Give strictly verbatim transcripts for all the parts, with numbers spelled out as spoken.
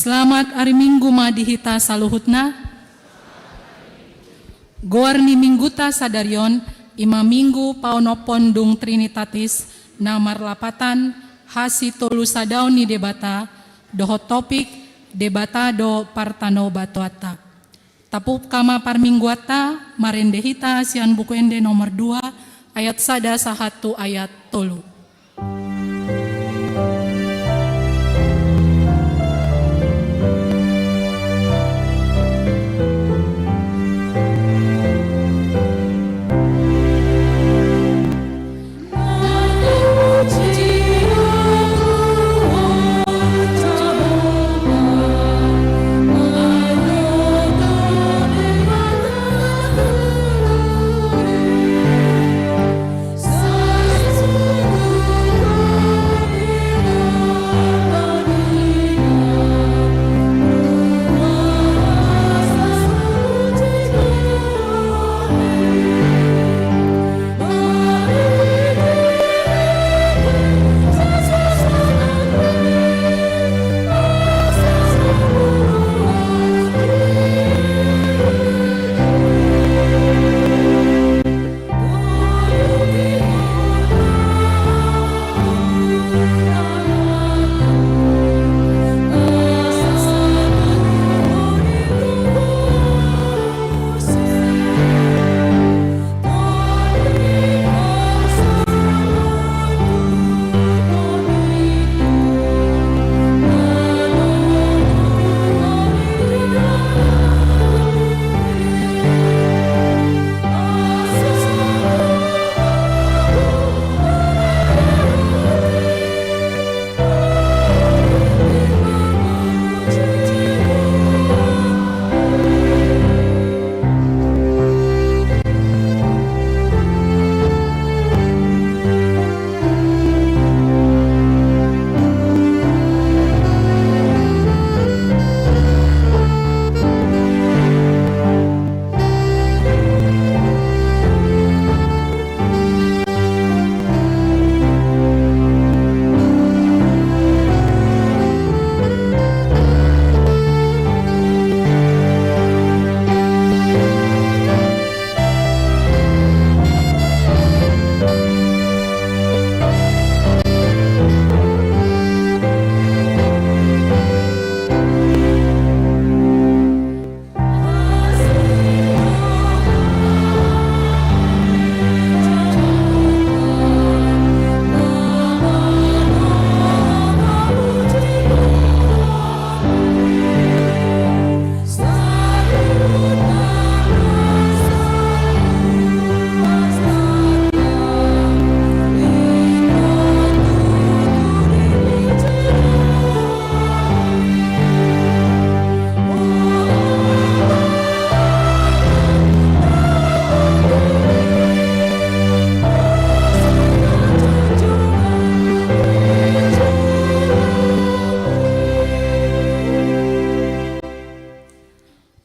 Selamat ari Minggu ma di hita saluhutna. Goar ni Mingguta sadari on, i ma Minggu paonomhon dung Trinitatis, na marlapatan hasitolu sadaon ni Debata, dohot topik Debata do partanobatoanta. Tapup hita ma parmingguanta, marende hita sian Buku Ende nomor dua, ayat sada sahat tu ayat tolu.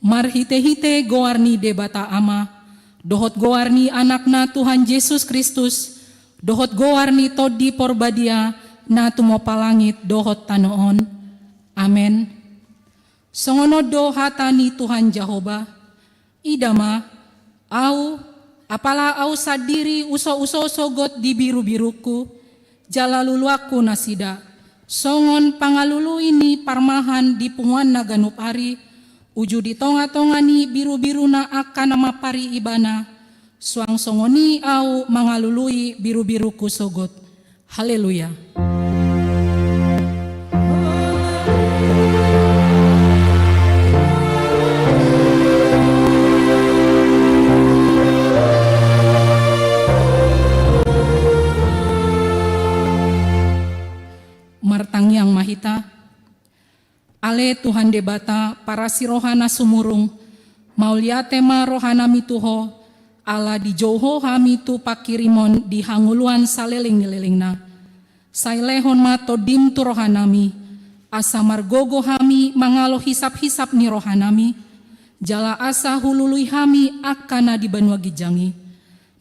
Marhitehite goar ni Debata Ama, dohot goar ni Anakna Tuhan Jesus Kristus, dohot goar ni Tondi Porbadia, na tumompa langit dohot tano on. Amen. Songon on do hata ni Tuhan Jahowa: Ida ma, Ahu, apala Ahu sandiri husouso sogot di birubirungku, jala luluanku nasida, songon pangalului ni parmahan di punguanna ganup ari, uju di tongatonga ni birubiruna angka na mampari ibana, suang songon i Ahu mangalului birubirungku sogot. Haleluya. Martangiang ma hita. Ale Tuhan Debata, parasi roha na sumurung, mauliate ma rohanami tu Ho, ala dijou Ho hami tu pangkirimon di hangoluan saleleng ni lelengna. Sai lehon ma Tondim tu rohanami, asa margogo hami mangalo hisaphisap ni rohanami, jala asa hulului hami angka na di banua ginjang i.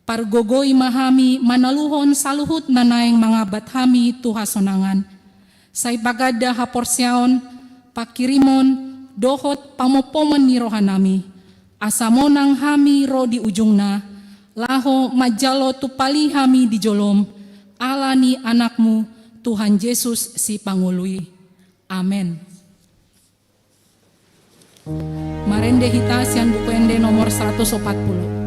Pargogoi ma hami manaluhon saluhut na naeng mangambat hami tu hasonangan. Sai paganda haporseaon, pangkirimon dohot pamompoman ni rohanami, asa monang hami ro di ujungna, laho manjalo tumpali hami di jolom, ala ni Anakmu, Tuhan Jesus Sipangolu i. Amen. Marende hita sian Buku Ende nomor seratus opat puluh.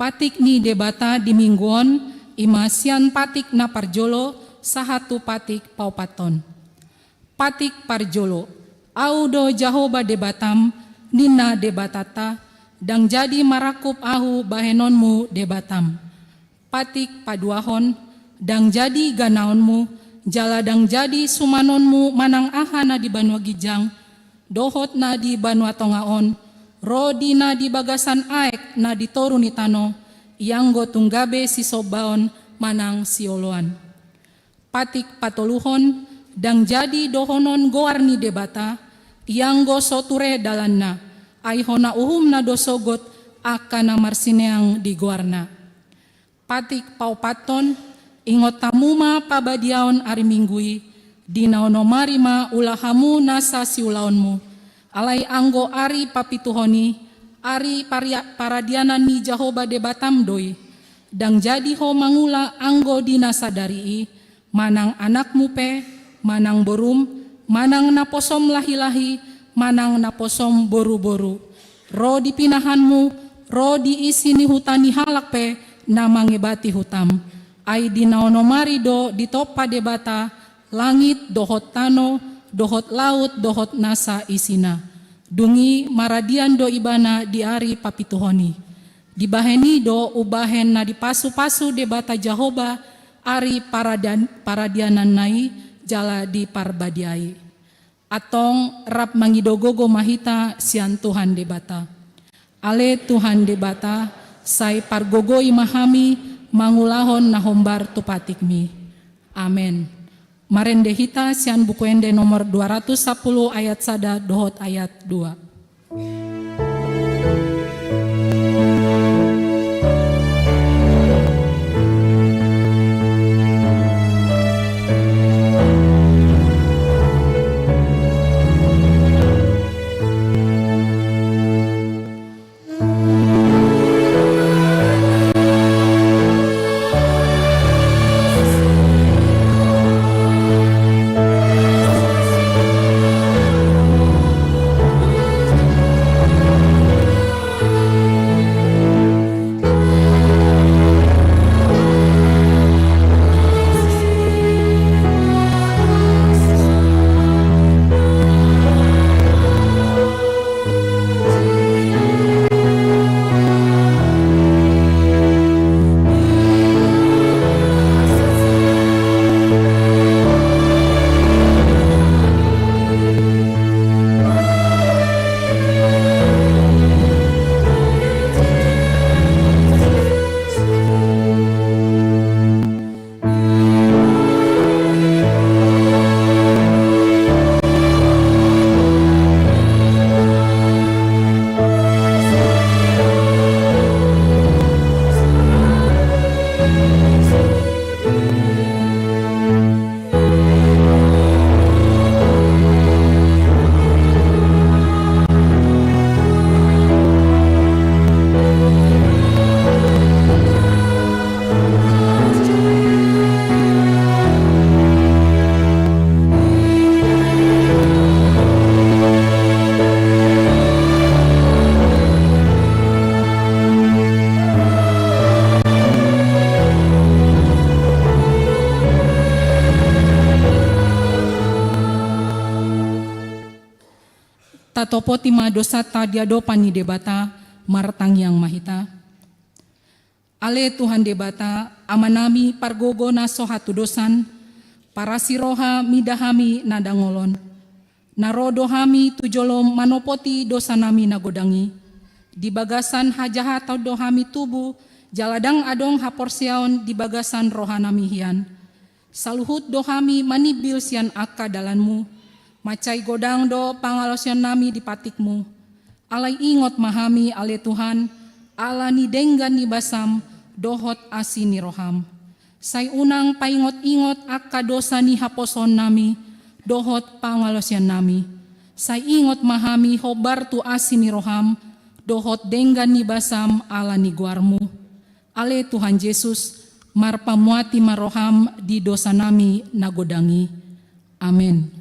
Patik ni Debata di minggu on, i ma sian patik na parjolo sahat tu patik paopathon. Patik parjolo. Ahu do Jahowa Debatam, ninna Debatanta, ndang jadi marangkup ahu bahenonmu Debatam. Patik paduahon. Ndang jadi ganaonmu, jala ndang jadi sumanonmu manang aha na di banua ginjang, dohot na di banua tonga on, ro di na di bagasan aek na di toru ni tano, ianggo tung gabe sisombaon manang sioloan. Patik patoluhon. Ndang jadi dohonon goar ni Debata, ianggo so ture dalanna, ai hona uhumna do sogot angka na marsineang di goarna. Patik paopathon. Ingot hamu ma pabadiaon ari Minggu i, di na onom ari ma ula hamu nasa siulaonmu, alai anggo ari papituhon i, ari paria-, paradianan ni Jahowa Debatam do i. Ndang jadi ho mangula anggo di na sadari i, manang anakmu pe, manang borum, manang naposom lahilahi, manang naposom boruboru, ro di pinahanmu, ro di isi ni huta ni halak pe na mangebati hutam. Ai di na onom ari do ditompa Debata langit dohot tano, dohot laut, dohot nasa isina. Dung i maradian do ibana di ari papituhon i. Dibahen i do umbahen na dipasupasu Debata Jahowa ari paradian-, paradiananna i jala diparbadiai. Antong rap mangido gogo ma hita sian Tuhan Debata. Ale Tuhan Debata, sai pargogoi ma hami mangulahon na hombar tu patikmi. Amen. Marende hita sian Buku Ende nomor dua ratus sapuluh ayat sada dohot ayat dua. Tatopoti ma dosanta di adopan ni Debata. Martangiang ma hita. Ale Tuhan Debata, Amanami pargogo na so hatudosan, parasi roha mida hami na dangolon. Na ro do hami tu jolom manopoti dosanami na godang i. Di bagasan hajahatan do hami tubu, jala ndang adong haporseaon di bagasan rohanami hian. Saluhut do hami manimbil sian angka dalanmu. Mansai godang do pangalaosionnami di patikmu. Alai ingot ma hami, ale Tuhan, ala ni denggan ni basam dohot asi ni roham. Sai unang paingot-ingot angka dosa ni haposoonnami dohot pangalaosionnami. Sai ingot ma hami hombar tu asi ni roham dohot denggan ni basam ala ni goarmu. Ale Tuhan Jesus, marpamuati ma roham di dosanami na godang i. Amen.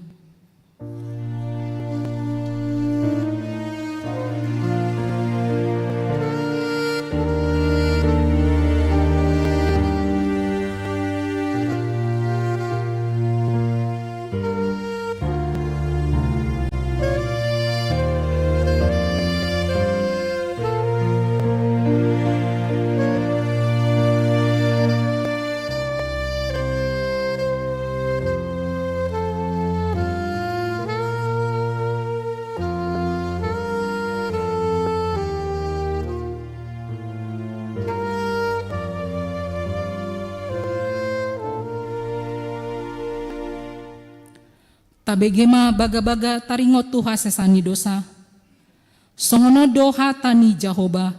Tabege ma bagabaga taringot tu hasesaan ni dosa. Songon on do hata ni Jahowa: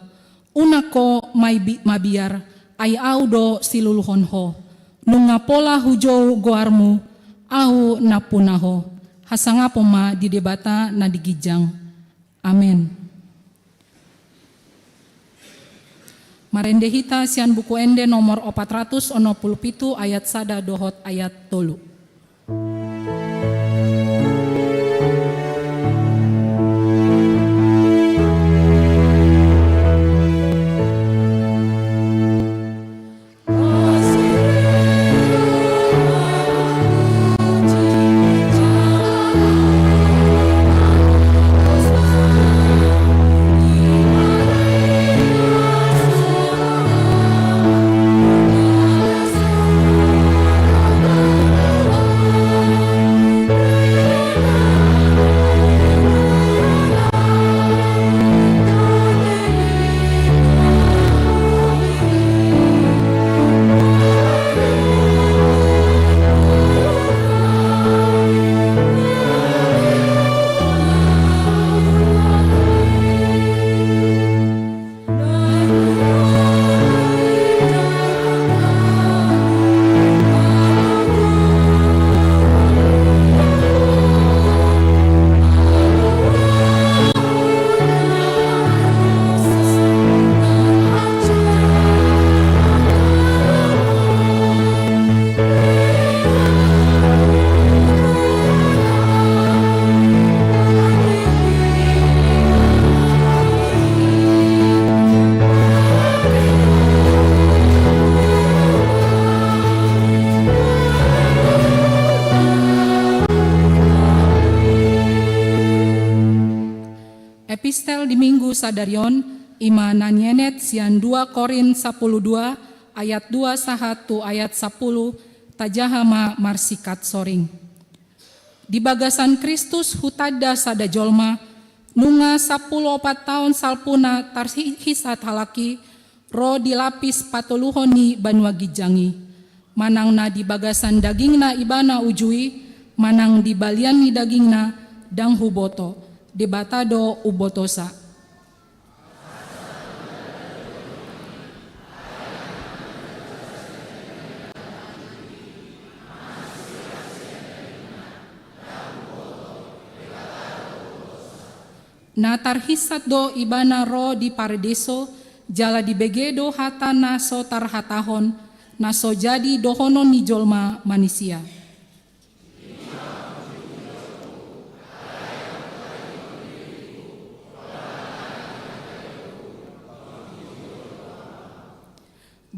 Unang ho mai bi-, mabiar, ai Ahu do siluluhon ho. Nunga pola hujou goarmu, Ahu nampuna ho. Hasangapon ma di Debata na di ginjang. Amen. Marende hita sian Buku Ende nomor opat ratus onom pulu pitu, ayat sada dohot ayat tolu. Epistel di Minggu sadari on, i ma na nienet sian dua Korint sampulu dua ayat dua sahat tu ayat sampulu, tajaha ma marsingkat soring. Di bagasan Kristus hutanda sada jolma, nunga sampulu opat taon salpuna tarhinsat halak i, ro di lapis patoluhon ni banua ginjang i. Manang na di bagasan dagingna ibana uju i, manang di balian ni dagingna, ndang huboto, Debata do umbotosa. Na tarhinsat do ibana ro di Paradeiso, jala dibege do hata na so tarhatahon, na so jadi dohonon ni jolma manisia.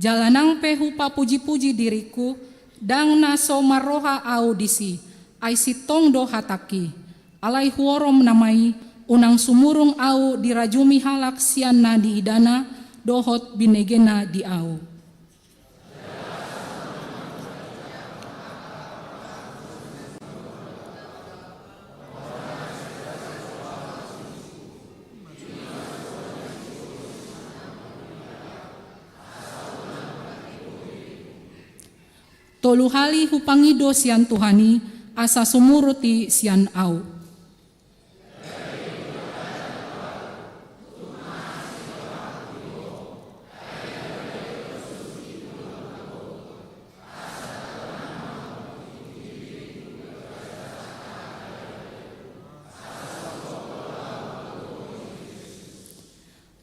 Jala nang pe hupapujipuji diringku, ndang na so marroha ahu disi, ai sintong do hatangki. Alai huorom nama i, Unang sumurung ahu dirajumi halak sian na niidana dohot binegena di ahu. Tolu hali hupangido sian Tuhan i, asa sumurut i sian ahu.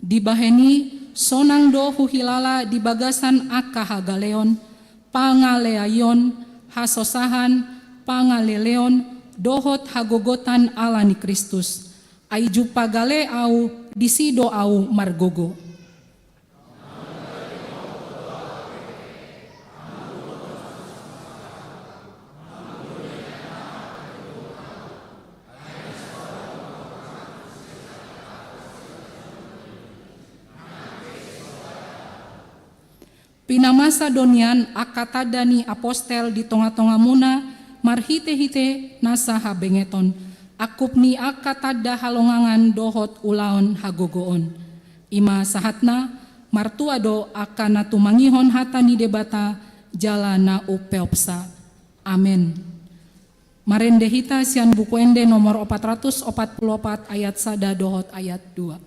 Dibahen i, sonang do huhilala di bagasan angka hagaleon, pangaleaion, hasosahan, pangaleleon, dohot hagogotan ala ni Kristus. Ai jumpang gale ahu, disi do ahu margogo. Pinamasa do nian angka tanda ni apostel di tongatongamuna marhitehite nasa habengeton, angkup ni angka tanda halongangan dohot ulaon hagogoon. I ma sahatna, martua do angka na tumangihon hata ni Debata jala na umpeopsa. Amen. Marende hita sian Buku Ende nomor opat ratus opat pulu opat, ayat sada dohot ayat dua.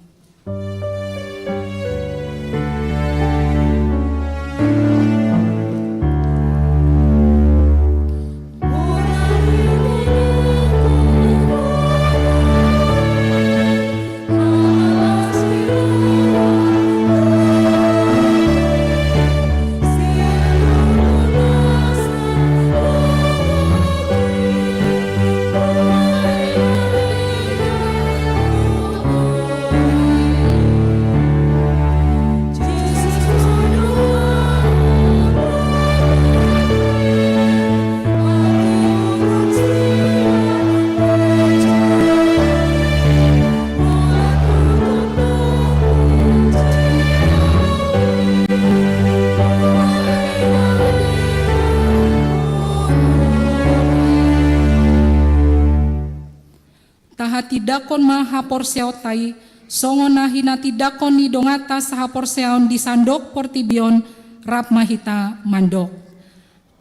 Tahatindangkon ma haporseaonta i, songon na hinatindangkon ni donganta sahaporseaon di sandok portibi on, rap ma hita mandok.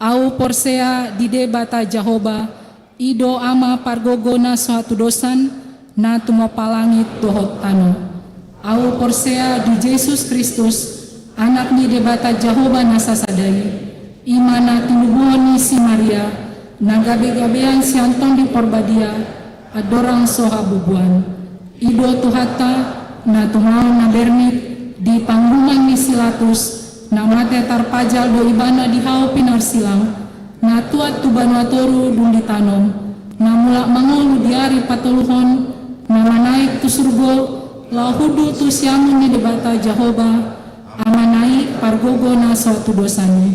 Ahu porsea di Debata Jahowa, i do Ama pargogo na so hatudosan, na tumompa langit dohot tano. Ahu porsea di Jesus Kristus, Anak ni Debata Jahowa na sasada i, i ma na tinubuhon ni si Maria, na gabegabean sian Tondi Porbadia, andorang so habubuan. I do Tuhanta, na tumaon na bernit di panguhuman ni si Latus, na mate tarpajal do Ibana di hau pinarsilang, na tuat tu banua toru dung ditanom, na mulak mangolu di ari patoluhon, na manaek tu surgo, laho hundul tu siamun ni Debata Jahowa, Amana i pargogo na so hatudosan i.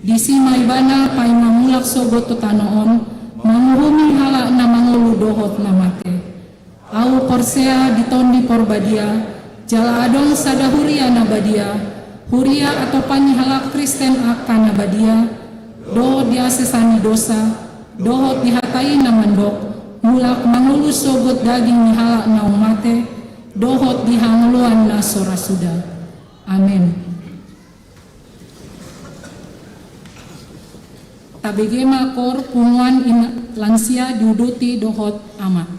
Disi ma Ibana paima mulak sogot tu tano on, manguhumi halak na mangolu dohot na mate. Ahu porsea di Tondi Porbadia, jala adong sada huria na badia, huria atopan ni halak Kristen angka na badia, dohot di hasesan ni dosa, dohot di hata i na mandok, mulak mangolu sogot daging ni halak naung mate, dohot di hangoluan na so ra suda. Amen. Tabege ma koor punguan ina, lansia, diuduti dohot amak.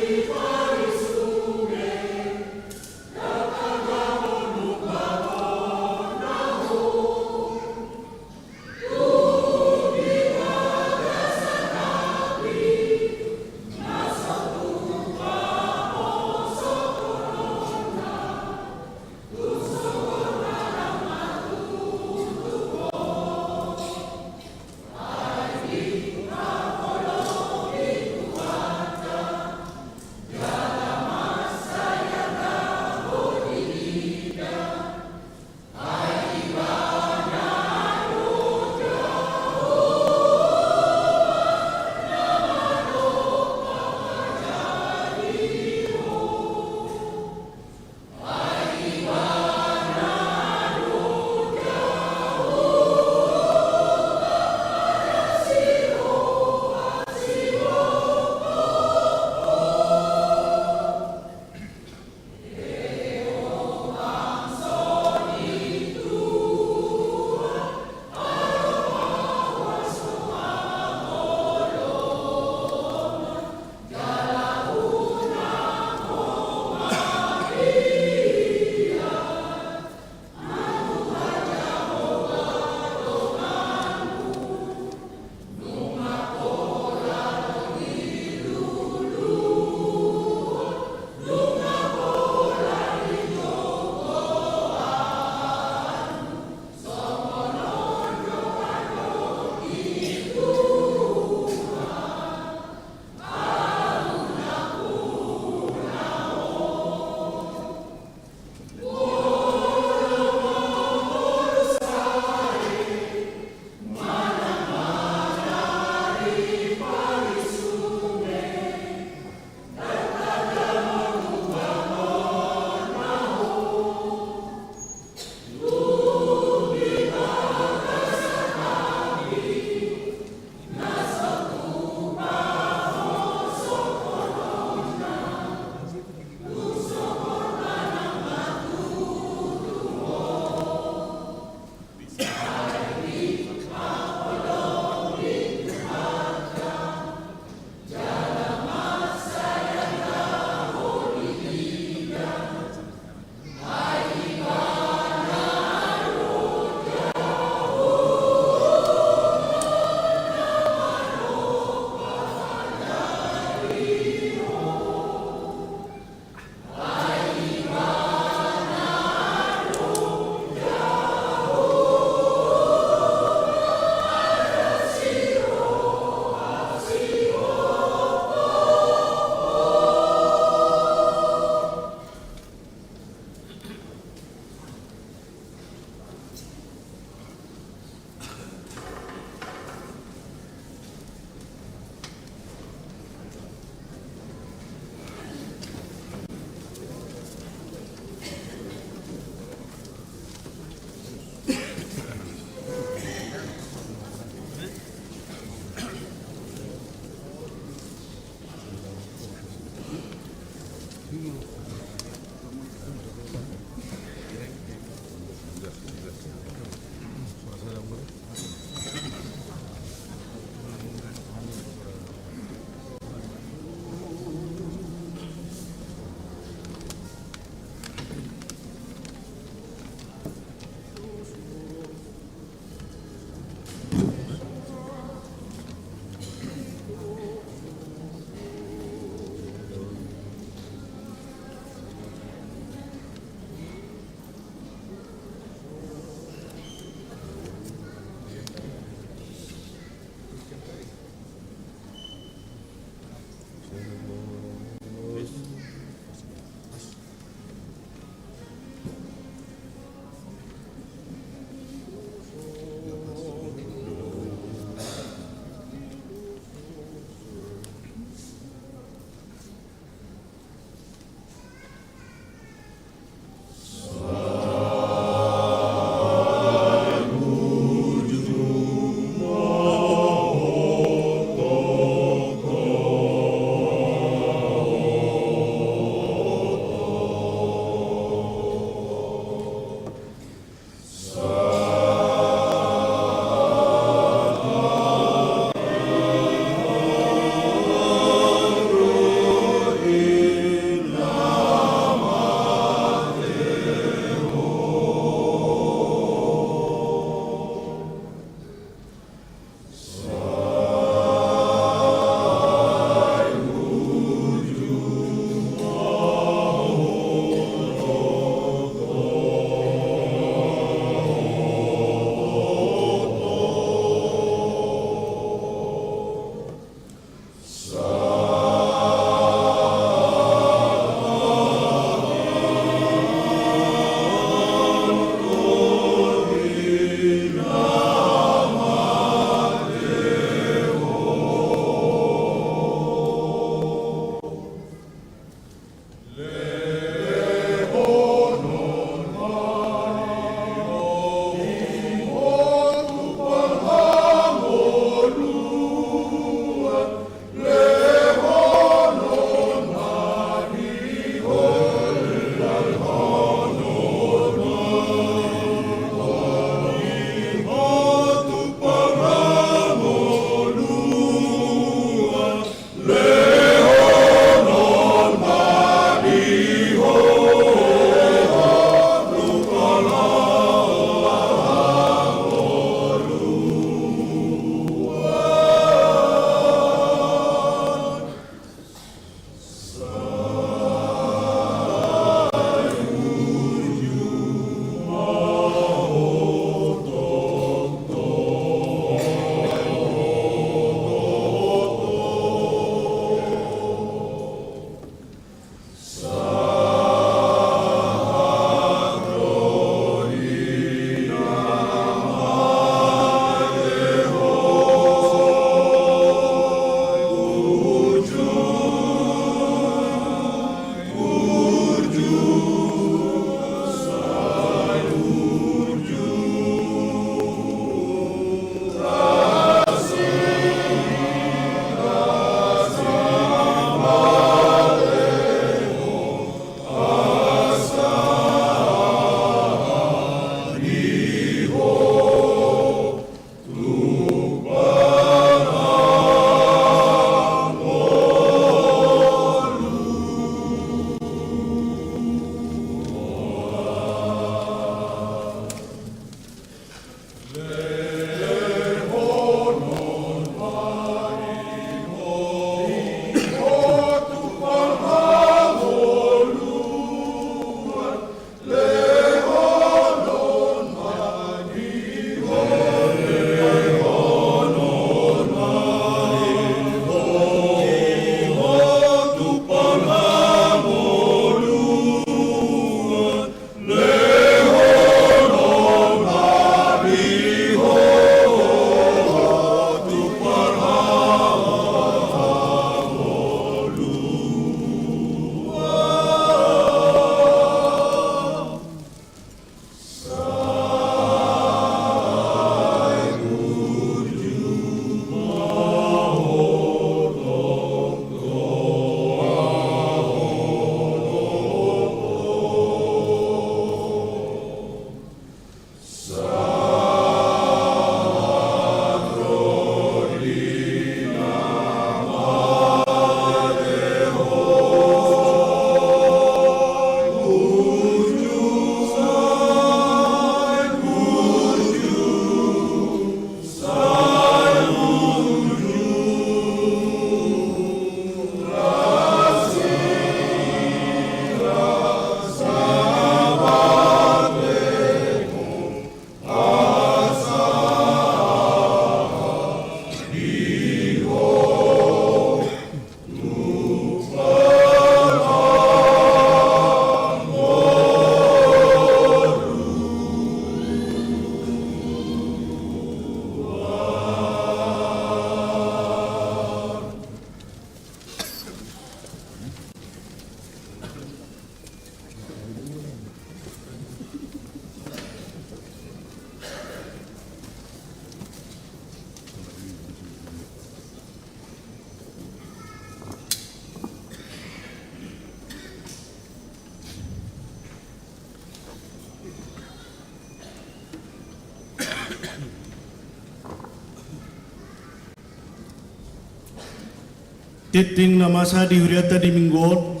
Tingting na masa di hurianta di Minggu on,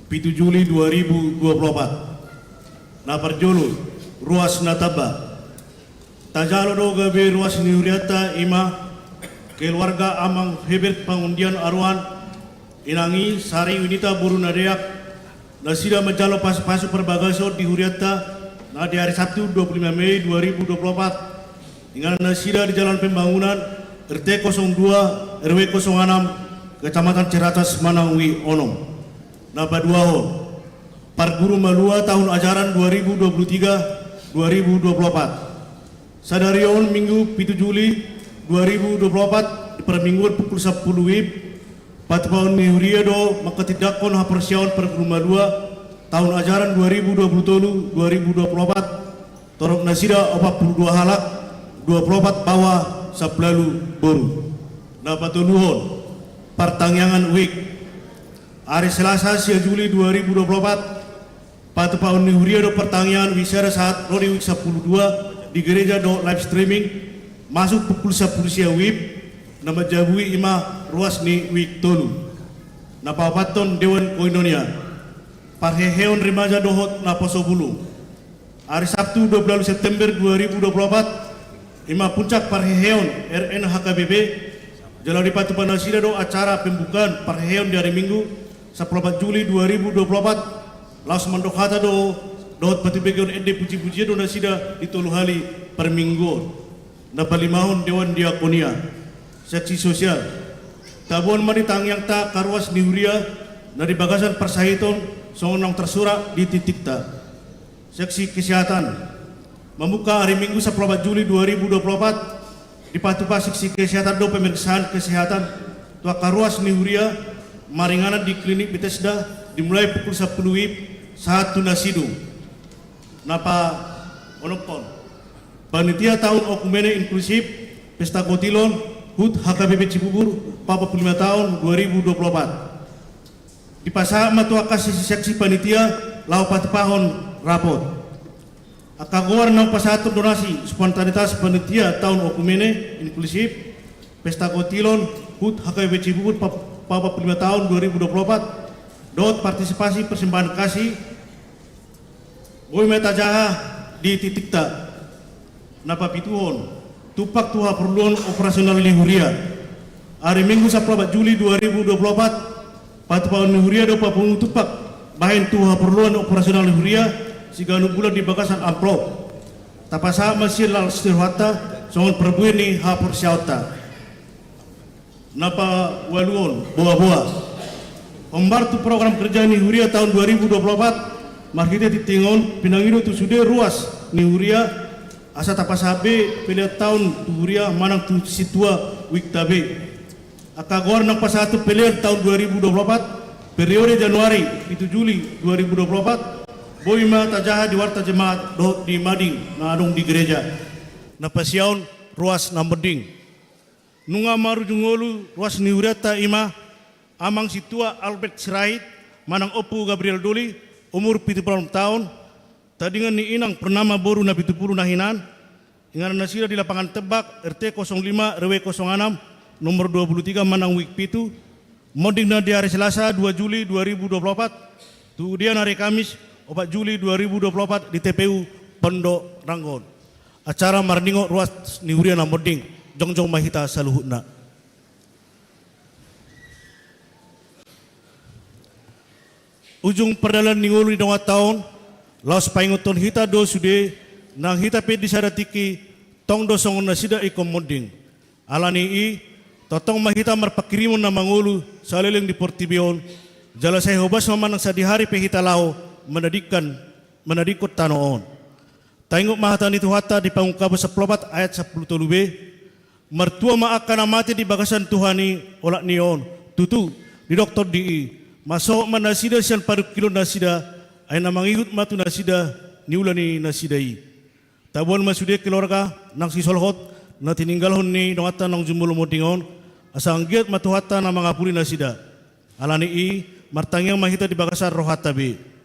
pitu Juli dua ribu dua puluh opat. Na parjolo, ruas na tamba. Tajalo do gabe ruas ni hurianta, i ma keluarga Amang Hebert Pangundian Aruan, inang i Sari Winita boru na deak, nasida manjalo pasupasu parbagason di hurianta na di ari Sabtu dua puluh lima Mei dua ribu dua puluh opat. Inganan nasida di Jalan Pembangunan, R T kosong dua, R W kosong enam, Kecamatan Ciracas, Manawang i onom. Na paduahon, parguru malua tahun ajaran dua ribu dua puluh tiga dua ribu dua puluh opat. Sadari on Minggu pitu Juli dua ribu dua puluh opat, di parmingguon pukul sampulu WIB, patupaon ni huria do manghatindanghon haporseaon parguru malua tahun ajaran dua ribu dua puluh tolu dua ribu dua puluh opat, torop nasida opat pulu dua halak, dua pulu opat baoa, sampulu ualu boru. Na patoluhon, partangiangan wijk. Ari Selasa sia Juli dua ribu dua puluh opat, patupaon ni huria do partangiangan wijk sada sahat ro di wijk sampulu dua di gereja dohot live streaming, masuk pukul sampulu sia WIB, na manjabui i ma ruas ni wijk tolu. Na paopathon, dewan koinonia, parheheon remaja dohot naposobulung. Ari Sabtu dua puluh ualu September dua ribu dua puluh opat, i ma puncak parheheon R N H K B P, jala dipatupa nasida do acara pembukaan parheheon di ari Minggu, sampulu opat Juli dua ribu dua puluh opat, laos mandok hata do dohot patupahion ende pujipujian do nasida di tolu hali parmingguon. Na palimahon Dewan Diakonia. Seksi sosial. Taboan ma di tangiangta angka ruas ni huria na di bagasan parsahiton songon naung tarsurat di tingtingta. Seksi kesehatan. Mamungka ari Minggu sampulu opat Juli dua ribu dua puluh opat, dipatupa seksi kesehatan do pemeriksaan kesehatan tu angka ruas ni huria maringanan di Klinik Bethesda, dimulai pukul sampulu WIB sahat tu na sidung. Na paonomhon. Panitia taon okumene inklusif, pesta kotilon, hut H K B P Cibubur, paopat pulu lima taon dua ribu dua puluh opat. Dipasahat ma tu angka seksi-seksi panitia laho patupahon rapot. Angka goar naung pasahathon donasi spontanitas panitia taon okumene inklusif, pesta kotilon, hut H K B P Cibubur pa-, paopat pulu lima taon dua ribu dua puluh opat, dohot partisipasi persembahan kasih, boi ma tajaha di tingtingta. Na papituhon, tumpak tu haporluan operasional ni huria. Ari Minggu sampulu opat Juli dua ribu dua puluh opat, patupahon ni huria do papungu tumpak bahen tu haporluan operasional ni huria siganup bulan di bagasan amplop. Tapasahat ma sian las ni rohanta songon parbue ni haporseaonta. Na paualuhon, boa-boa. Hombar tu program kerja ni huria taon dua ribu dua puluh opat, marhite tingting on pinangido tu sude ruas ni huria asa tapasahat be pelean taon tu huria manang tu sintua wikta be. Angka goar naung pasahathon pelean taon dua ribu dua puluh opat, periode Januari pitu Juli dua ribu dua puluh opat, boi ma tajaha di warta jemaat dohot di mading na adong di gereja. Na pasiaon, ruas na monding. Nunga marujung ngolu ruas ni hurianta, i ma Amang Sintua Albert Sirait manang Ompu Gabriel Doli, umur pitu pulu onom taon, tandingan ni inang Purnama boru Napitupulu na hinan, inganan nasida di Lapangan Tebak, R T kosong lima, R W kosong enam, nomor dua pulu tiga manang wik pitu, monding na di ari Selasa dua Juli dua ribu dua pulu opat, tu dia na ari Kamis opat Juli dua ribu dua pulu opat di T P U Pondok Ranggon. Acara marningot ruas ni huria na monding, jongjong ma hita saluhutna. Ujung pardalanan ni ngolu ni donganta on, laos paingothon hita do sude, nang hita pe di sada tingki, tong do songon nasida ingkon monding. Ala ni i, tongtong ma hita marpanghirimon na mangolu saleleng di portibi on, jala sai hobas ma manang sadihari pe hita laho manadingkan, manadingkon tano on. Taingot ma hata ni Tuhanta di Pangungkapon sampulu opat ayat sampulu tolu be, martua ma angka na mate di bagasan Tuhan i, olat ni on, tutu, didok tondi i, masohot ma nasida sian parungkilon nasida, ai na mangihut ma tu nasida niula ni nasida i. Taboan ma sude keluarga nang sisolhot na tininggalhon ni donganta naung jumolo monding on, asa anggiat ma Tuhanta na mangapuli nasida. Ala ni i, martangiang ma hita di bagasan rohanta be.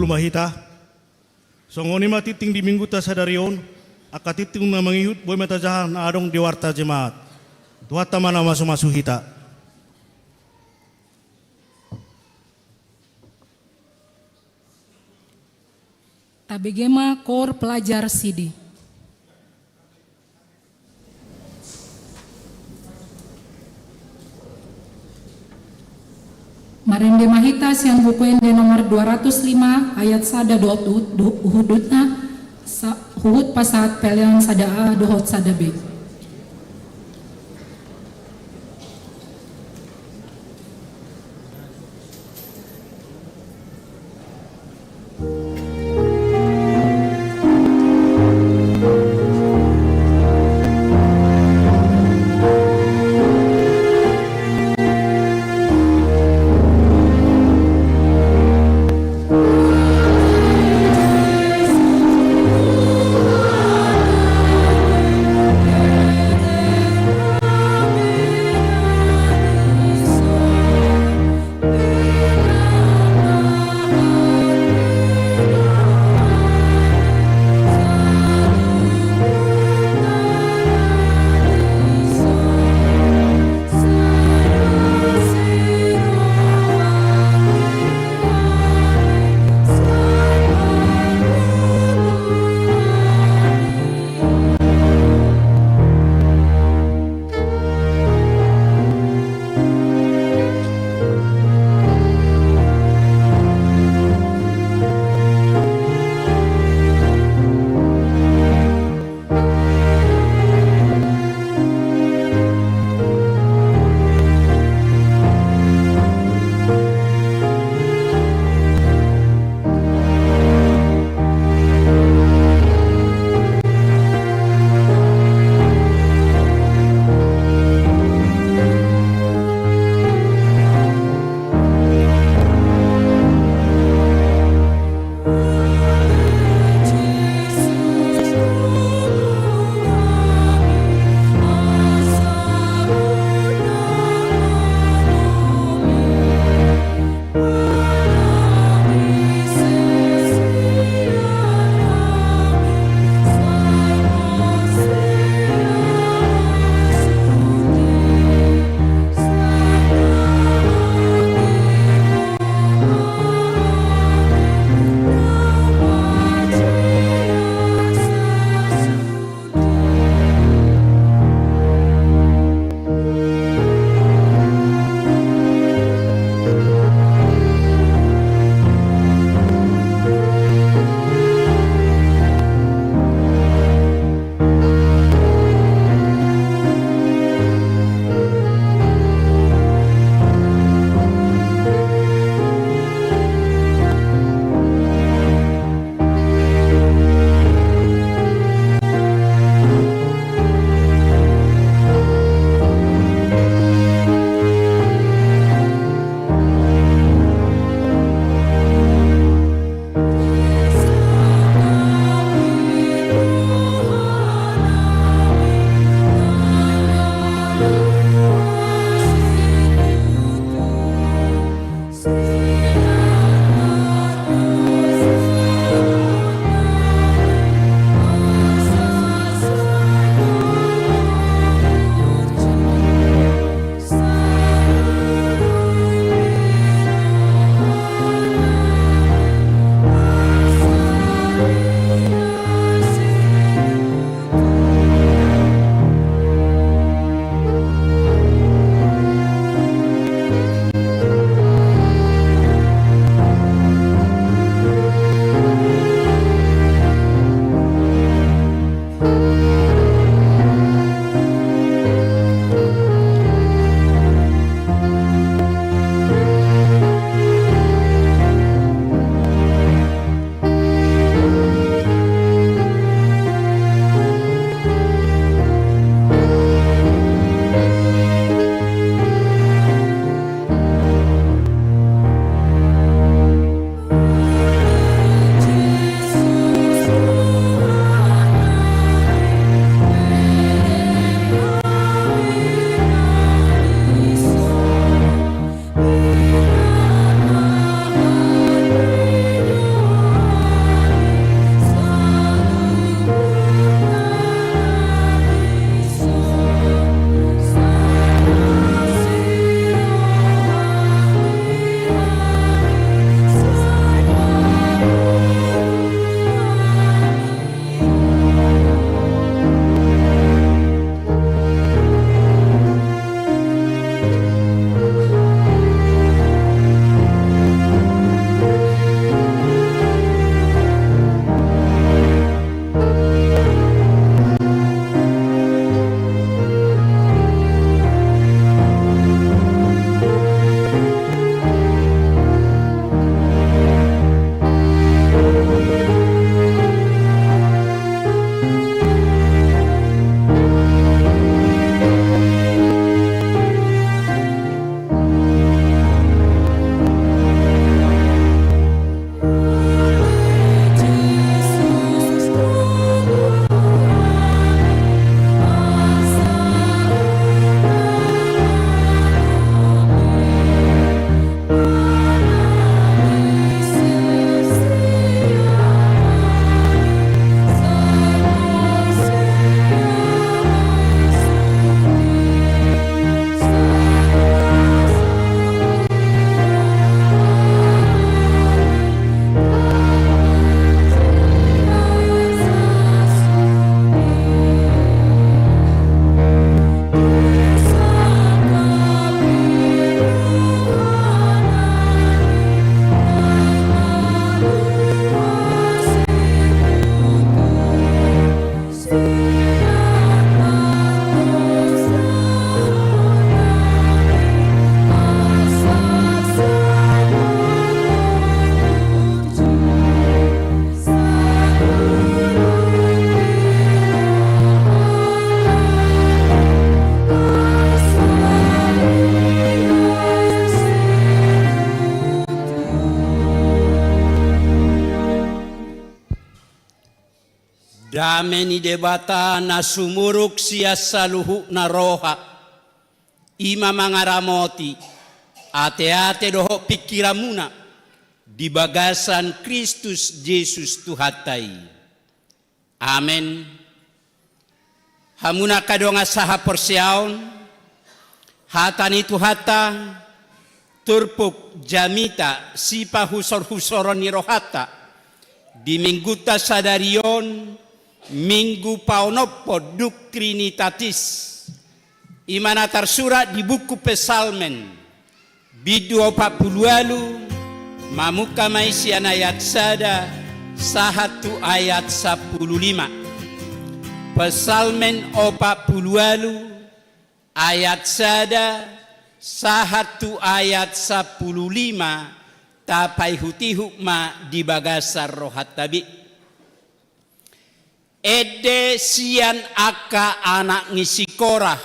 Martangiang ma hita. Songon i ma tingting di Minggunta sadari on, angka tingting na mangihut boi ma tajaha na adong di Warta Jemaat. Tuhanta ma na mamasumasu hita. Tabege ma Kor Pelajar Sidi. Marende ma hita sian Buku Ende nomor dua ratus lima ayat sada dohot uhut, du-, uhudutna, sa-, huhut pasahat pelean sada A dohot sada B. Dame ni Debata na sumurung sian saluhutna roha, i ma mangaramoti ateate dohot pingkiranmuna di bagasan Kristus Jesus Tuhanta i. Amen. Hamu angka dongan sahaporseaon, hata ni Tuhanta, turpuk jamita sipahusorhusoron ni rohanta di Minggunta sadari on, Minggu paonomhon dung Trinitatis, i ma na tarsurat di buku Psalmen, bindu opat pulu ualu, mamungka ma i sian ayat sada sahat tu ayat sampulu lima. Psalmen opat pulu ualu, ayat sada sahat tu ayat sampulu lima, tapaihutihut ma di bagasan rohanta be. Ende sian angka anak ni si Korah.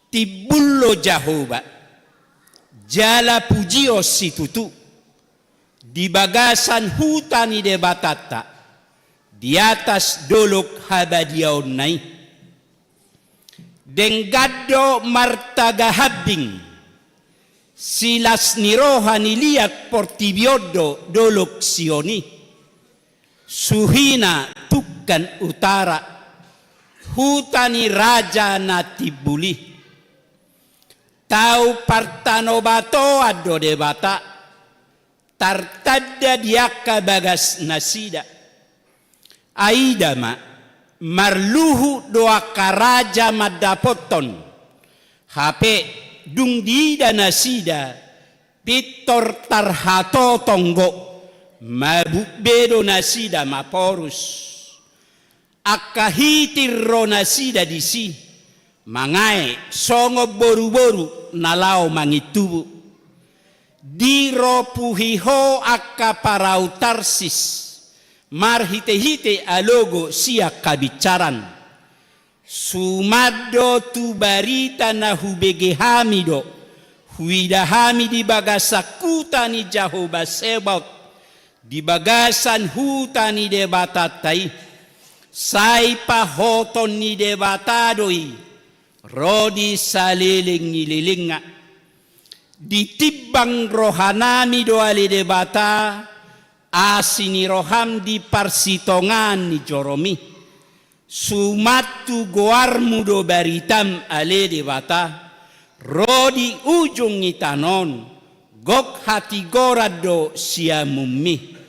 Timbul do Jahowa, jala pujion situtu, di bagasan huta ni Debatanta, di atas dolok habadiaonna i. Denggan do martagahambing, silas ni roha ni liat portibi on do dolok Sion i. Suhina tungkan utara, huta ni raja na timbul i. Tau partanobatoan do Debata, tartanda di angka bagasnasida. Ai ida ma, marluhut do angka raja mandapothon, hape dung diida nasida, pintor tarhatotong do, mabuk be do nasida maporus. Angka hitir ro nasida disi, mangae songon boruboru na laho mangintubu. Diropuhi ho angka parau Tarsis, marhitehite alogo sian habinsaran. Suman do tu barita na hubege hami do, huida hami di bagasan huta ni Jahowa Sebaot, di bagasan huta ni Debatanta i. Sai pahoton ni Debata do i, ro di saleleng ni lelengna. Ditimbang rohanami do ale Debata, asi ni roham di parsitongaan ni jorom i. Suman tu goarmu do baritam ale Debata, ro di ujung ni tano on, gok hatigoran do siamunmi.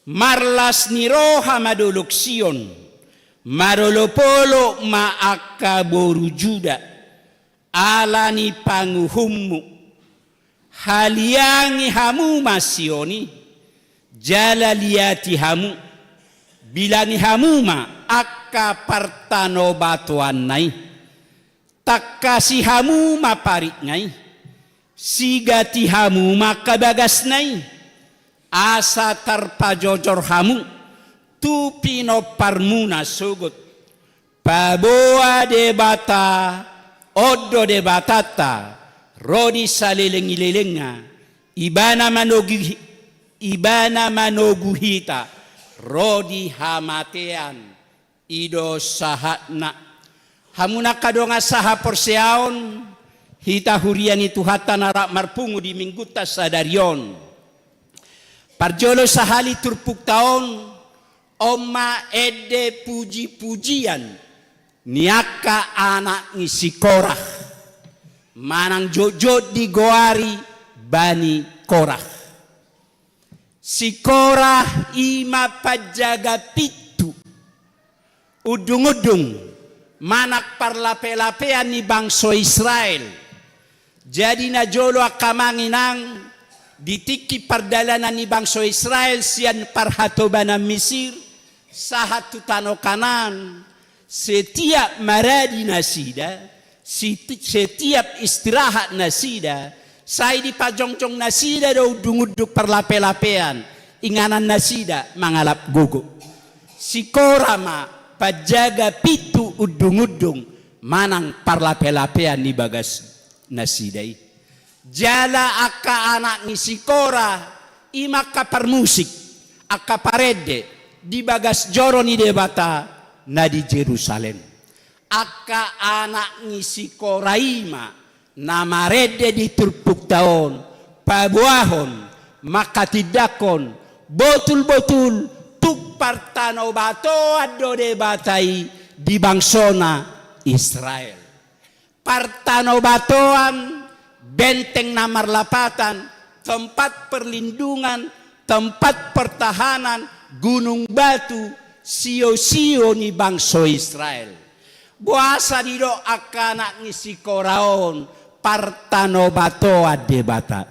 Marlas ni roha ma dolok Sion, marolopolop ma angka boru Juda, ala ni panguhummu. Haliangi hamu ma Sion i, jala liati hamu, bilangi hamu ma angka partanobatoanna i. Tangkasi hamu ma paritna i, sigati hamu ma angka bagasna i, asa tarpajojor hamu tu pinomparmuna sogot. Paboa Debata, on do Debatanta, ro di saleleng ni lelengna, Ibana manogu, Ibana manogu hita, ro di hamatean, i do sahatna. Hamu angka dongan sahaporseaon, hita huria ni Tuhanta na rap marpungu di Minggunta sadari on. Parjolo sahali turpukta on, on ma ende pujipujian ni angka anak ni si Korah, manang jotjot digoari Bani Korah. Si Korah i ma panjaga pintu undungundung, manang parlapelapean ni bangso Israel. Jadi najolo angka amang inang, di tingki pardalanan ni bangso Israel sian parhatobanan Misir sahat tu tano Kanaan, setiap maradi nasida, siti-, setiap istirahat nasida, sai dipajongjong nasida do undungundung parlapelapean, inganan nasida mangalap gogo. Si Korah ma panjaga pintu undungundung manang parlapelapean ni bagasnasida i. Jala angka anak ni si Korah, i ma angka parmusik, angka parende, di bagas joro ni Debata na di Jerusalem. Angka anak ni si Kora i ma na marende di turpukta on, paboahon, mangkatindangkon, botul-botul tung partanobatoan do Debata i di bangsona Israel. Partanobatoan, benteng na marlapatan, tempat perlindungan, tempat pertahanan, gunung batu, sio-sio ni bangso Israel. Boasa didok angka anak ni si Kora on partanobatoan Debata?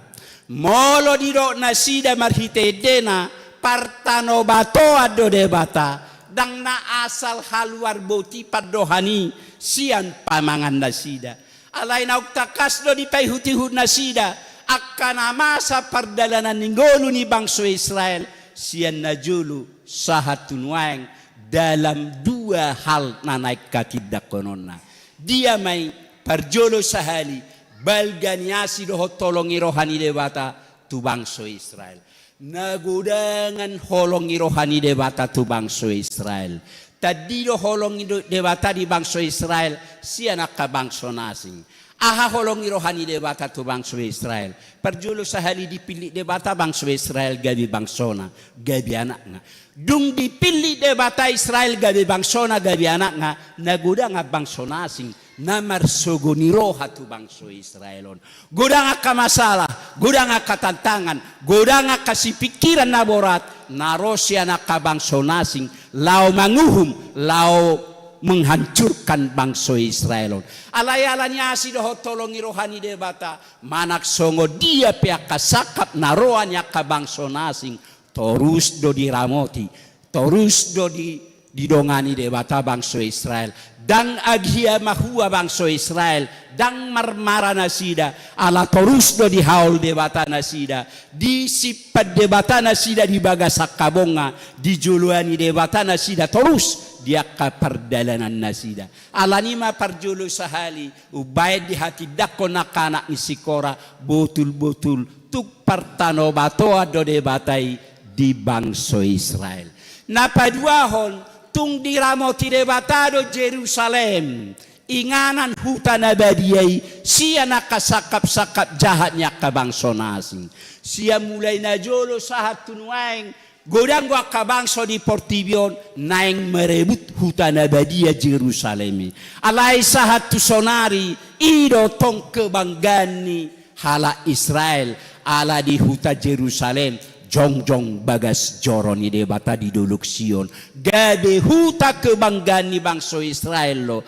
Molo didok nasida marhite endena partanobatoan do Debata, ndang na asal haluar boti pandohan i sian pamangan nasida. Alai naung tangkas do dipaihut-ihut nasida angka na masa pardalanan ni ngolu ni bangso Israel sian na jolo sahat tu nuaeng dalam dua hal na naeng hatindangkononna. Dia ma i? Parjolo sahali, balga ni asi dohot holong ni roha ni Debata tu bangso Israel. Na godangan holong ni roha ni Debata tu bangso Israel. Tandi do holong ni do-, Debata di bangso Israel sian angka bangso na asing. Aha holong ni roha ni Debata tu bangso Israel? Parjolo sahali dipillit Debata bangso Israel gabe bangsona, gabe anakna. Dung dipillit Debata Israel gabe bangsona, gabe anakna, na godangan bangso na asing na marsogo ni roha tu bangso Israel on. Godang angka masalah, godang angka tantangan, godang angka sipingkiran na borat na ro sian angka bangso na asing laho manguhum, laho menghancurkan bangso Israel on. Alai ala ni asi dohot holong ni roha ni Debata, manang songon dia pe angka sangkap na roa ni angka bangso na asing, torus do diramoti, torus do di, didongani Debata bangso Israel. Ndang agia mahua bangso Israel, ndang marmara nasida, ala torus do dihaol Debata nasida, disimpan Debata nasida di bagas angka bonga, dijoloani Debata nasida torus di angka pardalanan nasida. Ala ni i ma parjolo sahali, umbaen dihatindangkon angka anak ni si Kora, botul-botul tung partanobatoan do Debata i di bangso Israel. Na paduahon, tung diramoti Debata do Jerusalem, inganan huta na badia i, sian angka sangkap-sangkap jahat ni angka bangso na asing. Sian mulai na jolo sahat tu nuaeng, godang do angka bangso di portibi on naeng marebut huta na badia Jerusalem i. Alai sahat tu sonari, i do tong kebanggaan ni halak Israel, ala di huta Jerusalem jongjong bagas joro ni Debata di Dolok Sion. Gabe huta kebanggaan ni bangso Israel do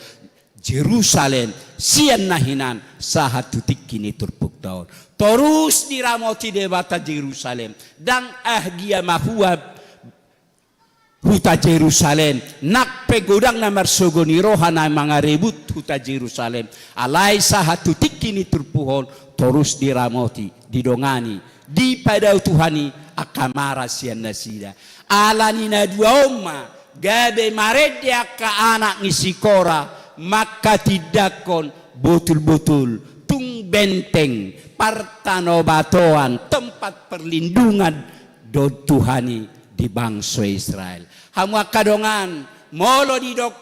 Jerusalem, sian na hinan sahat tu tingki ni turpukta on. Torus diramoti Debata Jerusalem. Ndang agia mahua huta Jerusalem, nang pe godang na marsogo ni roha na mangarebut huta Jerusalem. Alai sahat tu tingki ni turpuk on, torus diramoti, didongani, dipadao Tuhan i angka mara sian nasida. Ala ni na dua on ma, gabe marende angka anak ni si Kora, mangkatindangkon botul-botul tung benteng partanobatoan, tempat perlindungan do Tuhan i di bangso Israel. Hamu angka dongan, molo didok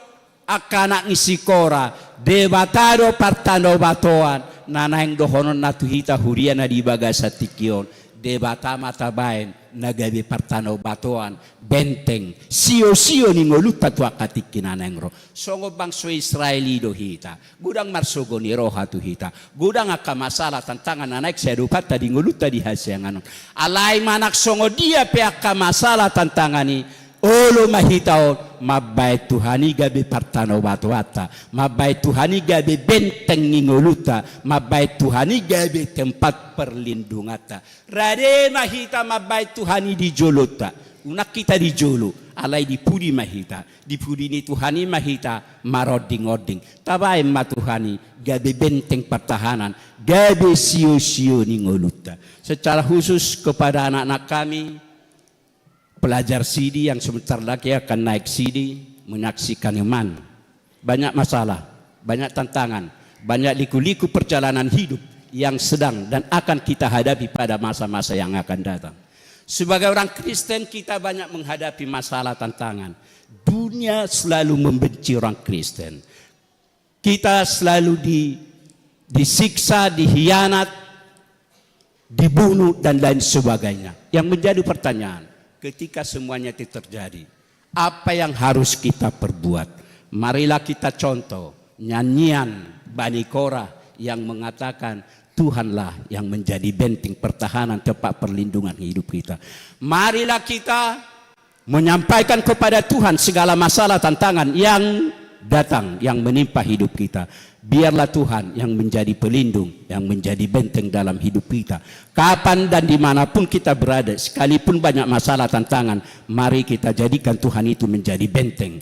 angka anak ni si Kora, Debata do partanobatoan, na naeng dohononna tu hita huria na di bagasan tingki on, Debata ma tabaen na gabe partanobatoan, benteng, sio-sio ni ngolunta tu angka tingki na naeng ro. Songon bangso Israel i do hita. Godang marsogo ni roha tu hita. Godang angka masalah tantangan na naeng siadopanta di ngolunta di hasiangan on. Alai manang songon dia pe angka masalah tantangan i, olo ma hita on mambaen Tuhan i gabe partanobatoanta, mambaen Tuhan i gabe benteng ni ngolunta, mambaen Tuhan i gabe tempat perlindunganta. Rade ma hita mambaen Tuhan i di jolonta. Unang hita di jolo, alai di pudi ma hita. Di pudi ni Tuhan i ma hita maronding-onding. Tabaen ma Tuhan i gabe benteng pertahanan, gabe sio-sio ni ngolunta. Secara khusus kepada anak-anak kami, pelajar sidi yang sebentar lagi akan naik sidi, menyaksikan iman. Banyak masalah, banyak tantangan, banyak liku-liku perjalanan hidup yang sedang dan akan kita hadapi pada masa-masa yang akan datang. Sebagai orang Kristen, kita banyak menghadapi masalah, tantangan. Dunia selalu membenci orang Kristen. Kita selalu di, disiksa, dihianat, dibunuh, dan lain sebagainya. Yang menjadi pertanyaan, ketika semuanya itu terjadi, apa yang harus kita perbuat? Marilah kita contoh nyanyian Bani Korah yang mengatakan, "Tuhanlah yang menjadi benteng pertahanan, tempat perlindungan hidup kita." Marilah kita menyampaikan kepada Tuhan segala masalah, tantangan yang datang, yang menimpa hidup kita. Biarlah Tuhan yang menjadi pelindung, yang menjadi benteng dalam hidup kita. Kapan dan dimanapun kita berada, sekalipun banyak masalah, tantangan, mari kita jadikan Tuhan itu menjadi benteng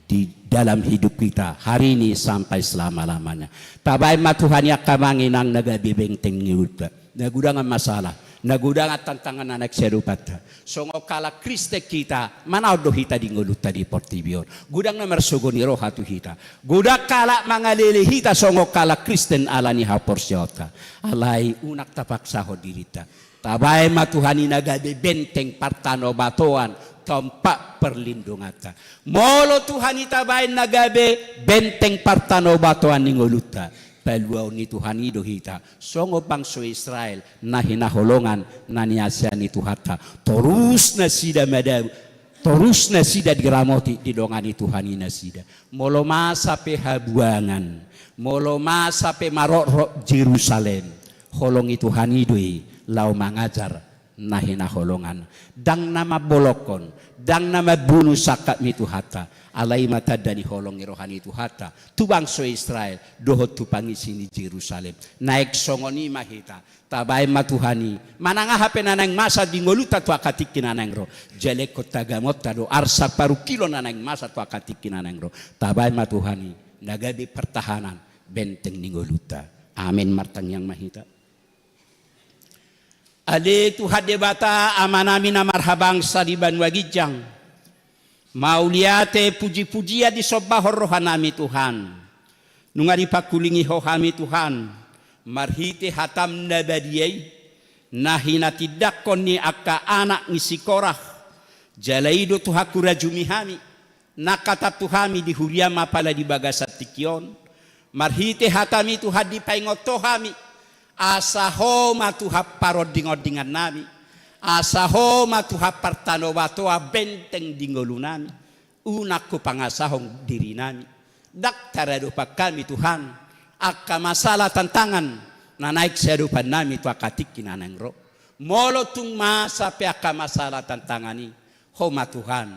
di dalam hidup kita, hari ini sampai selama-lamanya. Tabaen ma Tuhan i angka amang inang na gabe benteng ni ngolunta. Na godang masalah, na godang tantangan na naeng siadopanta. Songon halak Kristen hita, manaon do hita di ngolunta di portibi on? Godang na marsogo ni roha tu hita. Godang halak mangalele hita songon halak Kristen ala ni haporseaonta. Alai unang tapaksahon dirinta. Tabaen ma Tuhan i na gabe benteng partanobatoan, tempat perlindunganta. Molo Tuhan i tabaen na gabe benteng partanobatoan ni ngolunta, paluaon ni Tuhan i do hita songon bangso Israel na hinaholongan, na niasani Tuhanta. Torus nasida madabu, torus nasida diramoti, didongani Tuhan i nasida. Molo masa pe habuangan, molo masa pe marorot Jerusalem, holong ni Tuhan i do i laho mangajar na hinaholongan. Ndang na mambolongkon, ndang na mambunu sangkap ni Tuhanta. Alai i ma tanda ni holong ni roha ni Tuhanta tu bangso Israel dohot tu pangisi ni Jerusalem. Naeng songon i ma hita. Tabaen ma Tuhan i. Manang aha pe na naeng masa di ngolunta tu angka tingki na naeng ro, jalehon tagamonta do arsak parungkilon na naeng masa tu angka tingki na naeng ro. Tabaen ma Tuhan i na gabe pertahanan, benteng ni ngolunta. Amen. Martangiang ma hita. Ale Tuhan Debata, Amanami na marhabangsa di banua ginjang, mauliate, puji-pujian disombahon rohanami Tuhan. Nunga dipangkulingi Ho hami Tuhan, marhite hataM na badia i, na hinatindangkon ni angka anak ni si Korah, jala i do Tuhan hurajumi hami, nangkanan tu hami di huriaM apala di bagasan tingki on. Marhite hataMi Tuhan dipaingot Ho hami, asa Ho ma Tuhan paronding-ondingannami, asa Ho ma Tuhan partanobatoan, benteng di ngolunami. Unang hupangasahon dirinami. Ndang taradopan hami Tuhan angka masalah tantangan na naeng siadopannami tu angka tingki na naeng ro. Molo tung masa pe angka masalah tantangan i, Ho ma Tuhan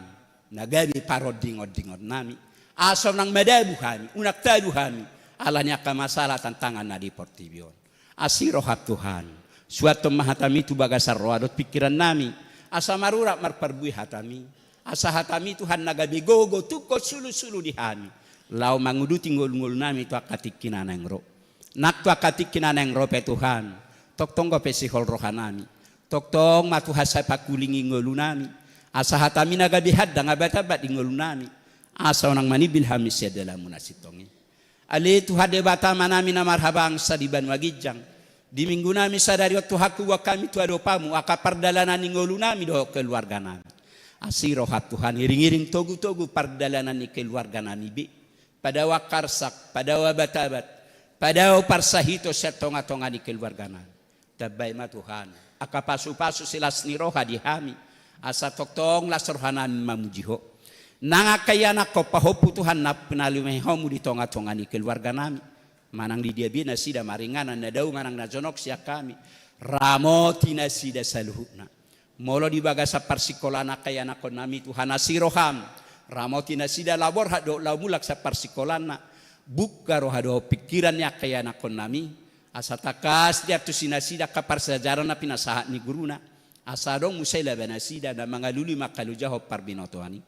na gabe paronding-ondingannami, asa unang madabu hami, unang tadu hami ala ni angka masalah tantangan na di portibi on. Asi rohaM Tuhan, suanhon ma hataMi tu bagasan roha dohot pingkirannami, asa marurat marparbue hataMi, asa hataMi Tuhan na gabe gogo tungkot sulu-sulu di hami, laho manguduti ngolu-ngolunami tu angka tingki na naeng ro. Nang tu angka tingki na naeng ro pe Tuhan, tongtong dope sihol rohanami, tongtong ma Tuhan sai pangkulingi ngolunami, asa hataMi na gabe handang abat-abat di ngolunami, asa unang manimbil hami sian dalanMu na sintong i. Ale Tuhan Debata Amanami na marhabangsa di banua ginjang, di minggunami sadari on Tuhan, huboan hami tu adopanMu angka pardalanan ni ngolunami dohot keluarganami. Asi rohaM Tuhan, iring-iring togu-togu pardalanan ni keluarganami be. Padao angka arsak, padao abat-abat, padao parsahiton sian tonga-tonga ni keluarganami. Tambai ma Tuhan angka pasu-pasu silas ni roha di hami, asa tongtong las rohanami mamuji Ho. Nang angka ianakhon pahompu Tuhan na pinalume-Mu di tonga-tonga ni keluarganami, manang di dia be nasida maringanan, na dao manang na jonok sian hami, ramoti nasida saluhutna. Molo di bagasan parsingkolaan angka ianakhonnami Tuhan, asi rohaM, ramoti nasida laho borhat dohot laho mulak sian parsingkolaanna. Buka roha dohot pingkiran ni angka ianakhonnami, asa tangkas diantusi nasida angka parsiajaran na pinasahat ni guruna, asa adong muse laba nasida na mangalului mangkalojahon parbinotoan i.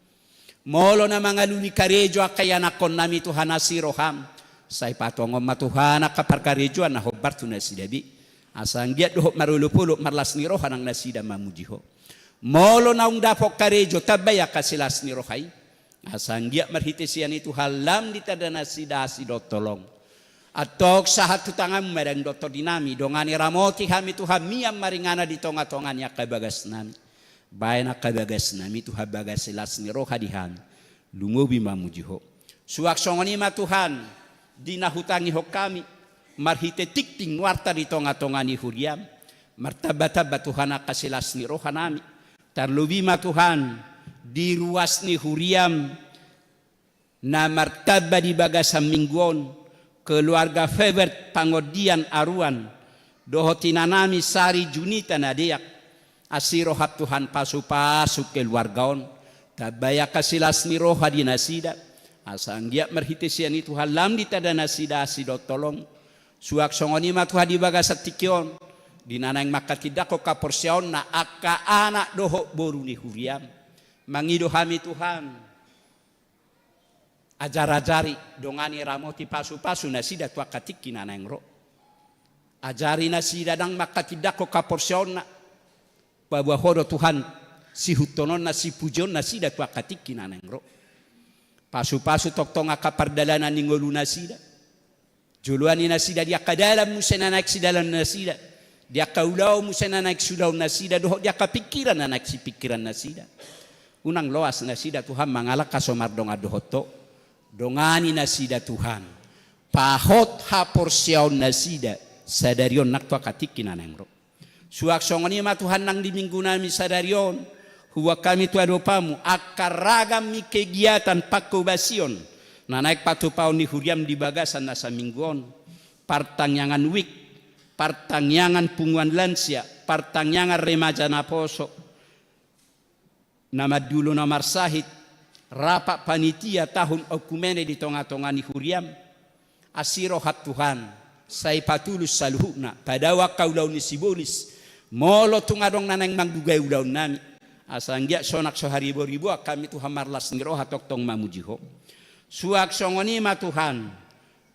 Molo na mangalului karejo angka ianakhonnami Tuhan, asi rohaM, sai patongon ma Tuhan angka parkarejoan na hombar tu nasida be, asa anggiat dohot marolop-olop marlas ni roha nang nasida mamuji Ho. Molo naung dapot karejo, tambai angka silas ni roha i, asa anggiat marhite sian i Tuhan lam ditanda nasida asi dohot holong, Antong sahat tu tanganmu ma dang dohot tondi nami, dongani ramoti hami Tuhan, mian ma ringanan di tonga-tonga ni angka bagas nami. Baen angka bagas nami Tuhan bagas las ni roha di hami. Lumobi mamuji Ho. Suang songon i ma Tuhan, di na hutangihon hami, marhite tingting nuaeng di tonga-tonga ni huriam, martamba-tamba Tuhan angka silas ni roha nami. Tarlobi ma Tuhan, di ruas ni huriam, na martamba di bagasan minggu on, keluarga Febert Pangondian Aruan, dohot ina nami Sari Junita na deak, asi roham Tuhan pasu-pasu keluarga on, tambai angka silas ni roha di nasida, asa anggiat marhite sian i Tuhan lam ditanda nasida asi dohot holong, suang songon i ma Tuhan di bagasan tingki on, di na naeng mangkatindangkon haporseaonna angka anak dohot boru ni huriam, mangido hami Tuhan, ajar-ajari, dongani ramoti pasu-pasu nasida tu angka tingki na naeng ro. Ajari nasida dang mangkatindangkon haporseaonna. Paboa Ho do Tuhan, sihuthononna, sipujion nasida tu angka tingki na naeng ro. Pasu-pasu tongtong angka pardalanan ni ngolu nasida. Joloani nasida di angka dalan muse na naeng sidalan nasida. Di angka ulaon muse na naeng siulaon nasida, dohot di angka pingkiran na naeng sipingkiran nasida. Unang loas nasida Tuhan mangalangka so mardongan dohot Ho. Dongani nasida Tuhan. Pahot haporseaon nasida sadari on nang tu angka tingki na naeng ro. Suang songon i ma Tuhan nang di minggu nami sadari on, huboan hami tu adopanmu angka ragam ni kegiatan pangkobasion na naeng patupaon ni huriam di bagasan nasa minggu on, partangiangan wijk, partangiangan punguan lansia, partangiangan remaja naposo, na mandulo na marsahit, rapat panitia tahun okumene di tonga-tonga ni huriam, asi roham Tuhan, sai patulus saluhutna, padao angka ulaon ni sibolis, molo tung adong na naeng manggugai ulaon nami, asa anggiat sonang so haribo-riboan hami Tuhan marlas ni roha tongtong mamuji Ho. Suang songon i ma Tuhan,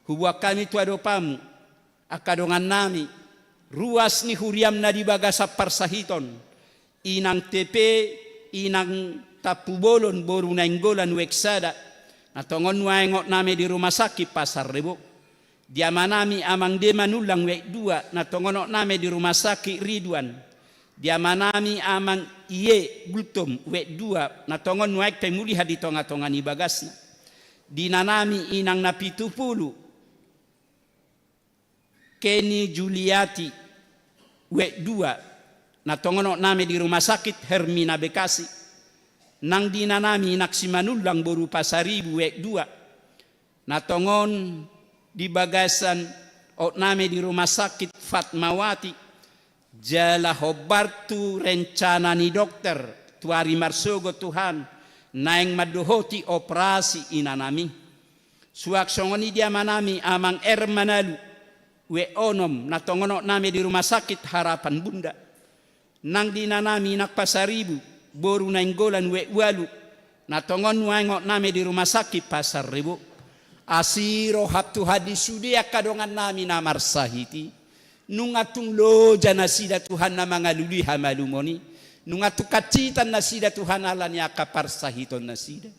huboan hami tu adopanmu, angka dongan nami, ruas ni huriam na di bagasan parsahiton, inang T P, inang Tampubolon, boru Nainggolan wijk sada, na tongon nuaeng oto nami di rumah sakit Pasar Rebo. Di ama nami amang Dema Nullang wijk dua, na tongon oto nami di rumah sakit Ridwan. Di ama nami amang Ie Gultom wijk dua, na tongon nuaeng pemulihan di tonga-tonga ni bagasna. Di ina nami inang Napitupulu, Kenny Juliati, wijk dua, na tongon oto nami di rumah sakit Hermina Bekasi. Nang di ina nami inang Simanullang boru Pasaribu wijk dua, na tongon di bagasan oto nami di rumah sakit Fatmawati. Jala hombar tu rencana ni dokter, tu ari marsogot Tuhan, naeng mandohoti operasi ina nami. Suang songon i di ama nami amang R Manalu, wijk onom, na tongon oto nami di rumah sakit Harapan Bunda. Nang di ina nami inang Pasaribu, boru Nainggolan wijk ualu, na tongon nuaeng oto nami di rumah sakit Pasar Rebo. Asi roham Tuhan di sude angka dongan nami na marsahit i. Nunga tung loja nasida Tuhan na mangalului hamalumon i. Nunga tung hansitan nasida Tuhan ala ni angka parsahiton nasida.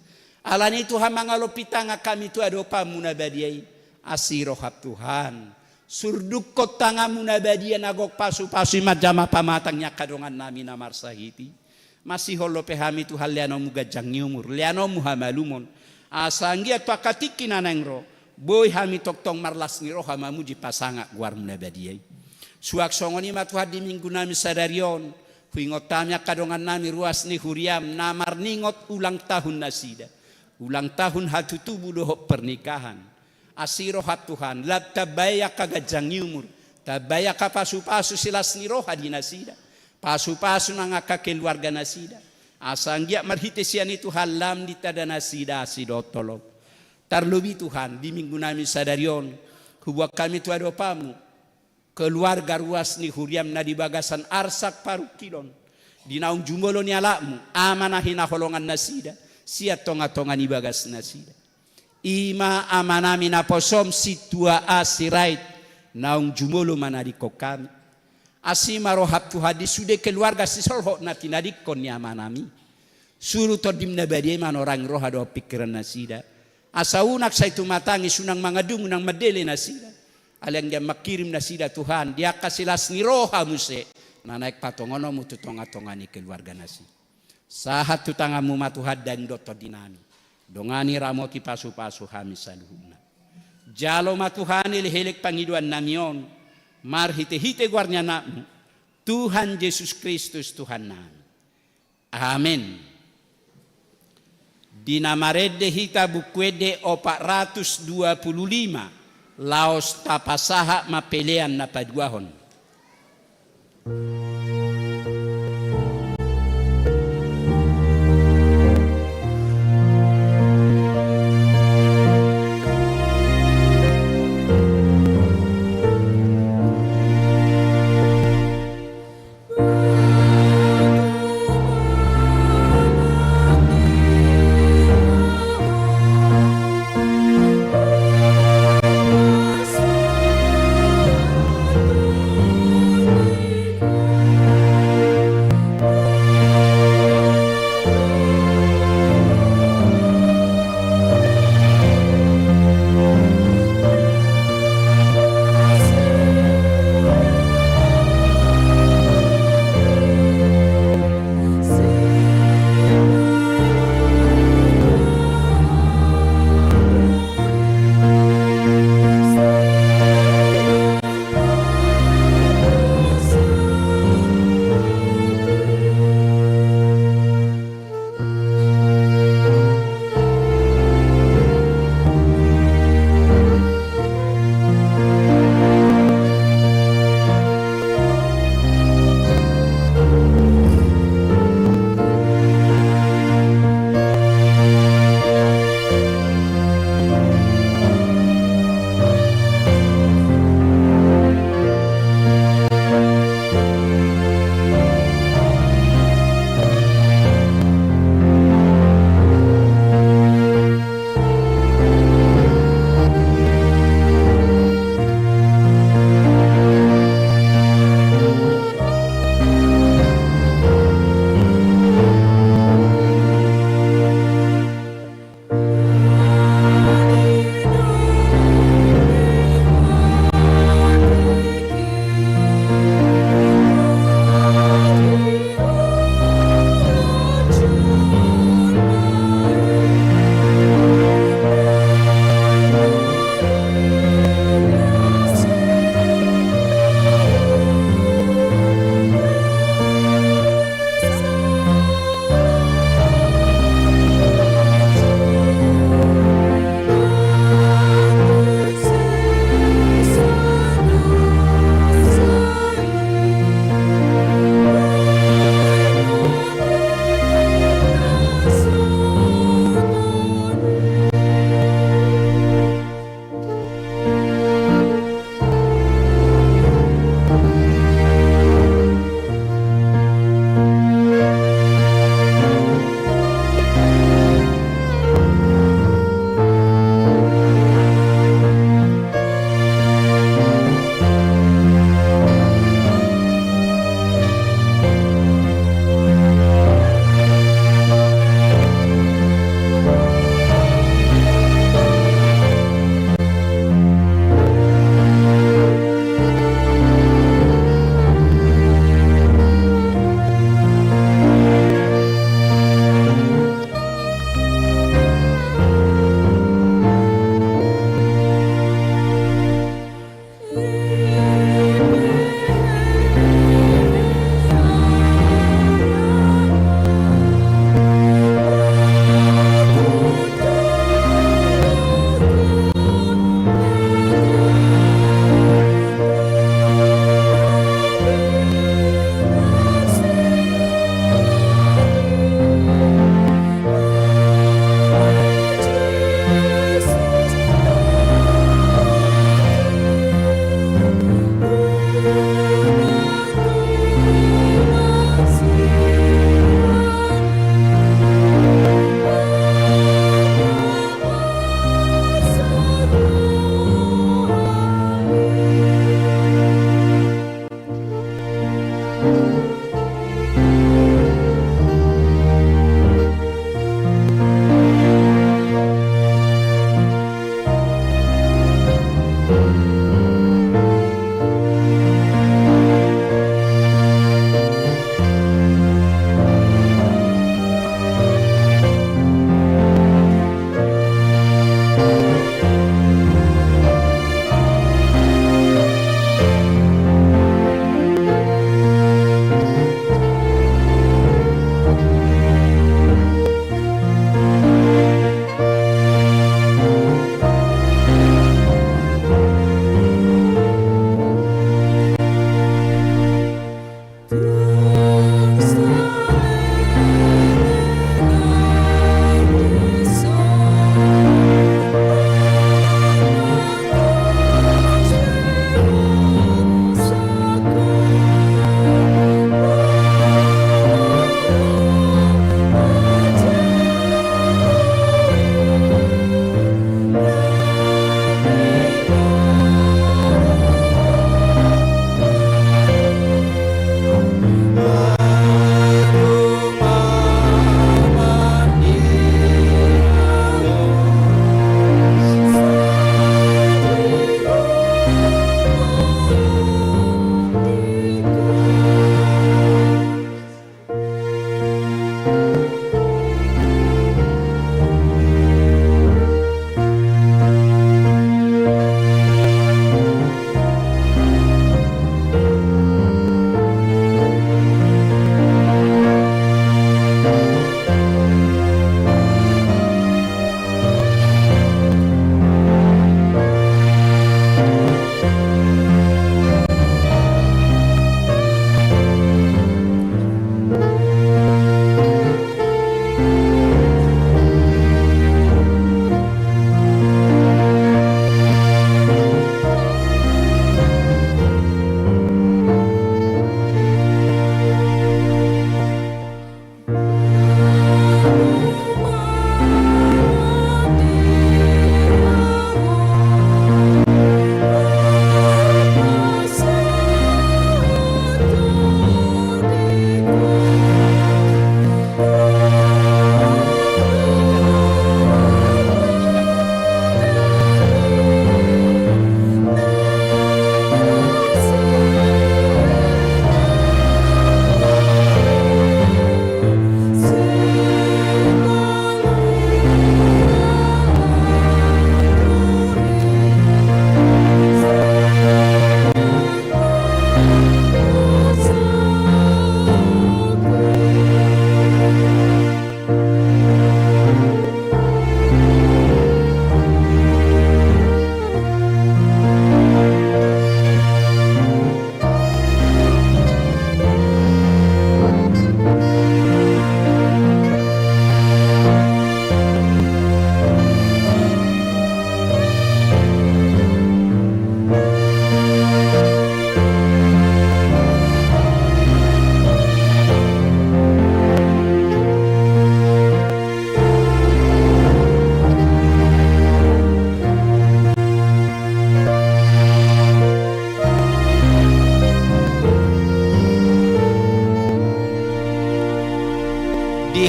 Ala ni i Tuhan mangalompi tangan hami tu adopanmu na badia i. Asi roham Tuhan. Surdukkon tanganmu na badia na gok pasu-pasu i manjama pamatang ni angka dongan nami na marsahit i. Masihol dope hami Tuhan leanonmu ganjang ni umur, leanonmu hamalumon. Asa anggiat tu angka tingki na naeng ro, boi hami tongtong marlas ni roha mamuji pasangap goarmu na badia i. Suang songon i ma Tuhan di minggu nami sadari on, huingot hami angka dongan nami ruas ni huriam, na marningot ulang tahun nasida. Ulang tahun hatutubu dohot pernikahan. Asi roham Tuhan, lam tambai angka ganjang ni umur, tambai angka pasu-pasu silas ni roha di nasida. Pasu-pasu nang angka keluarga nasida. Asa anggiat marhite sian i Tuhan lam ditanda nasida asi dohot holong. Tarlobi Tuhan, di minggu nami sadari on, huboan hami tu adopanmu, keluarga ruas ni huriam na di bagasan arsak parungkilon, di naung jumolo ni anakmu, ama na hinaholongan nasida, sian tonga-tonga ni bagas nasida. I ma ama nami naposom Sintua A Sirait, naung jumolo manadingkon hami. Asi ma roham Tuhan di sude keluarga sisolhot na tinadingkon ni ama nami. Suru tondim na badia i manorangi roha dohot pingkiran nasida. Asa unang sai tumatangi, unang mangandung, unang mandele nasida. Alai anggiat mangkirim nasida Tuhan di angka silas ni roha muse, na naeng patongononmu tu tongatonga ni keluarga nasi. Sahat tu tanganmu ma Tuhan daging dohot tondinami. Dongani, ramoti, pasupasu hami saluhutna. Jalo ma Tuhan elek-elek pangidoannami on, marhitehite goar ni Anakmu, Tuhan Jesus Kristus Tuhannami. Amen. Di na marende hita Buku Ende opat ratus dua puluh lima, laos tapasahat ma pelean na paduahon.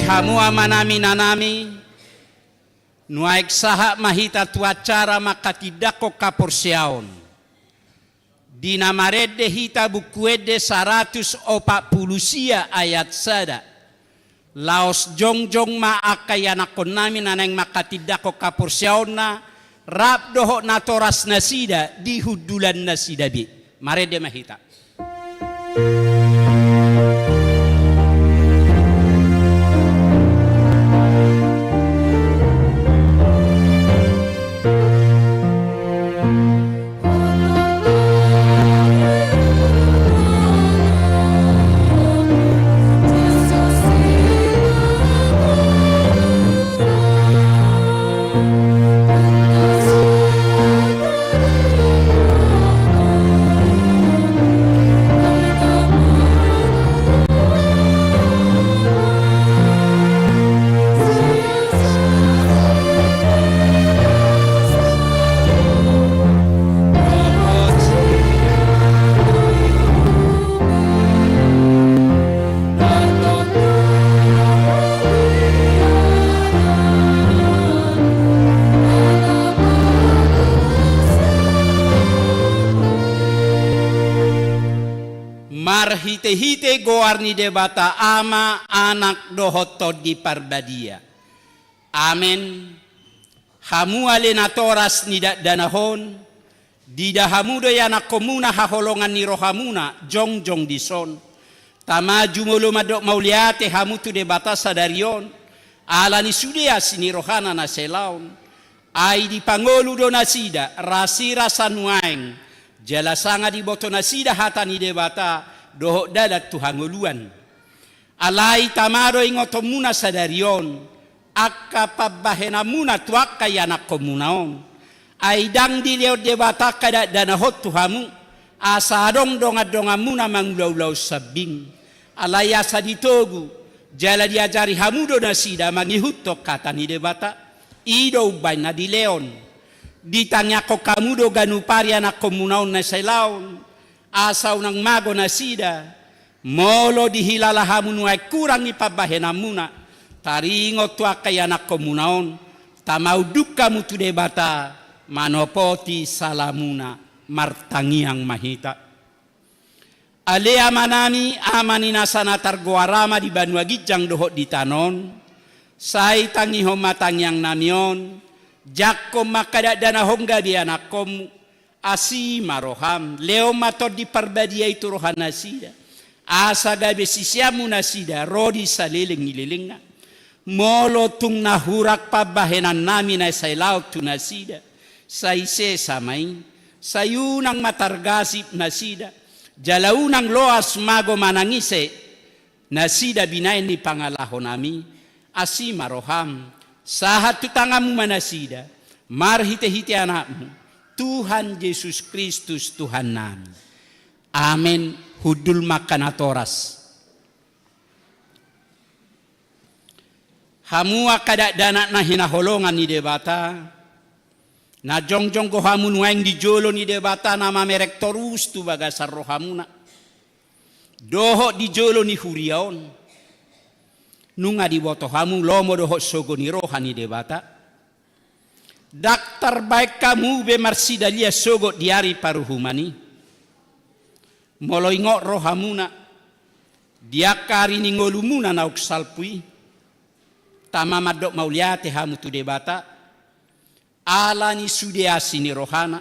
Hamu amanami, inanami, nuaeng sahat ma hita tu acara manghatindanghon haporseaon. Di na marende hita Buku Ende saratus opat pulu sia ayat sada. Laos jongjong ma angka ianakhonnami na naeng manghatindanghon haporseaonna, rap dohot natoras nasida di hundulan nasida be. Marende ma hita. Marhitehite goar ni Debata Ama, Anak dohot Tondi Parbadia. Amen. Hamu ale natoras ni dakdanak on, diida hamu do ianakhonmuna haholongan ni rohamuna jongjong dison. Tama jumolo mandok mauliate hamu tu Debata sadari on, ala ni sude asi ni rohana na sai laon. Ai dipangolu do nasida rasirasa nuaeng, jala sanga diboto nasida hata ni Debata dohot dalan tu hangoluan. Alai tama do ingotonmuna sadari on, angka pambahenanmuna tu angka ianakhonmuna on. Ai ndang dilehon Debata angka dakdanak on tu hamu, asa adong dongandonganmuna mangulaulahon sambing. Alai asa ditogu, jala diajari hamu do nasida mangihuthon hata ni Debata. I do umbahen na dilehon. Ditangiangkon hamu do ganup ari ianakhonmuna on na sai laon. Asa unang mago nasida, molo dihilala hamu nuaeng hurang ni pambahenanmuna, taringot tu angka ianakhonmuna on, tama unduk hamu tu Debata, manopoti salamuna, martangiang ma hita. Ale Amanami, Ama ni nasa na targoar Ama di banua ginjang dohot di tano on, sai tangihon ma tangiangnami on, jangkon ma angka dakdanak on gabe ianakhonmu, Asi ma roham, lehon ma Tondi Parbadia i tu roha nasida. Asa gabe siseanmu nasida, ro di saleleng ni lelengna. Molo tung na hurang pambahenannami na sai laon tu nasida, sai sesa ma i, sai unang ma targasip nasida, jala unang loas mago manang ise, nasida binahen ni pangalahonami, asi ma roham, sahat tu tanganmu ma nasida, marhitehite Anakmu, Tuhan Jesus Kristus Tuhannami. Amen. Hundul ma angka natoras. Hamu angka dakdanak na hinaholongan ni Debata, na jongjong do hamu nuaeng di jolo ni Debata na mamereng torus tu bagasan rohamuna. Dohot di jolo ni huria on. Nunga diboto hamu lomo dohot sogo ni roha ni Debata. Ndang tarbaen hamu be marsidalian sogot di ari paruhuman i. Molo ingot rohamuna, di angka ari ni ngolumuna naung salpu i, tama mandok mauliate hamu tu Debata, ala ni sude asi ni rohana.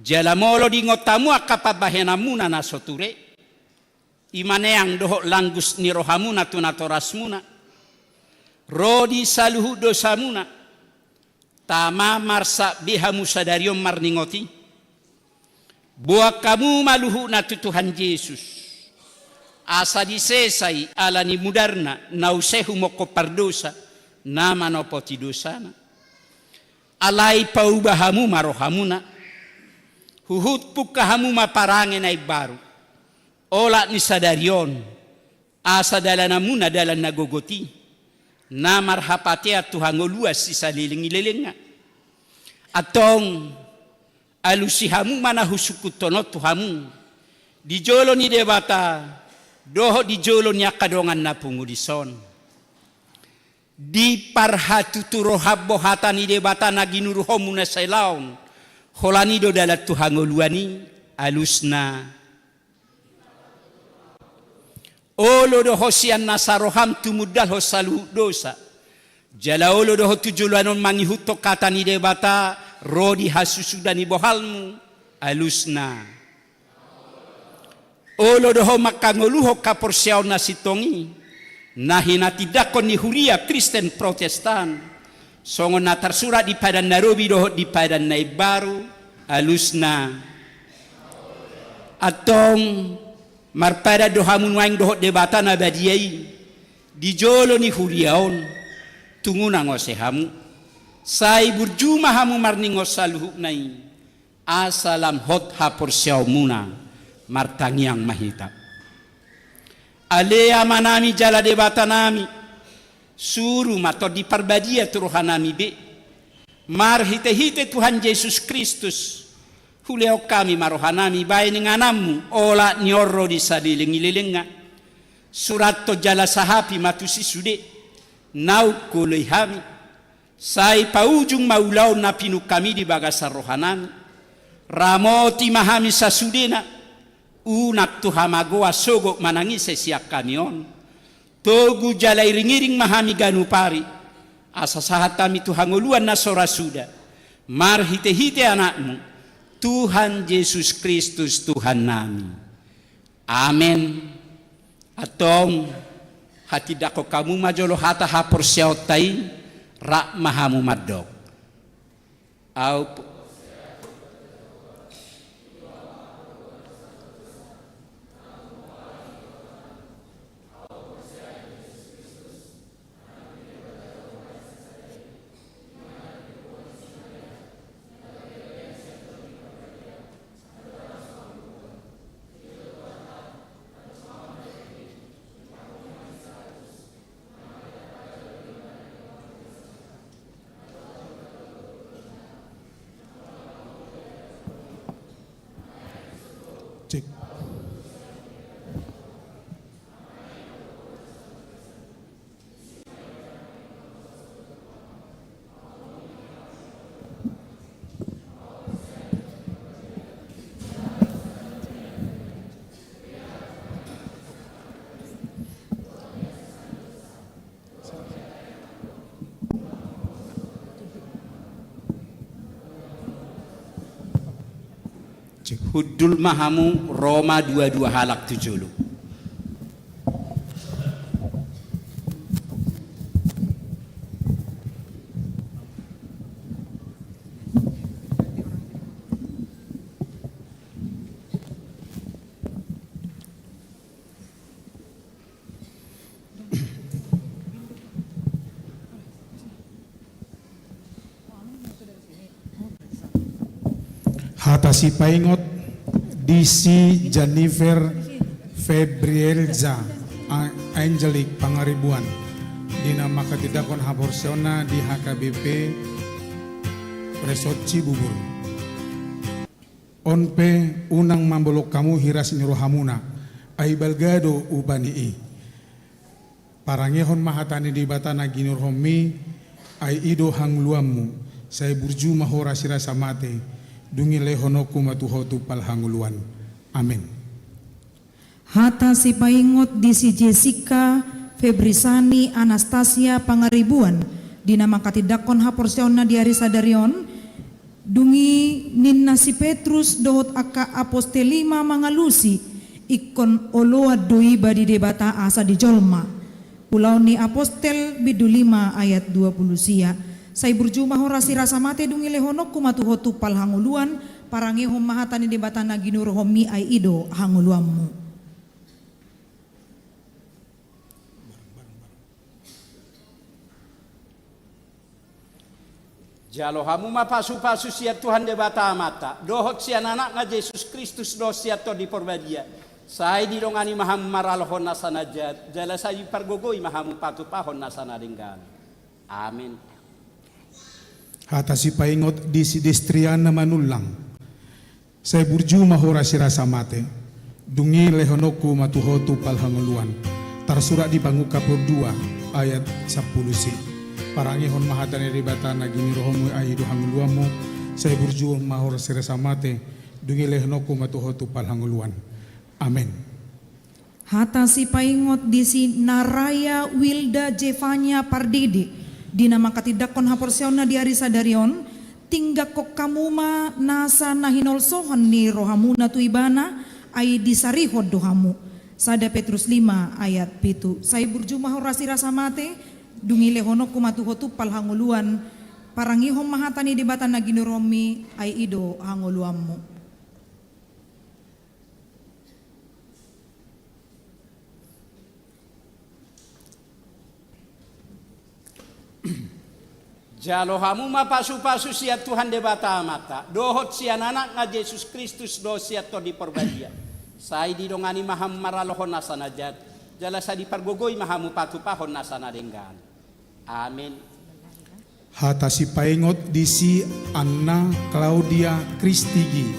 Jala molo diingot hamu angka pambahenanmuna na so ture, i ma neang dohot langgus ni rohamuna tu natorasmuna, ro di saluhut dosamuna, tama marsak be hamu sadari on marningot i. Boan hamu ma luhutna tu Tuhan Jesus. Asa disesa i ala ni mudarna na use humongkop pardosa, na manopoti dosana. Alai pauba hamu ma rohamuna. Huhut pungka hamu ma parange na imbaru. Olat ni sadari on. Asa dalananmuna dalan na gogot i, na marhapatean tu hangoluan sisaleleng ni lelengna. Antong, alusi hamu ma na husungkunhon on tu hamu, di jolo ni Debata, dohot di jolo ni angka dongan na pungu dison. Diparhatutu roham do hata ni Debata na ginuruhonmu na sai laon, holan i do dalan tu hangoluan i, alusna. Olo do ho sian nasa roham tumundalhon saluhut dosa. Jala olo do ho tu joloan on mangihuthon hata ni Debata, ro di hasusuda ni bohalmu, alusna. Olo do ho manghangoluhon haporseaon na sintong i, na hinatindangkon ni huria Kristen Protestan, songon na tarsurat di Padan na Robi dohot di Padan na Imbaru, alusna. Antong, marpadan do hamu nuaeng dohot Debata na badia i, di jolo ni huria on, tung unang ose hamu. Sai burju ma hamu marningot saluhutna i, asa lam hot haporseaonmuna. Martangiang ma hita. Ale Amanami jala Debatanami, suru ma Tondi Parbadia tu rohanami be. Marhitehite Tuhan Jesus Kristus, hulehon hami ma rohanami bahen ingananmu, olat ni on ro di saleleng ni lelengna. Surathon jala sahapi ma tusi sude naung huoloi hami. Sai paujung ma ulaon na pinungka-Mi di bagasan rohanami. Ramoti ma hami sasudena, unang tu hamagoan sogot manang ise sian hami on. Togu jala iring-iring ma hami ganup ari, asa sahat hami tu hangoluan na so ra suda, marhite-hite Anakmu, Tuhan Jesus Kristus Tuhannami. Amen. Antong, hatindangkon hamu ma jolo hata haporseaonta i, rap ma hamu mandok. Au p- Cek. Cek. Hundul ma hamu, ro ma dua-dua halak tu jolo. Hata sipaingot disi Jennifer Febrielza A-, Angelic Pangaribuan, di na manghatindangkon haporseaonna di H K B P Resort Cibubur. On pe unang mambolon hamu hiras ni rohamuna, ai balga do upa ni i. Parangehon ma hata ni Debata na ginuruhonmi, ai i do hangoluanmu, sai burju ma ho rasirasa mate, dung i lehononku ma tu ho tumpal hangoluan. Amen. Hata sipaingot disi Jessica Febrisani Anastasia Pangaribuan, di na manghatindangkon haporseaonna di ari sadari on, dung i ninna si Petrus dohot angka apostel i ma mangalusi, ingkon oloan do iba di Debata asa di jolma. Ulaon ni Apostel bindu lima ayat dua pulu sia. Sai burju ma ho rasirasa mate, dung i lehononku ma tu ho tumpal hangoluan, parangehon ma hata ni Debata na ginuruhonmi, ai i do hangoluanmu. Jalo hamu ma pasu-pasu sian Tuhan Debata Amanta, dohot sian Anakna Jesus Kristus, dohot sian Tondi Parbadia, sai didongani ma hamu maralohon nasa na jat, jala sai dipargogoi ma hamu patupahon nasa na denggan. Amen. Hata sipaingot disi Destriana Manullang. Sai burju ma ho rasirasa mate, dung i lehononku ma tu ho tumpal hangoluan. Tarsurat di Pangungkapon dua Ayat sampulu si. Parangehon ma hata ni Debata na ginirohonmu, ai i do hangoluanmu, sai burju ma ho rasirasa mate, dung i lehononku ma tu ho tumpal hangoluan. Amen. Hata sipaingot di si Naraya Wilda Jevanya Pardede, di na mangkatindangkon haporseaonna di ari sadari on, tinggakkon hamu ma nasa na hinolsohon ni rohamuna tu ibana, ai disarihon do hamu. Sada Petrus lima ayat pitu. Sai burju ma ho rasirasa mate, dung i lehononku ma tu ho tumpal hangoluan, parangehon ma hata ni Debata na ginirohonmi, ai i do hangoluanmu. Jalo hamu ma pasupasu sian Tuhan Debata Amanta, dohot sian Anakna Jesus Kristus dohot sian Tondi Porbadia. Sai didongani ma hamu maralohon nasa na jat, jala sai dipargogoi ma hamu patupahon nasa na denggan. Amen. Hata sipaingot di si Anna Claudia Kristigi,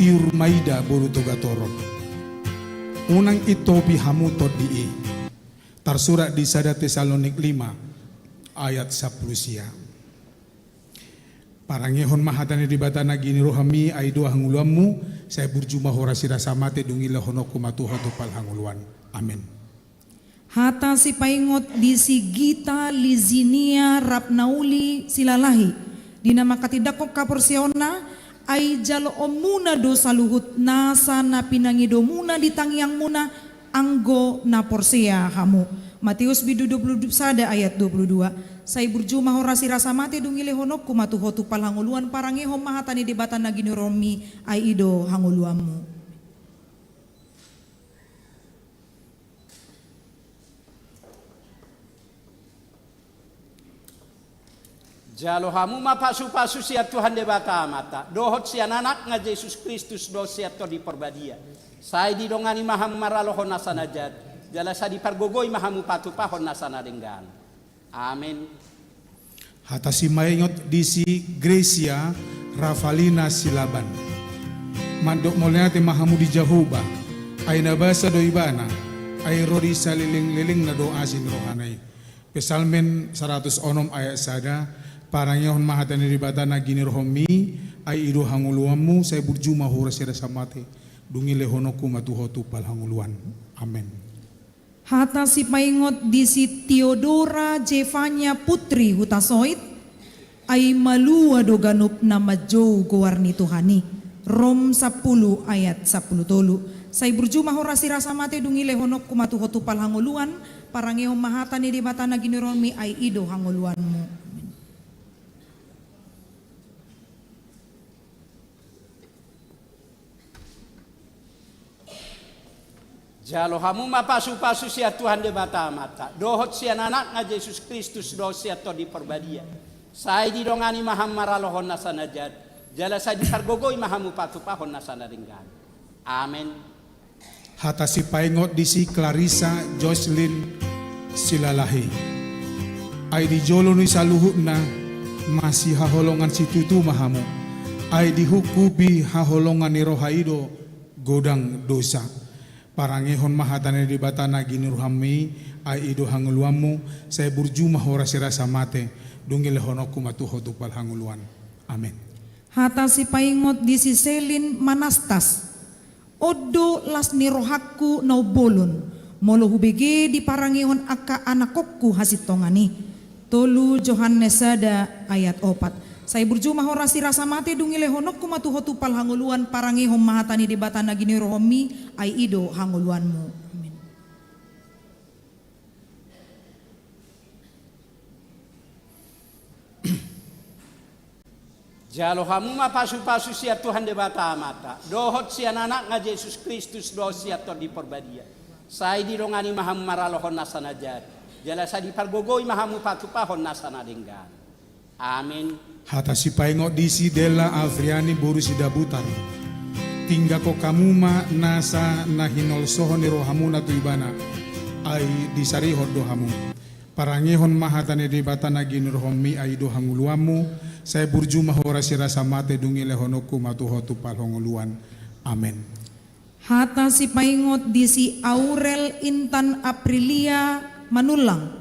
Tiur Maida boru Togatorop. Unang itopi hamu tondi i. Tarsurat di sada Tesalonik lima ayat sampulu sia. Parangehon ma hata ni Debata na ginirohonmi, ai i do hangoluanmu, sai burju ma ho rasirasa mate, dung i lehononku ma tu ho tumpal hangoluan. Amen. Hata sipaingot di si Gita Lizinia Rapnauli Silalahi, di na mangkatindangkon haporseaonna, ai jaloonmuna do saluhut nasa na pinangidomuna di tangiangmuna, anggo na porsea hamu. Mateus bindu dua pulu sada ayat dua pulu dua. Sai burju ma ho rasirasa mate, dung i lehononku ma tu ho tumpal hangoluan. Parangehon ma hata ni Debata na ginirohonmi, ai i do hangoluanmu. Jalo hamu ma pasupasu sian Tuhan Debata Amanta, dohot sian Anakna Jesus Kristus dohot sian Tondi Porbadia. Sai didongani ma hamu maralohon nasa na jat, jala sai dipargogoi ma hamu patupahon nasa na denggan. Amen. Hata sipaingot di si Gracia Ravalina Silaban. Mandok mauliate ma hamu di Jahowa, ai na basa do ibana, ai ro di salelenglelengna do asi ni rohana i. Psalmen saratus onom ayat sada. Parangehon ma hata ni Debata na ginirohonmi, ai i do hangoluanmu, sai burju ma ho rasirasa mate, dung i lehononku ma tu ho tumpal hangoluan. Amen. Hata sipaingot di si Teodora Jevanya Putri Hutasoit, ai malua do ganup na manjou goar ni Tuhan i. Rom sampulu ayat sampulu tolu. Sai burju ma ho rasirasa mate, dung i lehononku ma tu ho tumpal hangoluan. Parangehon ma hata ni Debata na ginirohonmi, ai i do hangoluanmu. Jalo hamu ma pasupasu sian Tuhan Debata Amanta, dohot sian Anakna Jesus Kristus dohot sian Tondi Porbadia. Sai didongani ma hamu maralohon nasa na jat, jala sai dipargogoi ma hamu patupahon nasa na denggan. Amen. Hata sipaingot di si Clarissa Jocelyn Silalahi. Ai di jolo ni saluhutna, masihaholongan situtu ma hamu. Ai dihungkupi haholongan ni roha i do godang dosa. Parangehon ma hata ni Debata na ginirohonmi, ai i do hangoluanmu, sai burju ma ho rasirasa mate, dung i lehononku ma tu ho tumpal hangoluan. Amen. Hata sipaingot di si Selin Manastas. On do las ni rohangku na umbolon, molo hubege diparangehon angka anakhonku hasintongan i. Tolu Johannes sada ayat opat. Sai burju ma ho rasirasa mate, dung i lehononku ma tu ho tumpal hangoluan. Parangehon ma hata ni Debata na ginirohonmi, ai i do hangoluanmu. Amen. Jalo hamu ma pasupasu sian Tuhan Debata Amanta, dohot sian Anakna Jesus Kristus dohot sian Tondi Porbadia. Sai didongani ma hamu maralohon nasa na jat, jala sai dipargogoi ma hamu patupahon nasa na denggan. Amen. Hata sipaingot di si Della Afriani boru Sidabutar. Tinggakkon hamu ma nasa na hinolsohon ni rohamuna tu ibana, ai disarihon do hamu. Parangehon ma hata ni Debata na ginirohonmi, ai i do hangoluanmu, sai burju ma ho rasirasa mate, dung i lehononku ma tu ho tumpal hangoluan. Amen. Hata sipaingot di si Aurel Intan Aprilia Manullang.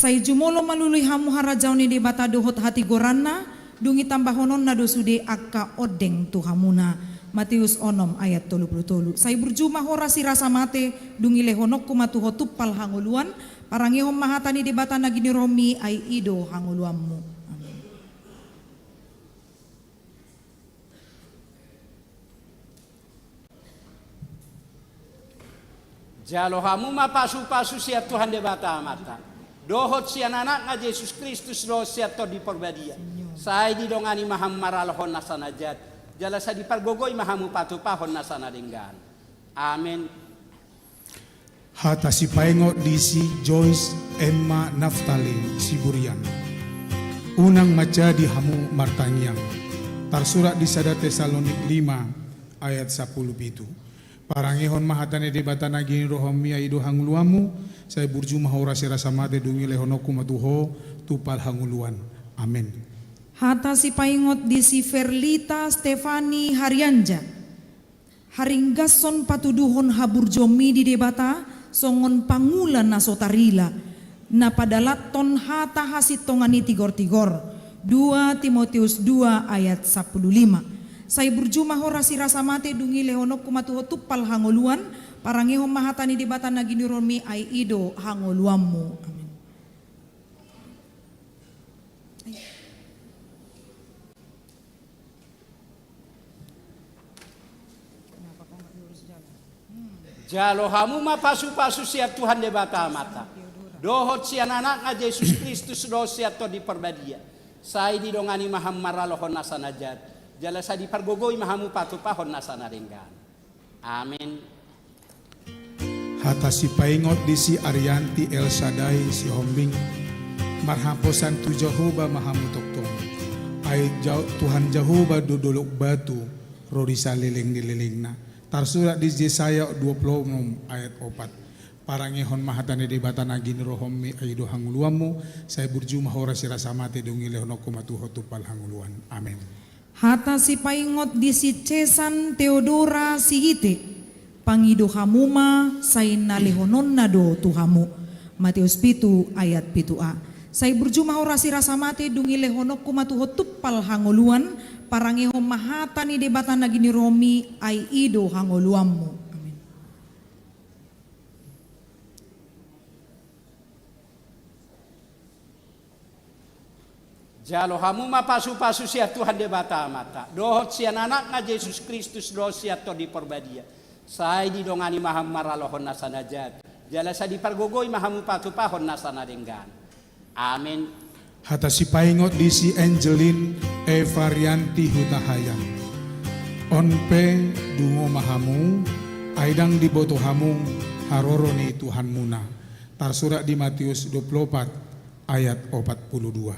Sai jumolo ma lului hamu harajaon ni Debata dohot hatigoranna, dung i tambahononna do sude angka ondeng tu hamuna. Mateus onom ayat tolu pulu tolu. Sai burju ma ho ro sirasa mate, dung i lehononku ma tu ho tumpal hangoluan, parangehon ma hata ni Debata na giniromi, ai i do hangoluanmu. Amin. Jalo hamu ma pasupasu sian Tuhan Debata Amanta, dohot sian Anakna Jesus Kristus dohot sian Tondi Parbadia. Sai didongani ma hamu maralohon nasa na jat, jala sai dipargogoi ma hamu patupahon nasa na denggan. Amen. Hata sipaingot di si Joyce Emma Naftali Siburian. Unang manjadi hamu martangiang. Tarsurat di sada Tesalonik lima ayat sampulu pitu. Parangehon ma hata ni Debata na ginirohonmi, ai i do hangoluanmu, sai burju ma ho ro sirasa mate, dung i lehononku ma tu ho tumpal hangoluan. Amen. Hata sipaingot di si Ferlita Stefani Harianja. Haringgashon patuduhon haburjuonmi di Debata, songon pangula na so tarila, na padalathon hata hasintongan ni tigortigor, dua Timoteus dua ayat sampulu lima. Sai burju ma ho ro sirasa mate, dung i lehononku ma tu ho tumpal hangoluan, parangehon ma hata ni Debata na ginirohonmi, ai i do hangoluanmu. Amin. Jalo hamu ma pasupasu sian Tuhan Debata Amanta, dohot sian Anakna Jesus Kristus dohot sian Tondi Parbadia. Sai didongani ma hamu maralohon nasa na jat, jala sai dipargogoi ma hamu patupahon nasa na denggan. Amen. Hata sipaingot di si Arianti El Sadai Sihombing. Marhaposan tu Jahowa ma hamu tongtong. Ai Tuhan Jahowa do dolok batu, ro di saleleng ni lelengna. Tarsurat di Jesaya dua pulu onom ayat opat. Parangehon ma hata ni Debata na ginirohonmi, ai i do hangoluanmu, sai burju ma ho ro sirasa mate, dung i lehononku ma tu ho tumpal hangoluan. Amen. Hata sipaingot di si Cesan Teodora Sihite. Pangido hamu ma, sai na lehononna do tu hamu. Mateus pitu ayat pitu a. Sai burju ma ho ro sirasa mate, dung i lehononku ma tu ho tumpal hangoluan, parangehon ma hata ni Debata na ginirohonmi, ai i do hangoluanmu. Amin. Jalo hamu ma pasupasu sian Tuhan Debata Amanta, dohot sian Anakna Jesus Kristus, dohot sian Tondi Parbadia. Sai didongani ma hamu maralohon nasa na jat, jala sai dipargogoi ma hamu patupahon nasa na denggan. Amen. Hata sipaingot di si Angelin Evarianti Hutahayan. On pe dungo ma hamu, ai ndang diboto hamu haroro ni Tuhanmuna. Tarsurat di Mateus dua pulu opat ayat opat pulu dua.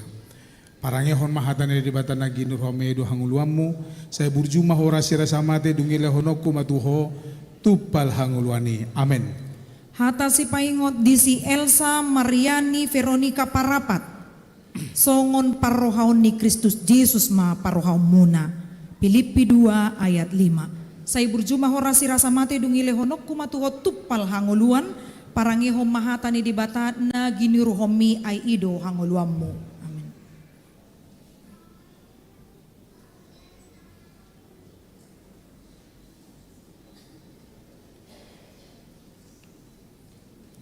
Parangehon ma hata ni Debata na ginirohonmi, ai i do hangoluanmu, sai burju ma ho ro sirasa mate, dung i lehononku ma tu ho tumpal hangoluan i. Amen. Hata sipaingot di si Elsa Mariani Veronika Parapat. Songon parrohaon ni Kristus Jesus ma parrohaonmuna. Pilippi dua ayat lima. Sai burju ma ho ro sirasa mate, dung i lehononku ma tu ho tumpal hangoluan, parangehon ma hata ni Debata na ginirohonmi, ai i do hangoluanmu. Amen.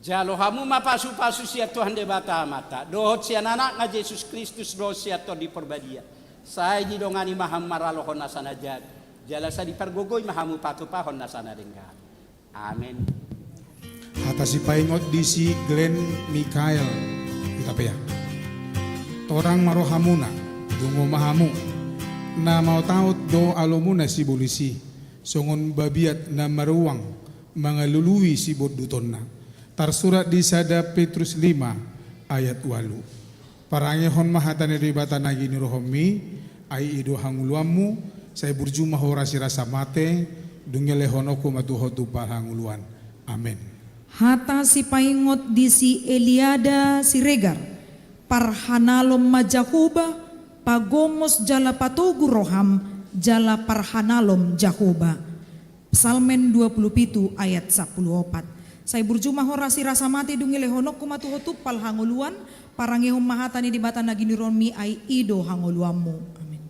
Jalo hamu ma pasupasu sian Tuhan Debata Amanta, dohot sian Anakna Jesus Kristus, dohot sian Tondi Parbadia. Sai didongani ma hamu maralohon nasa na jat, jala sai dipargogoi ma hamu patupahon nasa na denggan. Amen. Hata sipaingot di si Glenn Mikael Hutapea. Torang ma rohamuna, dungo ma hamu. Na maotaot do alomuna sibolis i, songon babiat na maruang mangalului sibondutonna. Tarsurat di sada Petrus lima ayat ualu. Parangehon ma hata ni Debata na ginirohonmi, ai i do hangoluanmu, sai burju ma ho ro sirasa mate, dung i lehononku ma tu ho tumpal hangoluan. Amen. Hata sipaingot di si Eliada Siregar. Parhanalom ma Jahowa, pagomos jala patogu roham, jala parhanalom Jahowa. Psalmen dua pulu pitu ayat sampulu opat. Sai burju ma ho rasi rasa mate, dung i lehononku ma tu ho tumpal hangoluan, parangehon ma hata ni Debata na giniuronmi, ai i do hangoluanmu. Amen.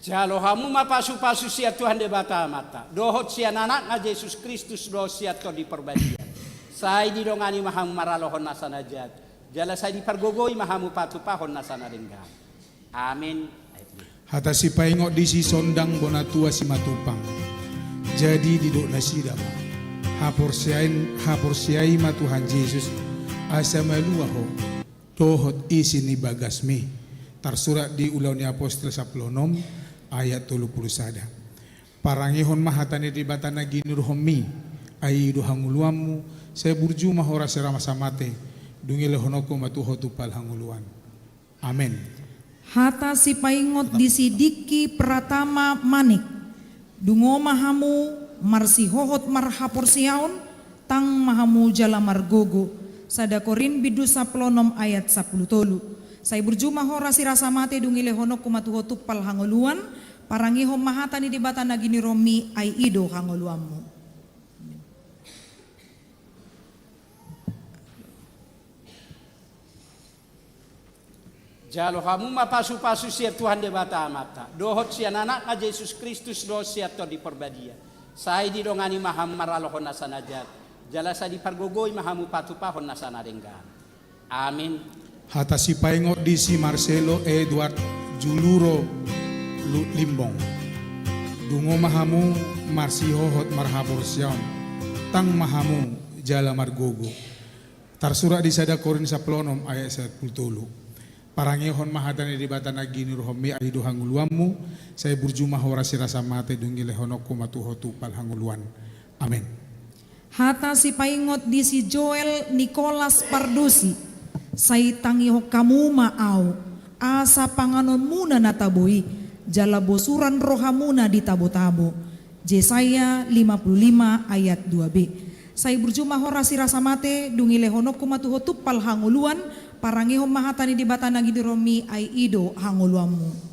Jalo hamu ma pasupasu sian Tuhan Debata Amanta, dohot sian Anakna Jesus Kristus, dohot sian Tondi Parbadia. Sai didongani ma hamu maralohon nasa na jat, jala sai dipargogoi ma hamu patupahon nasa na denggan. Amin. Hata sipaingot di si Sondang bona tua Simatupang. Jadi didok nasida ma: Haporseai, haporseai ma Tuhan Jesus, asa malua ho dohot isi ni bagasmi. Tarsurat di Ulaon ni Apostel sampulu onom ayat tolu pulu sada. Parangehon ma hata ni Debata na giniuronmi, ai i do hangoluanmu, sai burju ma ho rasi rasa mate, dung i lehononku ma tu ho tumpal hangoluan. Amen. Hata sipaingot di si Diki Pratama Manik. Dungo ma hamu marsihohot marhaporseaon, tang ma hamu jala margogo. Sada Korint bindu sampulu onom ayat sampulu tolu. Sai burju ma ho rasi rasa mate, dung i lehononku ma tu ho tumpal hangoluan, parangehon ma hata ni Debata na giniuronmi, ai i do hangoluanmu. Jalo hamu ma pasupasu sian Tuhan Debata Amanta, dohot sian Anakna Jesus Kristus, dohot sian Tondi Parbadia. Sai didongani ma hamu maralohon nasa na jat, jala sai dipargogoi ma hamu patupahon nasa na denggan. Amin. Hata sipaingot di si Marcelo Edward Juluro Lu-, Limbong. Dungo ma hamu marsihohot marhaporseaon, tang ma hamu jala margogo. Tarsurat di sada Korint sampulu onom ayat sampulu tolu. Parangehon ma hata ni Debata na giniuronmi, ai i do hangoluanmu, sai burju ma ho rasi rasa mate, dung i lehononku ma tu ho tumpal hangoluan. Amen. Hata sipaingot di si Joel Nicolas Pardusi. Sai tangihon hamu ma ahu, asa panganonmuna na tabo i, jala bosuran rohamuna di tabotabo. Jesaya lima pulu lima ayat dua b. Sai burju ma ho rasi rasa mate, dung i lehononku ma tu ho tumpal hangoluan, parangehon ma hata ni Debata na giniuronmi, ai i do hangoluanmu.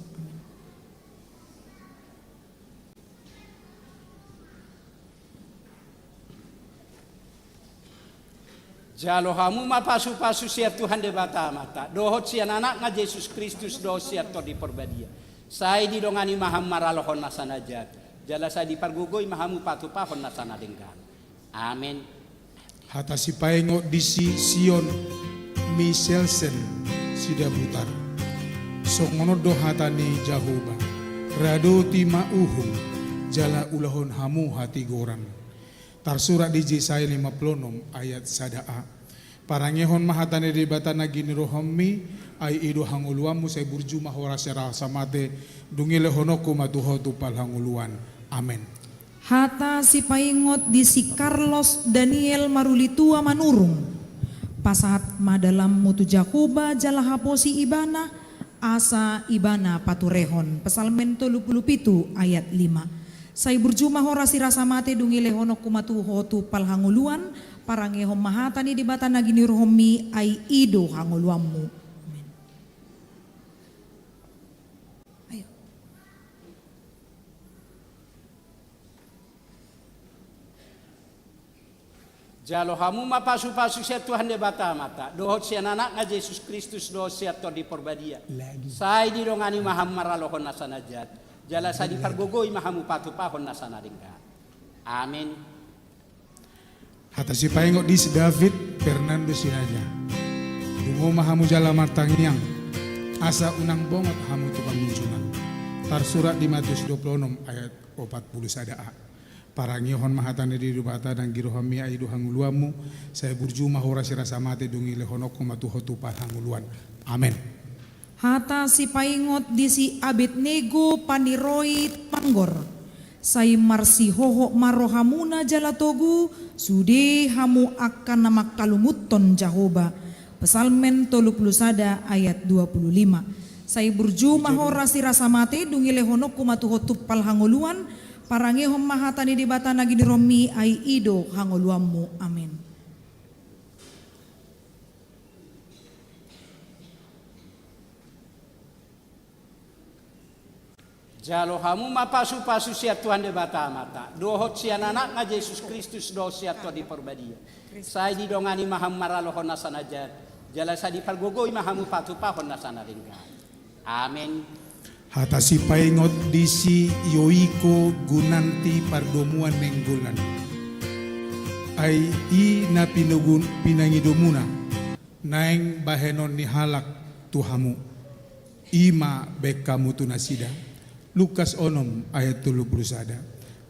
Jalo hamu ma pasupasu sian Tuhan Debata Amanta, dohot sian Anakna Jesus Kristus, dohot sian Tondi Parbadia. Sai didongani ma hamu maralohon nasa na jat, jala sai dipargogoi ma hamu patupahon nasa na denggan. Amen. Hata sipaingot di si Sion Michelsen Sidabutar. Songon on do hata ni Jahowa: Radoti ma uhum, jala ulahon hamu hatigoran. Tarsurat di Jesaya lima pulu onom ayat sada a. Parangehon ma hata ni Debata na giniuronmi, ai i do hangoluanmu, sai burju ma ho rasi rasa mate, dung i lehononku ma tu ho tumpal hangoluan. Amen. Hata sipaingot di si Carlos Daniel Marulitua Manurung. Pasahat ma dalanmu tu Jahowa, jala haposi Ibana, asa Ibana paturehon. Psalmen tolu pulu pitu ayat lima. Sai burju ma ho rasi rasa mate, dung i lehononku ma tu ho tumpal hangoluan, parangehon ma hata ni Debata na giniuronmi, ai i do hangoluanmu. Amen. Ayo. Jalo hamu ma pasupasu sian Tuhan Debata Amanta, dohot sian Anakna Jesus Kristus, dohot sian Tondi Parbadia. Lagi. Sai didongani ma hamu maralohon nasa na jat, jala sai dipargogoi ma hamu patupahon nasa na denggan. Amin. Hata sipaingot di si David Fernando Sinaga. Dungo ma hamu jala martangiang, asa unang bongot hamu tu pangunjunan. Tarsurat di Matius dua pulu onom ayat opat pulu sada a. Parangehon ma hata ni Debata na giniuronmi, ai i do hangoluanmu, sai burju ma ho rasi rasa mate, dung i lehononku ma tu ho tumpal hangoluan. Amen. Hata sipaingot di si Abednego Paniroi Manggor. Sai marsihohot ma rohamuna jala togu, sude hamu angka na mangkalungunhon Jahowa. Psalmen tolu pulu sada ayat dua pulu lima. Sai burju ma ho rasi rasa mate, dung i lehononku ma tu ho tumpal hangoluan, parangehon ma hata ni Debata na giniuronmi, ai i do hangoluanmu. Amen. Jalo hamu ma pasupasu sian Tuhan Debata Amanta, dohot sian Anakna Jesus Kristus, dohot sian Tondi Parbadia. Sai didongani ma hamu maralohon nasa na jat, jala sai dipargogoi ma hamu patupahon nasa na denggan. Amen. Hata sipaingot di si Yoiko Gunanti Pardomuan Nainggolan. Ai i na pinogun-, pinangidomuna naeng bahenon ni halak tu hamu, i ma baen hamu tu nasida. Lukas onom ayat tolu pulu sada.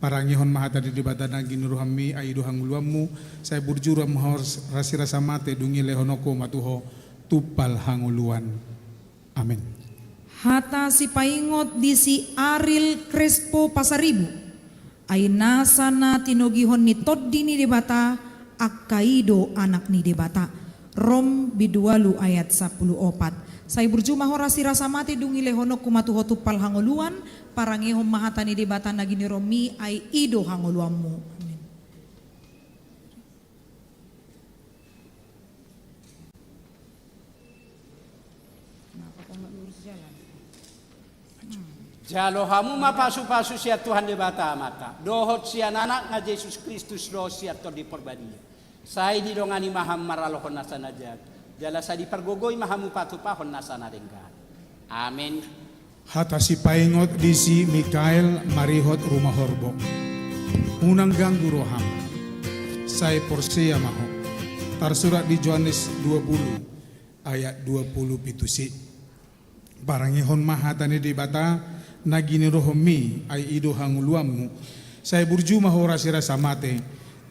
Parangehon ma hata ni Debata na ginirohanmi, ai i do hangoluanmu, sai burju ma ho ras-, rasirasa mate, dung i lehononku ma tu ho tumpal hangoluan. Amen. Hata sipaingot di si Aril Crespo Pasaribu. Ai nasa na tinogihon ni Tondi ni Debata, angka i do anak ni Debata. Rom bindu ualu ayat sampulu opat. Sai burju ma ho rasirasa mate, dung i lehononku ma tu ho tumpal hangoluan, parangehon ma hata ni Debata na ginirohanmi, ai i do hangoluanmu. Amen. Jalo hamu ma pasupasu sian Tuhan Debata Amanta, dohot sian Anakna Jesus Kristus, dohot sian Tondi Parbadia. Sai didongani ma hamu maralohon nasa na jat, jala sai dipargogoi ma hamu patupahon nasa na denggan. Amen. Hata sipaingot di si Mikael Marihot Rumahorbo. Unang ganggu roham, sai porsea ma ho. Tarsurat di Johannes dua pulu ayat dua pulu pitu c. Parangehon ma hata ni Debata na ginirohanmi, ai i do hangoluanmu, sai burju ma ho rasirasa mate,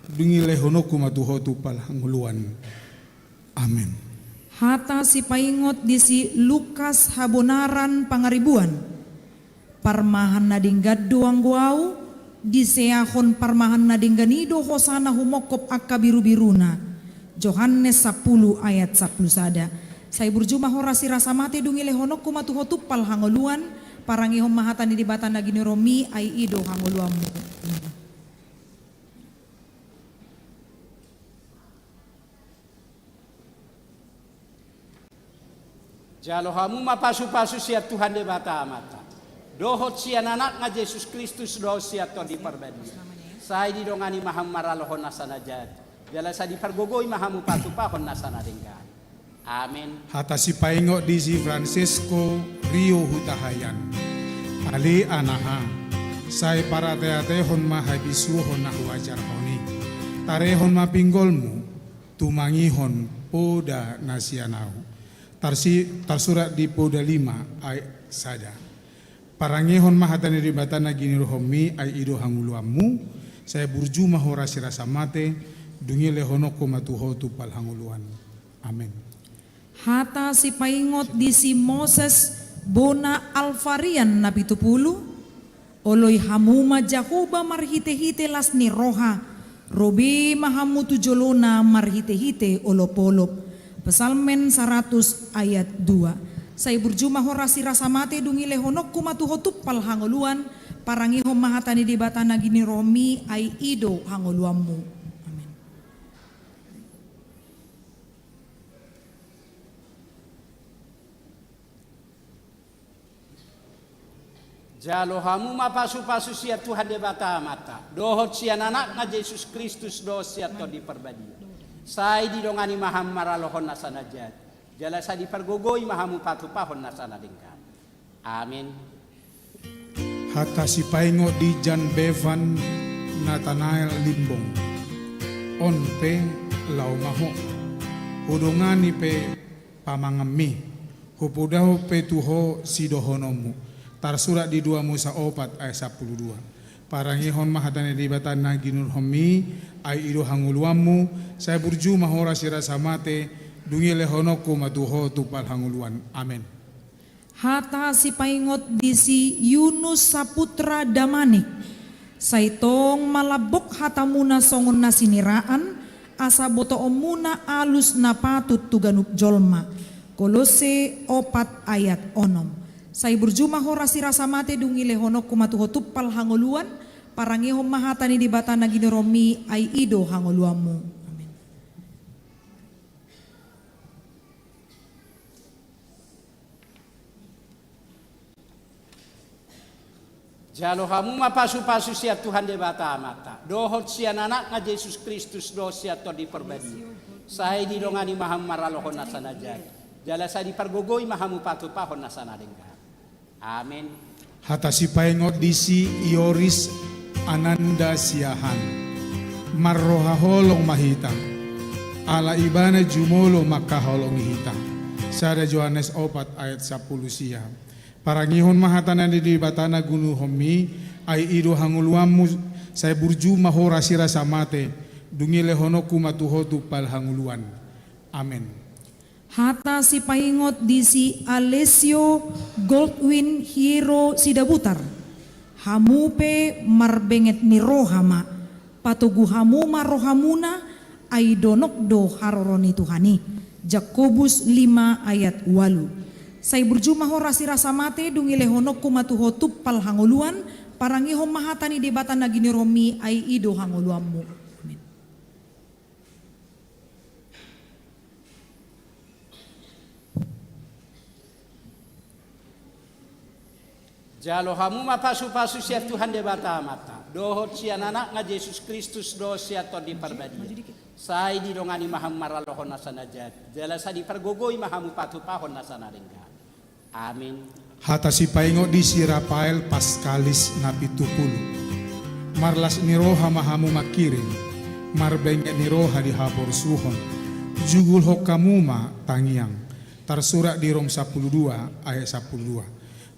dung i lehononku ma tu ho tumpal hangoluan. Amen. Hata sipaingot di si Lukas Habonaran Pangaribuan. Parmahan na denggan do anggo ahu, diseahon parmahan na denggan i do hosana humongkop angka birubiruna. Johannes sampulu ayat sampulu sada. Sai burju ma ho rasirasa mate, dung i lehononku ma tu ho tumpal hangoluan, parangehon ma hata ni Debata na ginirohanmi, ai i do hangoluanmu. Jalo hamu ma pasupasu sian Tuhan Debata Amanta, dohot sian Anakna Jesus Kristus, dohot sian Tondi Parbadia. Sai didongani ma hamu maralohon nasa na jat, jala sai dipargogoi ma hamu patupahon nasa na denggan. Amen. Hata sipaingot di si Francesco Rio Hutahayan. Ale anaha, sai parateatehon ma habisuhon na huajarhon i. Tarehon ma pinggolmu, tumangihon poda na sian ahu. Tarsi-, tarsurat di Poda lima ayat sada. Parangehon ma hata ni Debata na ginirohanmi, ai i do hangoluanmu, sai burju ma ho rasirasa mate, dung i lehononku ma tu ho tumpal hangoluan. Amen. Hata sipaingot di si Moses bona Alvarian na pitu pulu. Oloi hamu ma Jahowa marhitehite las ni roha, ro be ma hamu tu jolona marhitehite olopolop. Psalmen saratus ayat dua. Sai burju ma ho rasirasa mate, dung i lehononku ma tu ho tumpal hangoluan, parangehon ma hata ni Debata na ginirohanmi, ai i do hangoluanmu. Amen. Jalo hamu ma pasupasu sian Tuhan Debata Amanta, dohot sian Anakna Jesus Kristus, dohot sian Tondi Parbadia. Sai didongani ma hamu maralohon nasa na jat, jala sai dipargogoi ma hamu patupahon nasa na denggan. Amen. Hata sipaingot di Jan Bevan Natanael Limbong. On pe laho ma ho, hudongani pe pamanganmi, hupodahu pe tu ho sidohononmu. Tarsurat di dua Musa opat ayat sampulu dua. Parangehon ma hata ni Debata na ginirohanmi, ai i do hangoluanmu, sai burju ma ho rasirasa mate, dung i lehononku ma tu ho tumpal hangoluan. Amen. Hata sipaingot di si Yunus Saputra Damanik. Sai tong ma lambok hatamuna songon na siniraan, asa botoonmuna alus na patut tu ganup jolma. Kolose opat ayat onom. Sai burju ma ho rasirasa mate, dung i lehononku ma tu ho tumpal hangoluan, parangehon ma hata ni Debata na ginirohanmi, ai i do hangoluanmu. Amen. Jalo hamu ma pasupasu sian Tuhan Debata Amanta, dohot sian Anakna Jesus Kristus, dohot sian Tondi Parbadia. Sai didongani ma hamu maralohon nasa na jat, jala sai dipargogoi ma hamu patupahon nasa na denggan. Amen. Hata sipaingot disi Ioris Ananda Siahaan. Marroha holong ma hita, ala Ibana jumolo mangkaholongi hita. Sada Johannes opat ayat sampulu sia. Parangehon ma hata ni Debata na ginuruhonmi, ai i do hangoluanmu, sai burju ma ho rasirasa mate, dung i lehononku ma tu ho tumpal hangoluan. Amen. Hata sipaingot di si Alessio Goldwyn Hiero Sidabutar. Hamu pe marbenget ni roha ma, patogu hamu ma rohamuna, ai donok do haroro ni Tuhan i. Jakobus lima ayat ualu. Sai burju ma ho rasirasa mate, dung i lehononku ma tu ho tumpal hangoluan. Parangehon ma hata ni Debata na ginuruhonmi, ai i do hangoluanmu. Amen. Jalo hamu ma pasupasu sian Tuhan Debata Amanta, dohot sian Anakna Jesus Kristus, dohot sian Tondi Parbadia. Sai didongani ma hamu maralohon nasa na jat, jala sai dipargogoi ma hamu patupahon nasa na denggan. Amen. Hata sipaingot di si Rafael Pascalis na pitu pulu. Marlas ni roha ma hamu mangkirim, marbenget ni roha di haporsuhon. Jugulhon hamu ma tangiang. Tarsurat di Rom sampulu dua ayat sampulu dua.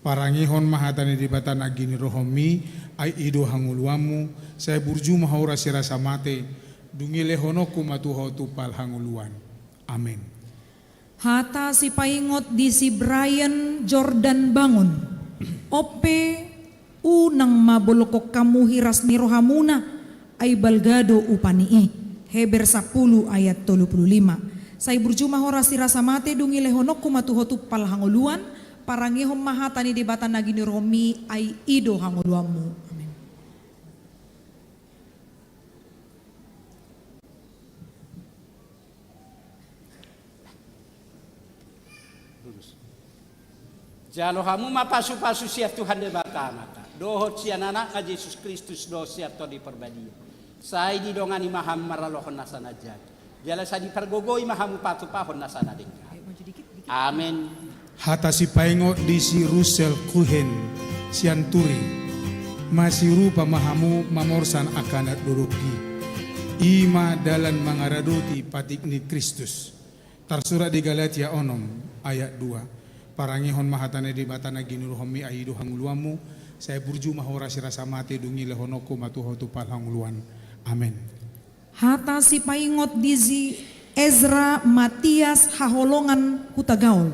Parangehon ma hata ni Debata na ginuruhonmi, ai i do hangoluanmu, sai burju ma ho rasirasa mate, dung i lehononku ma tu ho tumpal hangoluan. Amen. Hata sipaingot di si Brian Jordan Bangun. On pe, unang ma bolongkon hamu hiras ni rohamuna, ai balga do upa ni i. Heber sampulu ayat tolu pulu lima. Sai burju ma ho rasirasa mate, dung i lehononku ma tu ho tumpal hangoluan. Parangehon ma hata ni Debata na ginuruhonmi, ai i do hangoluanmu. Amen. Jalo hamu ma pasupasu sian Tuhan Debata Amanta, dohot sian Anakna Jesus Kristus, dohot sian Tondi Parbadia. Sai didongani ma hamu maralohon nasa na jat, jala sai dipargogoi ma hamu patupahon nasa na denggan. Amen. Hata sipaingot di si Russell Kuhen sian Turi. Masirupa ma hamu mamorsan angka na dodongki. I ma dalan mangaradoti patik ni Kristus. Tarsurat di Galatia onom ayat dua. Parangehon ma hata ni Debata na ginuruhonmi, ai i do hangoluanmu, sai burju ma ho rasirasa mate, dung i lehononku ma tu ho tumpal hangoluan. Amen. Hata sipaingot di si Ezra Matias Haholongan Hutagaol.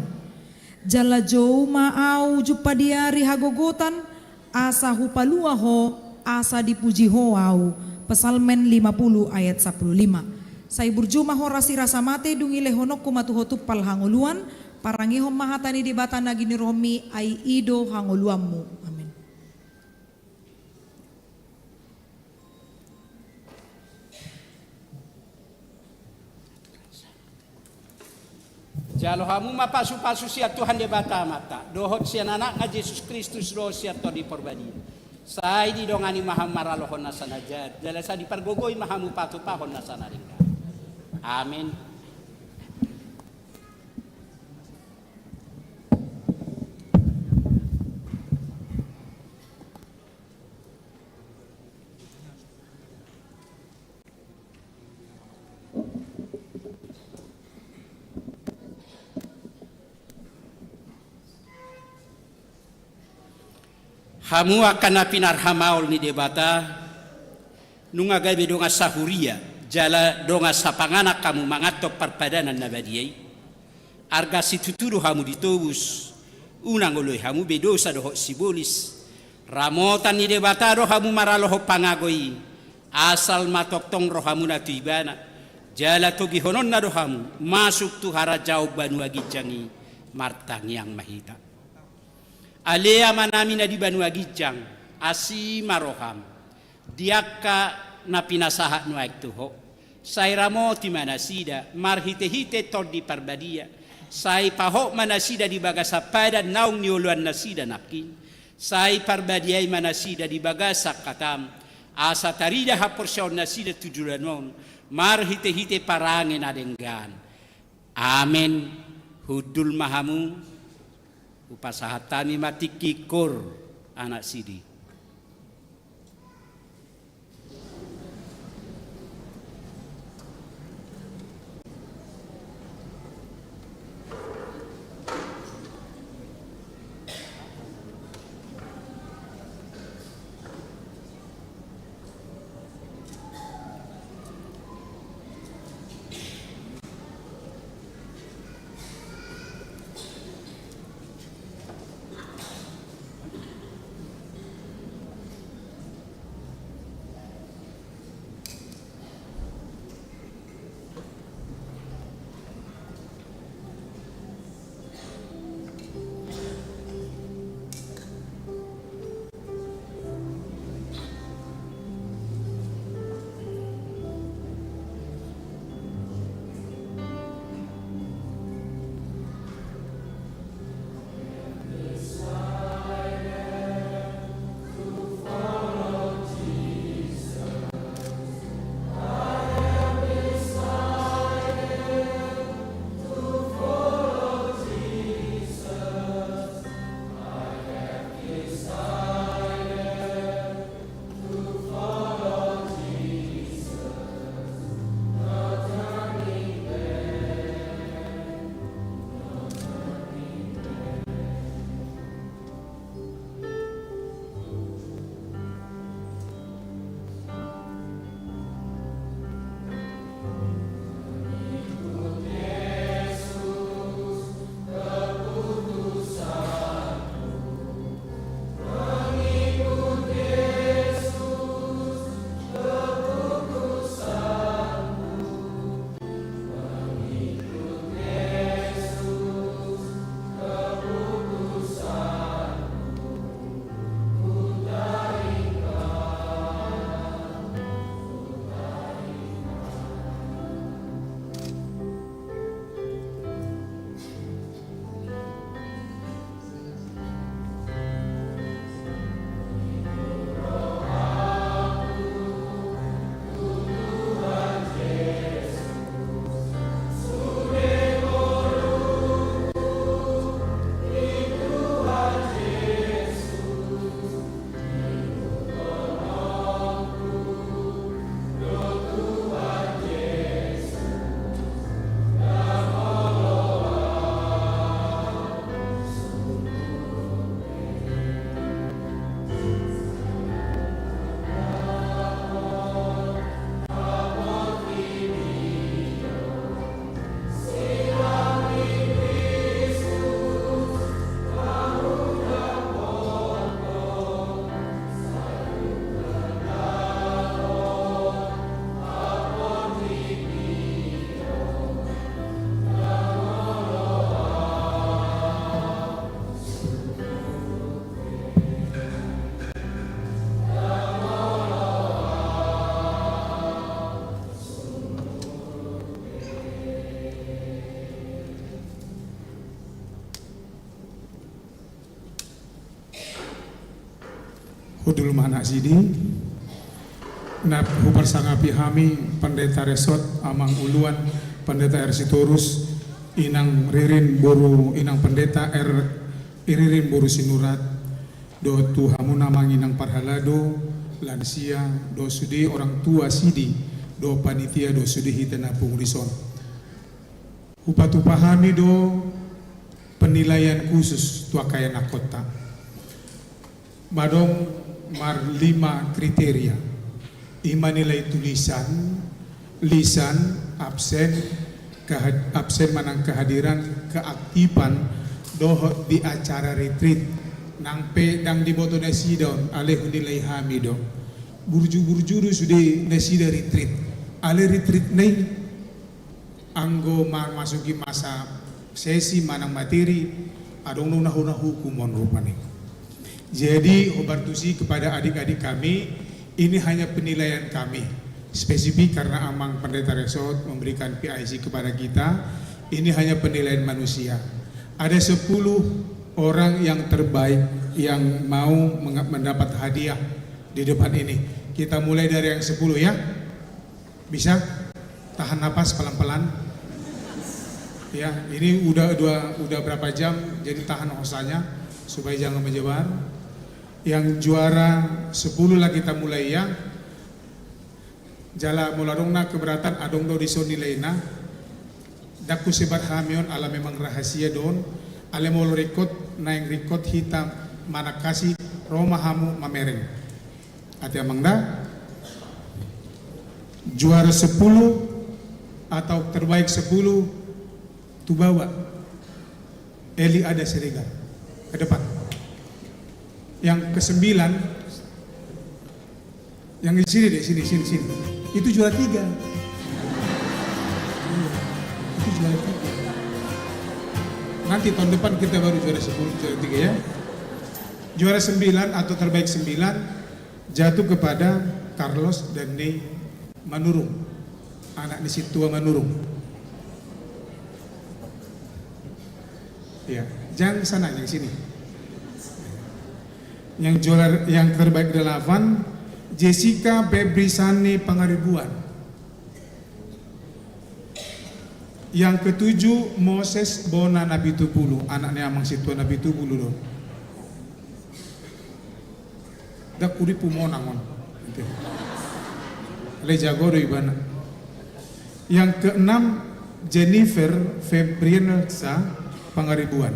Jala jou ma au jumpa di ari hagogotan, asa hupalua ho, asa dipuji ho au. Psalmen lima pulu ayat sampulu lima. Sai burju ma ho rasirasa mate, dung i lehononku ma tu ho tumpal hangoluan. Parangehon ma hata ni Debata na ginuruhonmi, ai i do hangoluanmu. Amen. Jalo hamu ma pasupasu sian Tuhan Debata Amanta, dohot sian Anakna Jesus Kristus, dohot sian Tondi Parbadia. Sai didongani ma hamu maralohon nasa na jat, jala sai dipargogoi ma hamu patupahon nasa na denggan. Amen. Hamu angka na pinarhamaol ni Debata, nunga gabe dongan sahuria jala dongan sapanganan hamu manganhon parpadanan na badia i. Arga situtu do hamu ditobus, unang oloi hamu be dosa dohot sibolis. Ramotan ni Debata do hamu maralohon pangago i, asal ma tongtong rohamuna tu Ibana, jala togihononna do hamu masuk tu harajaon banua ginjang i martangiang ma hita. Ale Amanami na di banua ginjang, asi ma roham di angka na pinasahat nuaeng tu ho. Sai ramoti ma nasida marhitehite Tondi Parbadia. Sai pahot ma nasida di bagasan padan naung nioloan nasida nangkin. Sai parbadiai ma nasida di bagasan hataM, asa tarida haporseaon nasida tu joloan on, marhitehite parange na denggan. Amen. Hundul ma hamu. Hupasahat hami ma tingki koor anak sidi. Hundul ma anak sidi. Na huparsangapi hami Pendeta Resort, Amang Uluan, Pendeta R. Sitorus, Inang Ririn boru, Inang Pendeta R. Ririn boru Sinurat, dohot tu hamu na manginang parhalado, lansia, dohot sude orang tua sidi, dohot panitia, dohot sude hita na pungu dison. Hupatupa hami do penilaian khusus tu angka ianakhonta. Adong marlima kriteria. I ma nilai tulisan, lisan, absen, keha-, absen manang kehadiran, keaktifan, dohot di acara retreat. Nang pe ndang diboto nasida on, alai hunilai hami do. Burju-burju do sude nasida retreat. Alai retreat na i anggo mamasuki masa sesi manang materi, adong do na hona hukum on rupani. Jadi, hombar tusi kepada adik-adik kami, ini hanya penilaian kami. Spesifik karena Amang Pendeta Resort memberikan P I C kepada kita, ini hanya penilaian manusia. Ada sepuluh orang yang terbaik yang mau menge-, mendapat hadiah di depan ini. Kita mulai dari yang sepuluh, ya. Bisa? Tahan napas pelan-pelan. Ya, ini udah dua, udah berapa jam, jadi tahan hosanya supaya jangan menyebar. Yang juara sepuluh lah kita mulai, ya. Jala molo adong na keberatan, adong do dison nilaina. Ndang husebar hami on ala memang rahasia do on. Alai molo ringkot, naeng ringkot hita manangkasi, ro ma hamu mamereng. Ate amang da. Juara sepuluh atau terbaik sepuluh, tu bawah. Eli Ada Siregar. Ke depan. Yang kesembilan, yang di sini deh, sini, sini, sini. Itu juara tiga. Iya, itu juara tiga. Nanti tahun depan kita baru juara sepuluh, juara tiga, ya. Juara sembilan atau terbaik sembilan jatuh kepada Carlos dan Nei Manurung, anak ni Sintua Manurung. Ya, jangan sana, yang sini. Yang juara, yang terbaik delapan, Jessica Febrisani Pangaribuan. Yang ketujuh, Moses Bona Napitupulu, anak ni Amang Sintua Napitupulu do. Ndang huripu monang on. Oke. Alai jago do ibana. Yang keenam, Jennifer Febriansa Pangaribuan.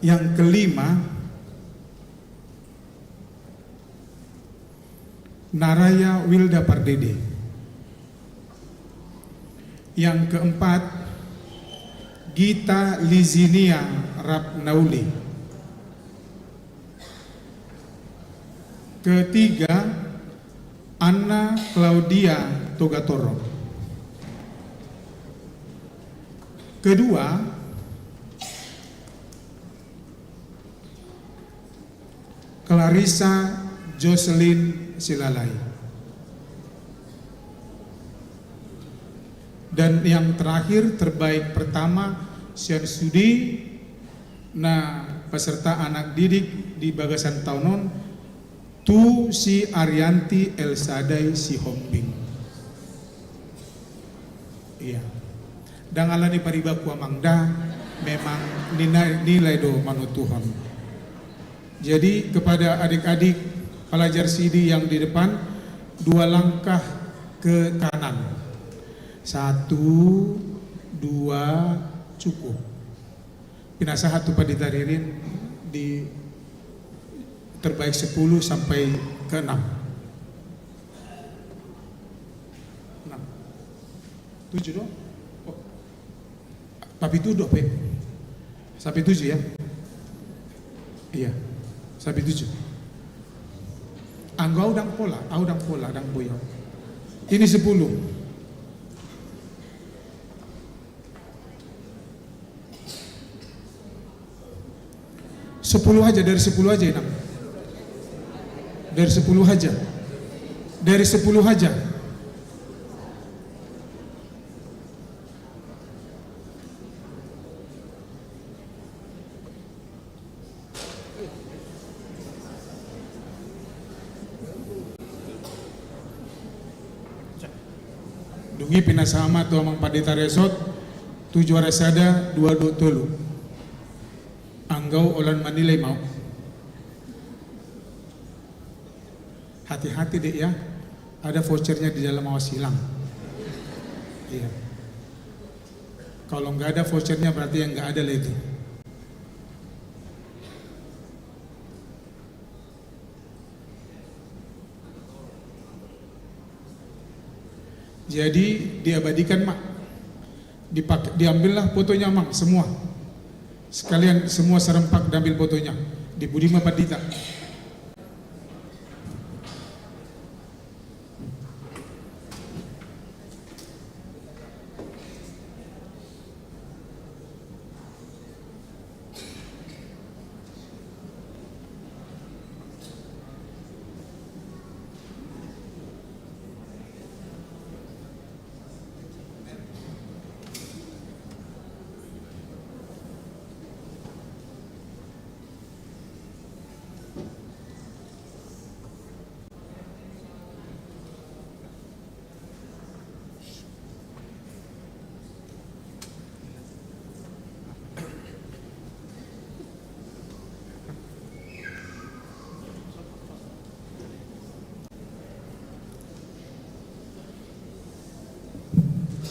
Yang kelima, Naraya Wilda Pardede. Yang keempat, Gita Lizinia Rapnauli. Ketiga, Anna Claudia Togatoro. Kedua, Clarissa Jocelyn Silalai. Dan yang terakhir, terbaik pertama, sian sude na peserta anak didik di bagasan taon on, tu si Arianti Elsadai Sihombing. Iya. Ndang alani paribanku amang da, memang nina-, nilai do manutuhon. Jadi kepada adik-adik pelajar sidi yang di depan, dua langkah ke kanan. Satu, dua, cukup. Pinasahat tu Pandita Ririn di terbaik sepuluh sampai ke enam. Enam. Tujuh dong? Oh. Tapi tujuh, Pe. Sampai tujuh, ya? Iya. Sampai tujuh. Anggo au ndang pola, au ndang pola, ndang boi au. Ini sepuluh. Sepuluh aja, dari sepuluh aja, Inang. Dari sepuluh aja. Dari sepuluh aja. Dung i pinasahat ma tu Amang Pandita Resort, tu juara sada, dua dohot tolu. Anggo au holan manilai ma au. Hati-hati deh ya, ada vouchernya di dalam, awas hilang. Iya. Kalau nggak ada vouchernya, berarti yang nggak ada lah itu. Jadi diabadikan ma. Dipak-, diambillah fotonya, Mang, semua. Sekalian semua serempak diambil fotonya. Dipudi ma Pandita.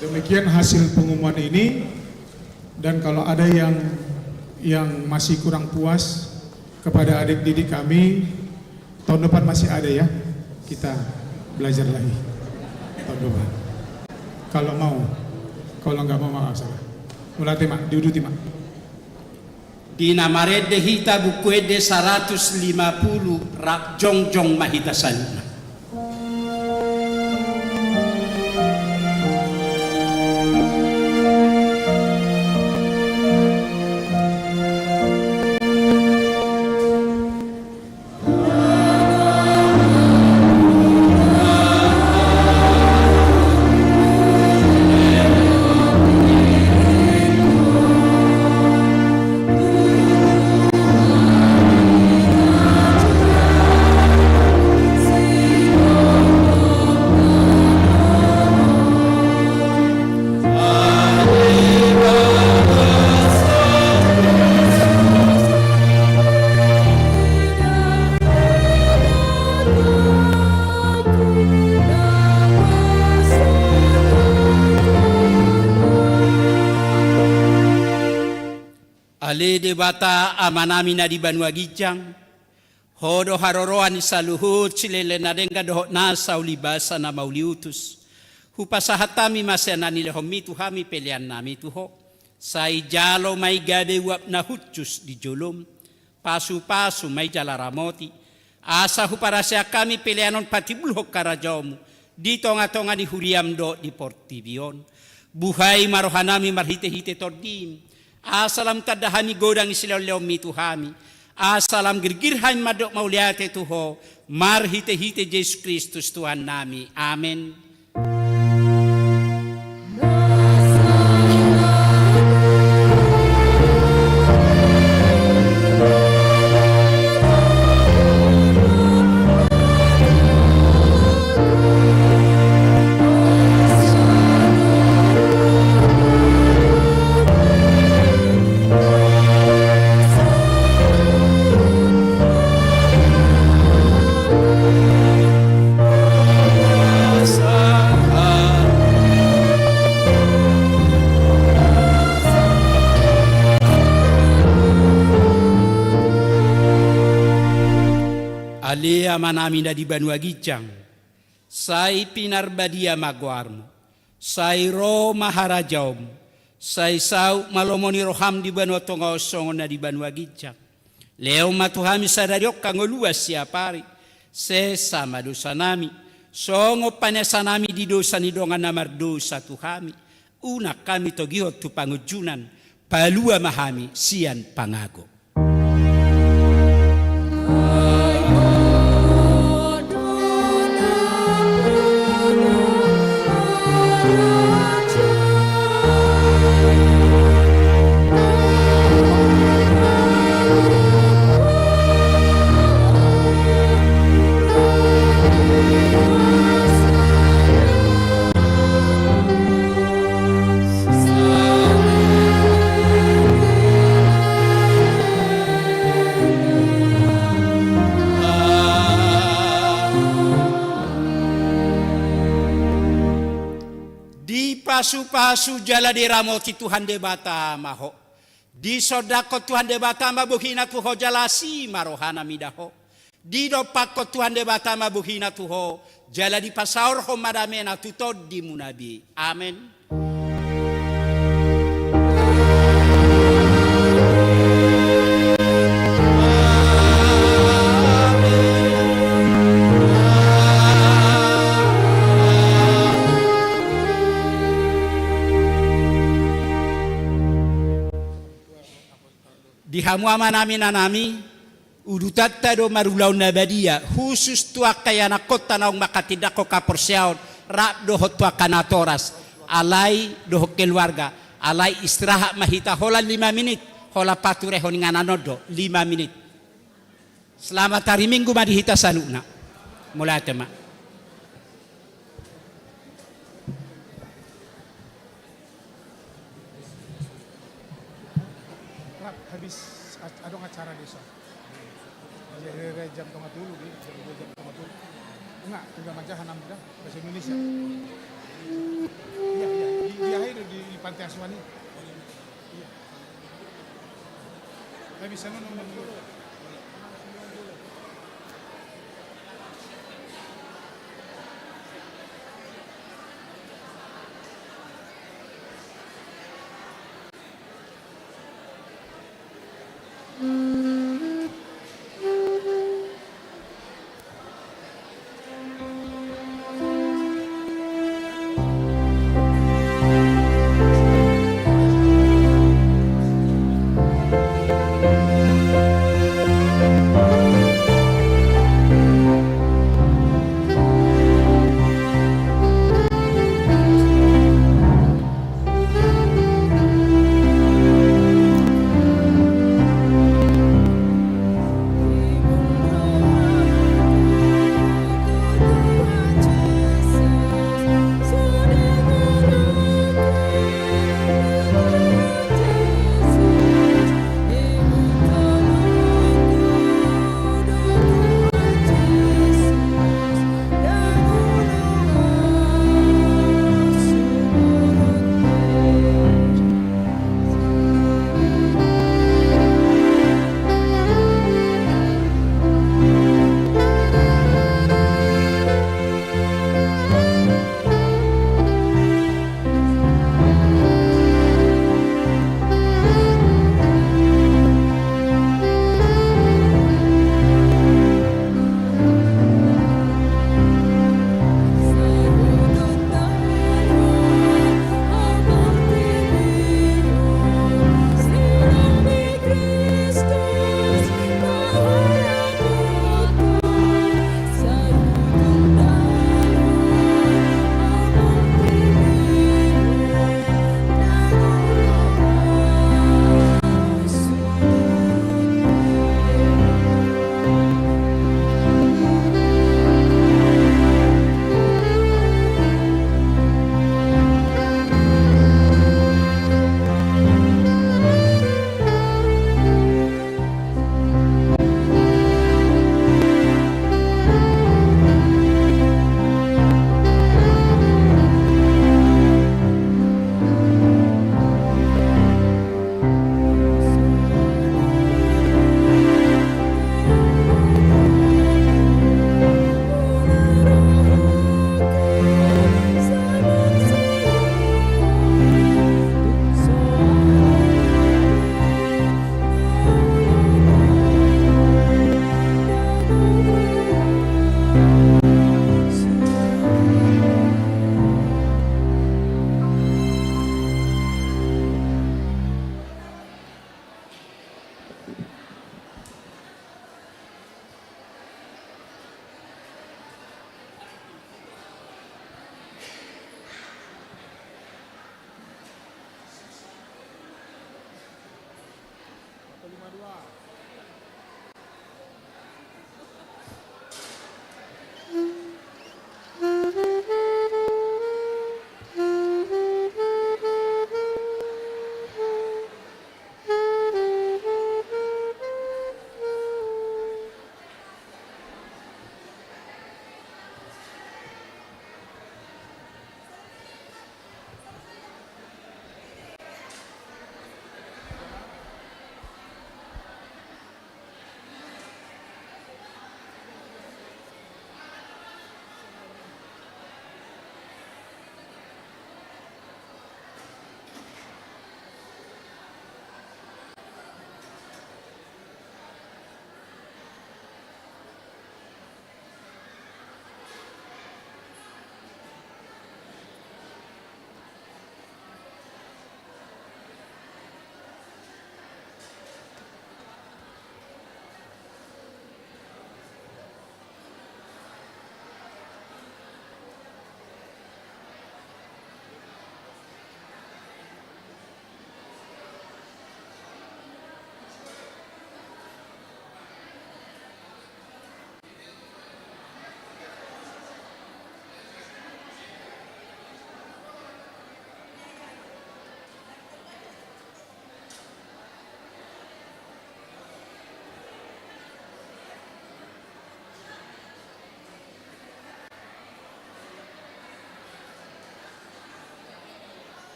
Demikian hasil pengumuman ini, dan kalau ada yang, yang masih kurang puas kepada adik didik kami, tahun depan masih ada ya, kita belajar lagi tahun depan. Kalau mau, kalau nggak mau, maaf, salah. Mauliate ma, diuduti ma. Di na marende hita Buku Ende saratus lima pulu, rap jongjong ma hita saluhutna. Ale Debata Amanami na di banua ginjang, Ho do haroroan ni saluhut silele na denggan dohot nasa ulibasa na mauliutus. Hupasahat hami ma sian na nilehonmi tu hami peleannami tu Ho. Sai jalo ma i gabe uap na hushus di jolom. Pasupasu ma i jala ramoti. Asa huparaseak hami pelean on patimbulhon harajaonmu di tongatonga ni huriam dohot di portibi on. Buhai ma rohanami marhitehite tondim. Asa lam tanda hami godang ni silehonlehonmi tu hami. Asa lam girgir hami mandok mauliate tu Ho, marhitehite Jesus Kristus Tuhannami. Amen. Ale Amanami na di banua ginjang, sai pinarbadia ma goarmu. Sai ro ma harajaonmu. Sai saut ma lomo ni roham di banua tonga on songon na di banua ginjang. Lehon ma tu hami sadari on hangoluan siapari. Sesa ma dosanami, songon panesanami di dosa ni dongan na mardosa tu hami. Unang hami togihon tu pangunjunan. Palua ma hami sian pangago. Dipasupasu jala diramoti Tuhan Debata ma ho. Disondangkon Tuhan Debata ma bohina tu ho jala asi ma rohana mida ho. Didompakkon Tuhan Debata ma bohina tu ho, jala dipasaorhon ma damena tu tondimuna be. Amen. Di hamu amanami, inanami, udutanta do marulaon na badia, hushus tu angka ianakhonta naung manghatindanghon haporseaon, rap dohot tu angka natoras, alai dohot keluarga, alai istirahat ma hita holan lima minit, holan paturehon inganan on do, lima minit. Selamat hari Minggu ma di hita saluhutna. Mauliate ma. Rap, habis a-, adong acara desa. Jadi, jam tonga tolu di, jam dua, jam tonga tolu. Enggak, tinggal manjaha enam dah, bahasa Indonesia. Iya, iya, di Panti asuhan i. Iya. Tapi bisa nonton dulu.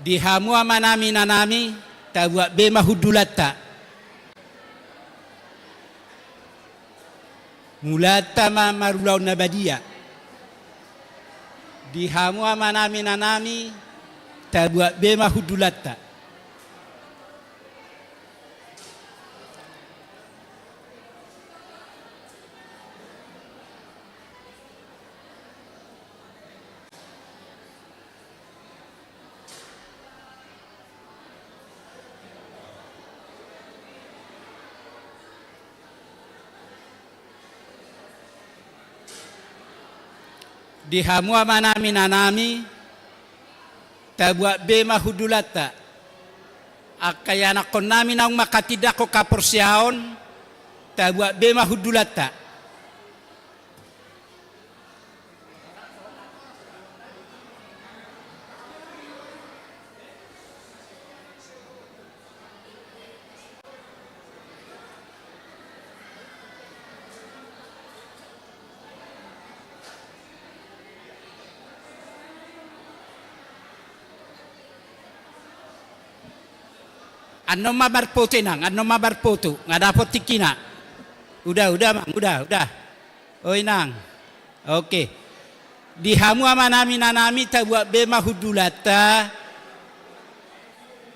Di hamu amanami inanami, tabuat be ma hundulanta. Mulanta ma marulaon na badia. Di hamu amanami inanami, tabuat be ma hundulanta. Di hamu amanami inanami, tabuat be ma hundulanta. Angka ianakkonnami naung mangkatindangkon haporseaon, tabuat be ma hundulanta. Annon ma marpoto, Inang, annon ma marpoto, nga dapot tingkina. Udah, udah, Amang, udah, udah. O, Inang. Oke. Di hamu amanami inanami, tabuat be ma hundulanta.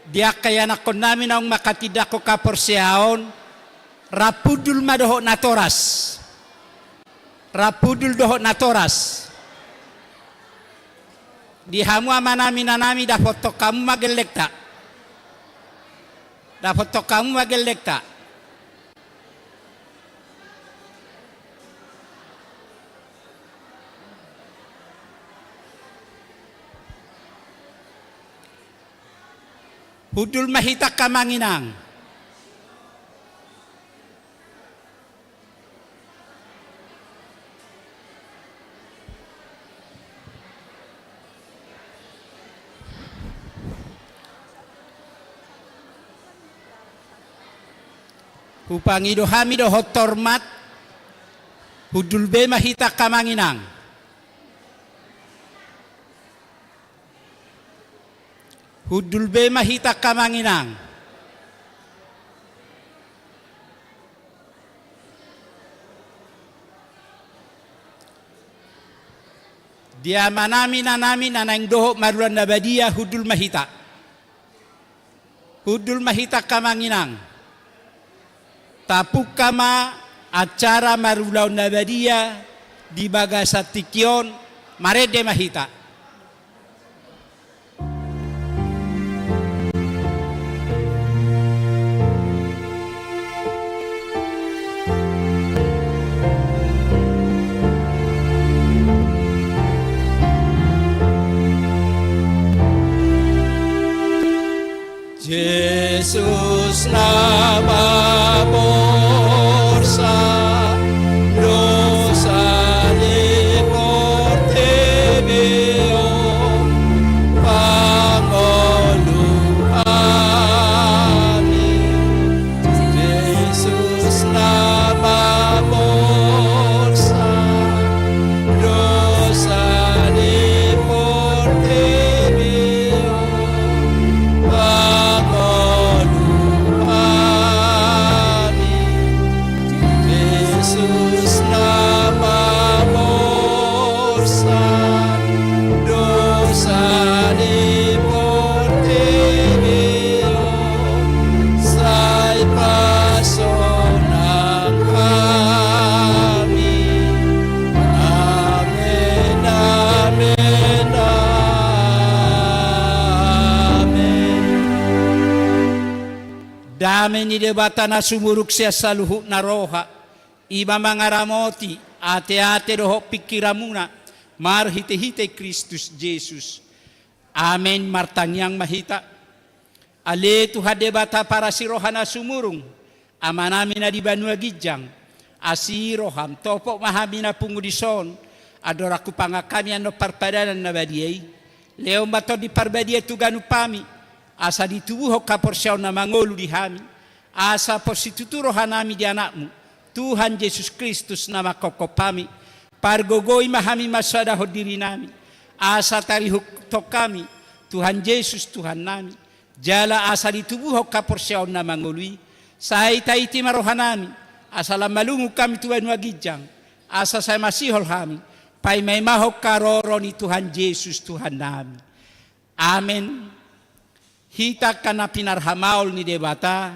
Di angka ianakkonnami naung mangkatindangkon haporseaon, rap hundul ma dohot natoras. Rap hundul dohot natoras. Di hamu amanami inanami, dapothon hamu ma gellengta. Dapothon hamu ma gellengta. Hundul ma hita, Amang Inang. Hupangido hami dohot hormat, hundul be ma hita, Amang Inang. Hundul be ma hita, Amang Inang. Di amanami inanami na naeng dohot marulaon na badia, hundul ma hita. Hundul ma hita, Amang Inang. Tapungka ma acara marulaon na badia di bagasan tingki on, marende ma hita. Jesus na maporsan dosa ni portibi on, pangolu hami. Jesus na maporsan dosa ni portibi on, pangolu hami. Jesus na maporsan dosa ni portibi on, sai pasonang hami. Amen, amen, amen. Dame ni Debata na sumurung sian saluhut na roha, i ma mangaramoti ateate dohot pingkiranmuna, marhitehite Kristus Jesus. Amen. Martangiang ma hita. Ale Tuhan Debata parasi roha na sumurung, Amanami na di banua ginjang, asi roham, topot ma hami na pungu dison, andorang hupangan hami annon parpadanan na badia i. Lehon ma Tondi Parbadia tu ganup hami, asa ditubuhon haporseaon na mangolu di hami, asa pos situtu rohanami di Anakmu, Tuhan Jesus Kristus na manghophop hami. Pargogoi ma hami mansoadahon dirinami, asa tarihuthon hami Tuhan Jesus Tuhannami, jala asa ditubuhon haporseaon na mangolu i, sai taiti ma rohanami, asa lam malungun hami tu banua ginjang, asa sai masihol hami paimaimahon haroro ni Tuhan Jesus Tuhannami. Amen. Hita angka na pinarhamaol ni Debata,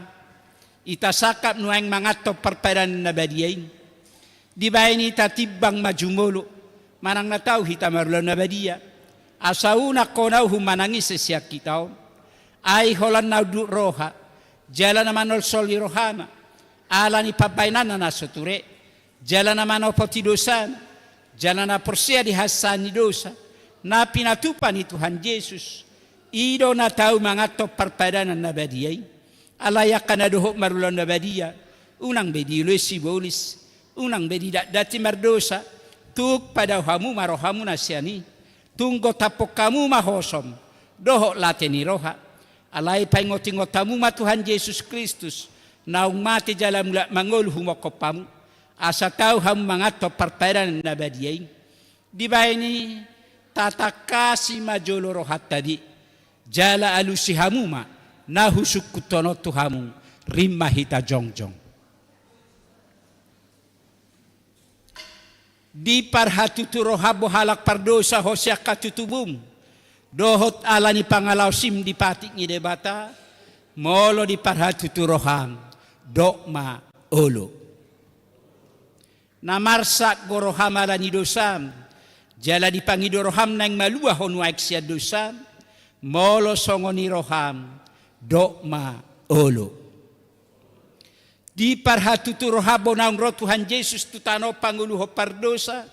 hita sangkap nuaeng manganhon parpadanan na badia i. Dibaen i tatimbang ma jumolo, manang na tau hita marulaon na badia. Asa unang hona uhum manang ise sian hita on. Ai holan na unduk roha, jala na manolsoli rohana, ala ni pambahenanna na so ture, jala na manopoti dosana, jala na porsea di hasesaan ni dosa, na pinatupa ni Tuhan Jesus, i do na tau manganhon parpadanan na badia i. Alai angka na dohot marulaon na badia, unang be dioloi sibolis, unang be didatdati mardosa, tung padao hamu ma rohamuna sian i, tung gotaphon hamu ma hosom, dohot late ni roha. Alai paingotingot hamu ma Tuhan Jesus Kristus, naung mate jala mulak mangolu humongkop hamu, asa tau hamu manganhon parpadanan na badia i. Dibaen i, tatangkasi ma jolo rohanta be, jala alusi hamu ma na husungkunhon on tu hamu, rim ma hita jongjong. Diparhatutu roham bo halak pardosa ho sian hatutubum, dohot ala ni pangalaosim di patik ni Debata, molo diparhatutu roham, dok ma olo. Na marsak do roham ala ni dosam, jala dipangido roham naeng malua ho nuaeng sian dosam, molo songon i roham, dok ma olo. Diparhatutu roham bo naung ro Tuhan Jesus tu tano on pangoluhon pardosa,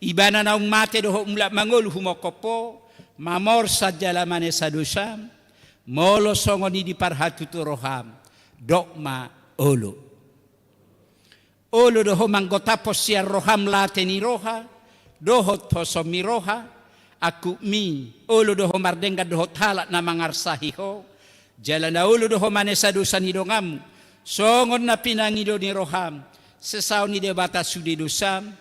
ibana naung mate dohot mulak mangolu humongkop ho, mamorsan jala manesa dosam, molo songon i diparhatutu roham, dok ma olo. Olo do ho manggotaphon sian roham late ni roha, dohot hosom ni roha, angkupmi, olo do ho mardenggan dohot halak na mangarsahi ho, jala na olo do ho manesa dosa ni donganmu, songon na pinangido ni roham, sesaon ni Debata sude dosam,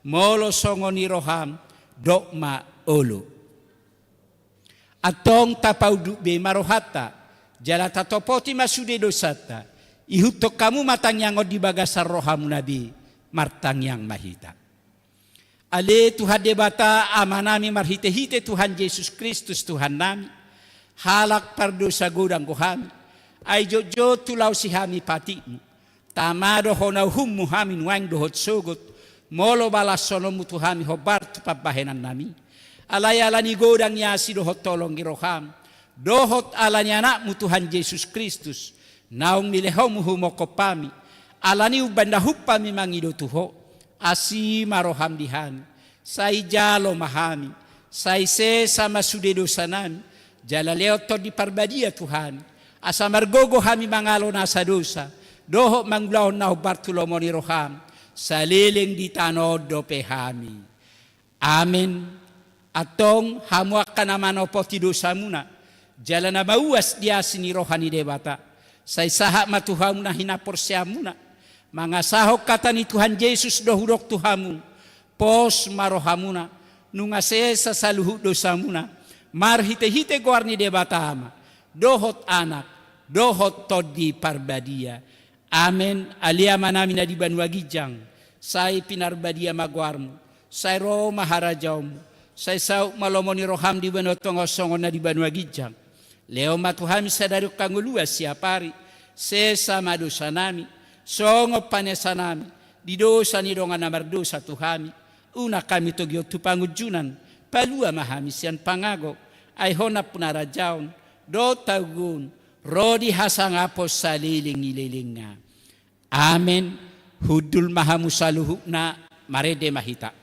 molo songon i roham, dok ma olo. Antong tapaunduk be ma rohanta, jala tatopoti ma sude dosanta, ihuthon hamu ma tangiang on di bagasan rohamuna be, martangiang ma hita. Ale Tuhan Debata Amanami marhitehite Tuhan Jesus Kristus Tuhannami, halak pardosa godang do hami, ai jotjot hulaosi hami patikmu. Tama do hona uhummu hami nuaeng dohot sogot, molo balashononmu tu hami hombar tu pambahenannami. Alai ala ni godang ni asi dohot holong ni roham, dohot ala ni Anakmu Tuhan Jesus Kristus, naung nilehonmu humongkop hami, ala ni umbahen na humpa hami mangido tu ho, asi ma roham di hami, sai jalo ma hami, sai sesa ma sude dosanami, jala lehon Tondi Parbadia tu hami, asa margogo hami mangalo nasa dosa, dohot mangulahon na hombar tu lomo ni roham, saleleng di tano on dope hami. Amen. Antong hamu angka na manopoti dosamuna, jala na mauas di asi ni roha ni Debata, sai sahat ma tu hamu na hinaporseaonmuna, mangasahon hata ni Tuhan Jesus do hudok tu hamu, pos ma rohamuna, nunga sesa saluhut dosamuna, marhitehite goar ni Debata Ama, dohot Anak, dohot Tondi Parbadia. Amen. Ale Amanami na di banua ginjang, sai pinarbadia ma goarmu, sai ro ma harajaonmu, sai saut ma lomo ni roham di banua tonga on songon na di banua ginjang. Lehon ma tu hami sadari on hangoluan siapari, sesa ma dosanami, songon panesanami di dosa ni dongan na mardosa tu hami, unang hami togihon tu pangunjunan, palua ma hami sian pangago, ai ho nampuna harajaon, dohot hagogoon, ro di hasangapon saleleng ni lelengna. Amen. Hundul ma hamu saluhutna, marende ma hita.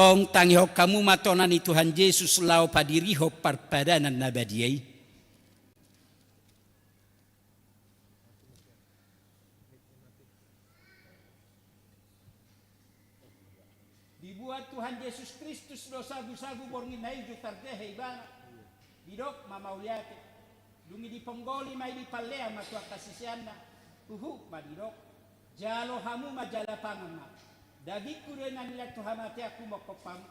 Antong tangihon hamu ma tona ni Tuhan Jesus laho padirihon parpadanan na badia i. Dibuat Tuhan Jesus Kristus do sagusagu borngin na ijo tardehe Ibana. Didok ma mauliate. Dung i diponggoli ma i, dipallean ma tu angka siseanna. Huhut ma didok: Jalo hamu ma jala pangan ma. Dagingku do i na nilean tu hamatean humophop hamu.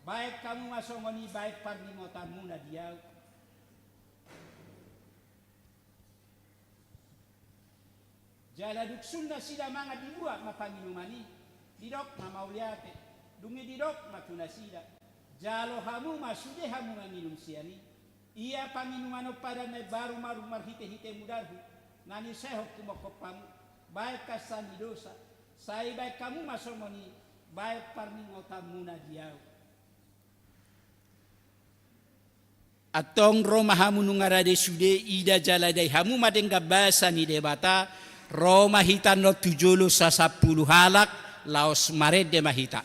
Baen hamu ma songon i baen parningotanmuna di ahu. Jala dung sun nasida mangan, dibuat ma panginuman i, didok ma mauliate. Dung i didok ma tu nasida: Jalo hamu ma sude hamu manginum sian i. Ia panginuman on padan na imbaru marhitehite mudarhu, na niusehon humophop hamu, baen hansan ni dosa. Sai baen hamu ma songon i baen parningotanmuna di ahu. Antong ro ma hamu nunga rade sude, ida jala dai hamu ma denggan basa ni Debata. Ro ma hita annon tu jolo sasampulu halak, laos marende ma hita.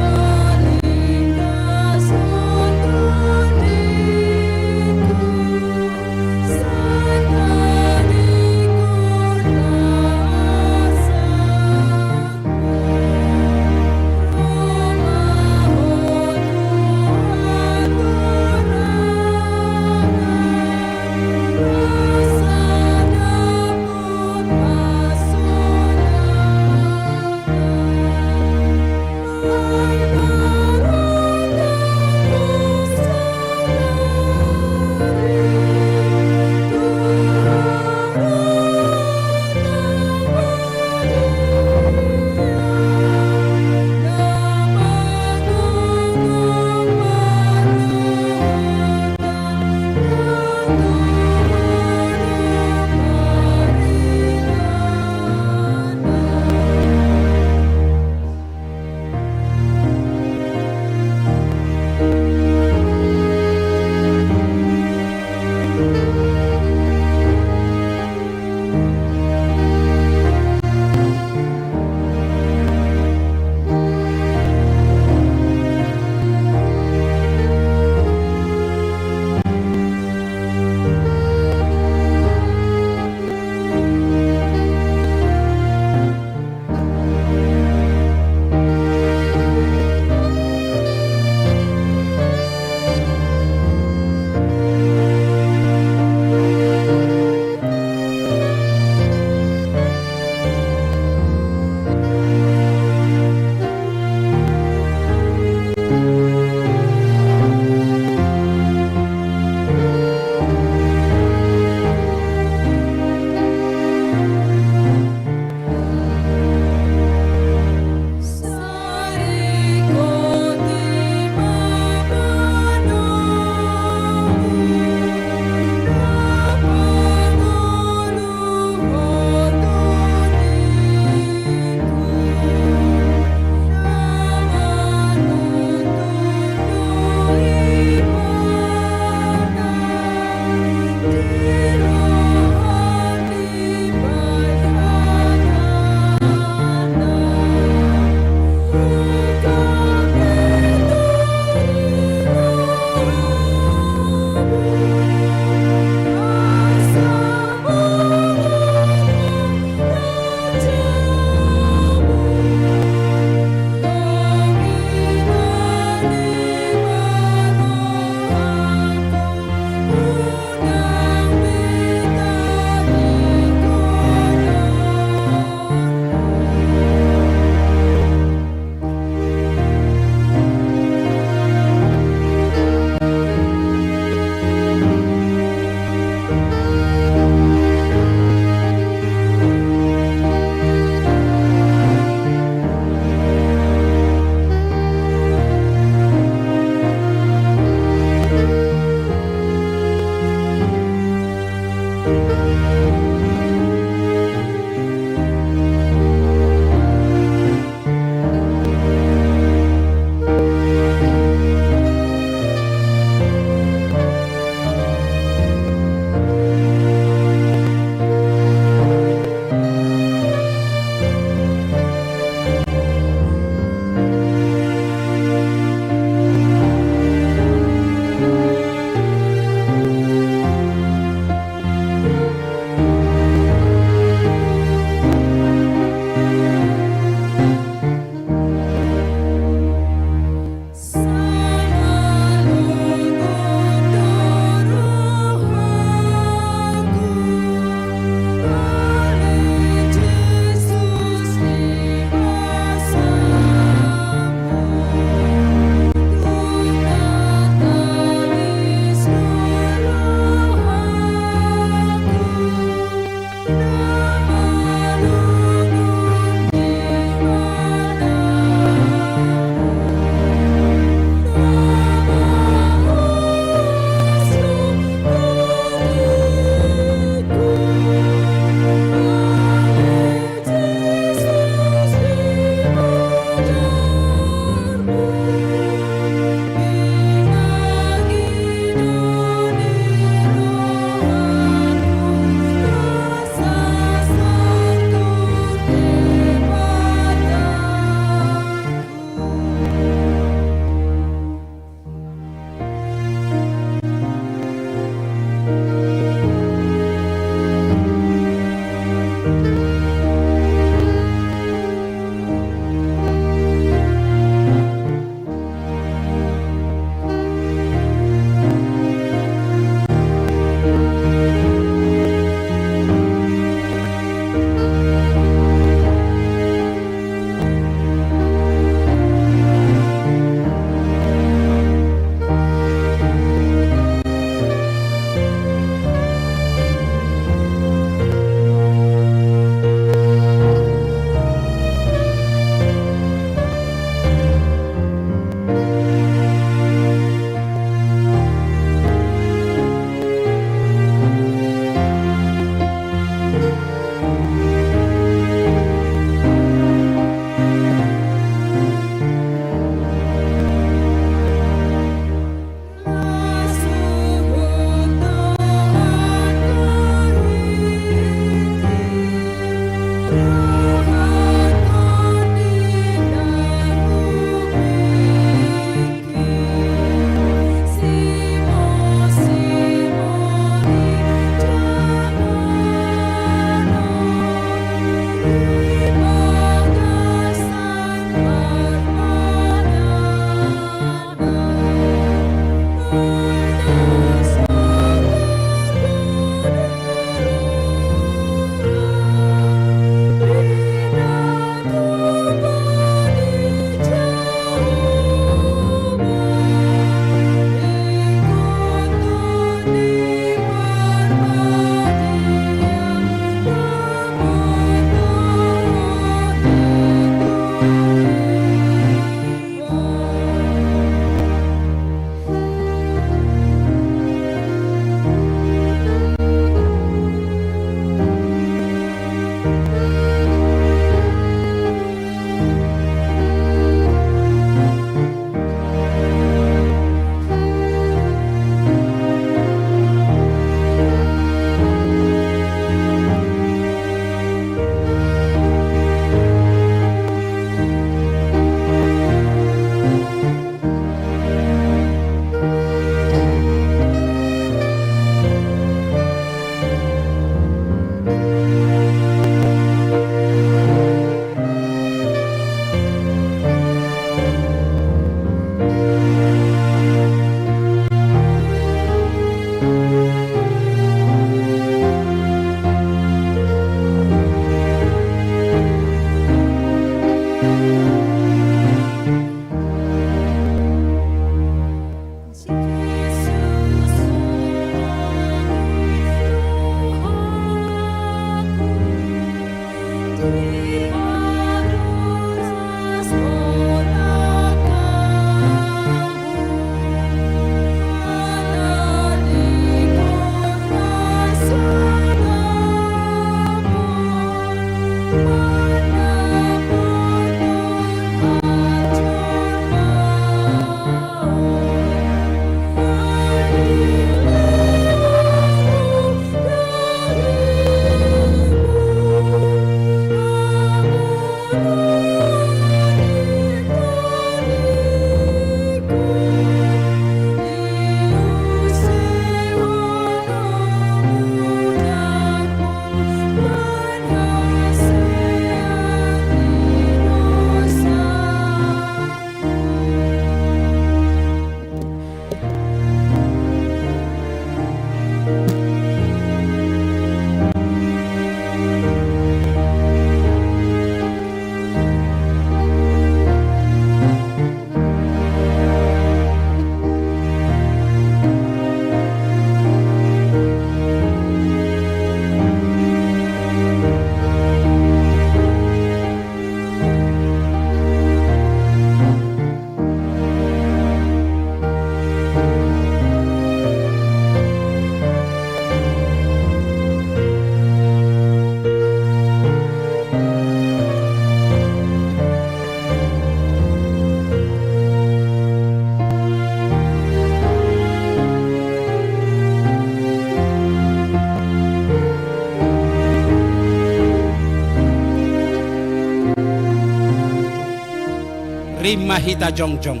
Ima hita jongjong.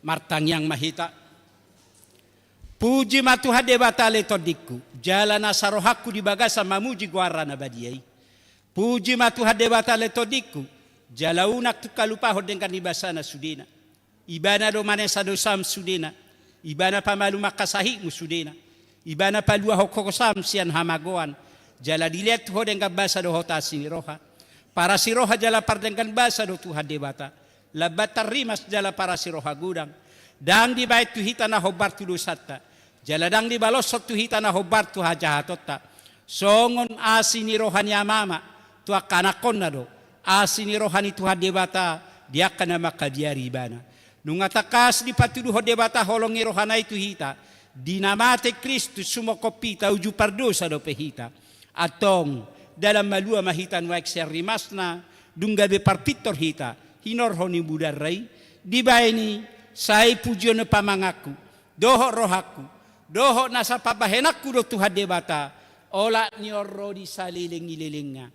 Martangiang ma hita. Puji ma Tuhan Debata ale tondingku, jala nasa rohangku di bagasan mamuji goarna na badia i. Puji ma Tuhan Debata ale tondingku, jala unang tung halupahon denggan ni basana sudena. Ibana do manesa dosam sudena. Ibana pamalum angka sahitmu sudena. Ibana paluahon ho hosam sian hamagoan. Jala dilehon tu ho denggan basa dohot asi ni roha. Parasi roha jala pardenggan basa do Tuhan Debata. Lambat tarrimas jala parasi roha godang. Ndang dibaen tu hita na hombar tu dosanta. Jala ndang dibaloshon tu hita na hombar tu hajahatonta. Songon asi ni roha ni amama tu angka anakkonna do asi ni roha ni Tuhan Debata di angka na mangkabiari ibana. Nunga tangkas dipatuduhon Debata holong ni rohana i tu hita, di na mate Kristus sumongkop hita uju pardosa dope hita. Antong, dalan malua ma hita nuaeng sian rimasna, dung gabe parpintor hita hinorhon ni mudarna i. Dibaen i, sai pujion ni pamanganku dohot rohangku dohot nasa pambahenanku do Tuhan Debata, olat ni on ro di saleleng ni lelengna.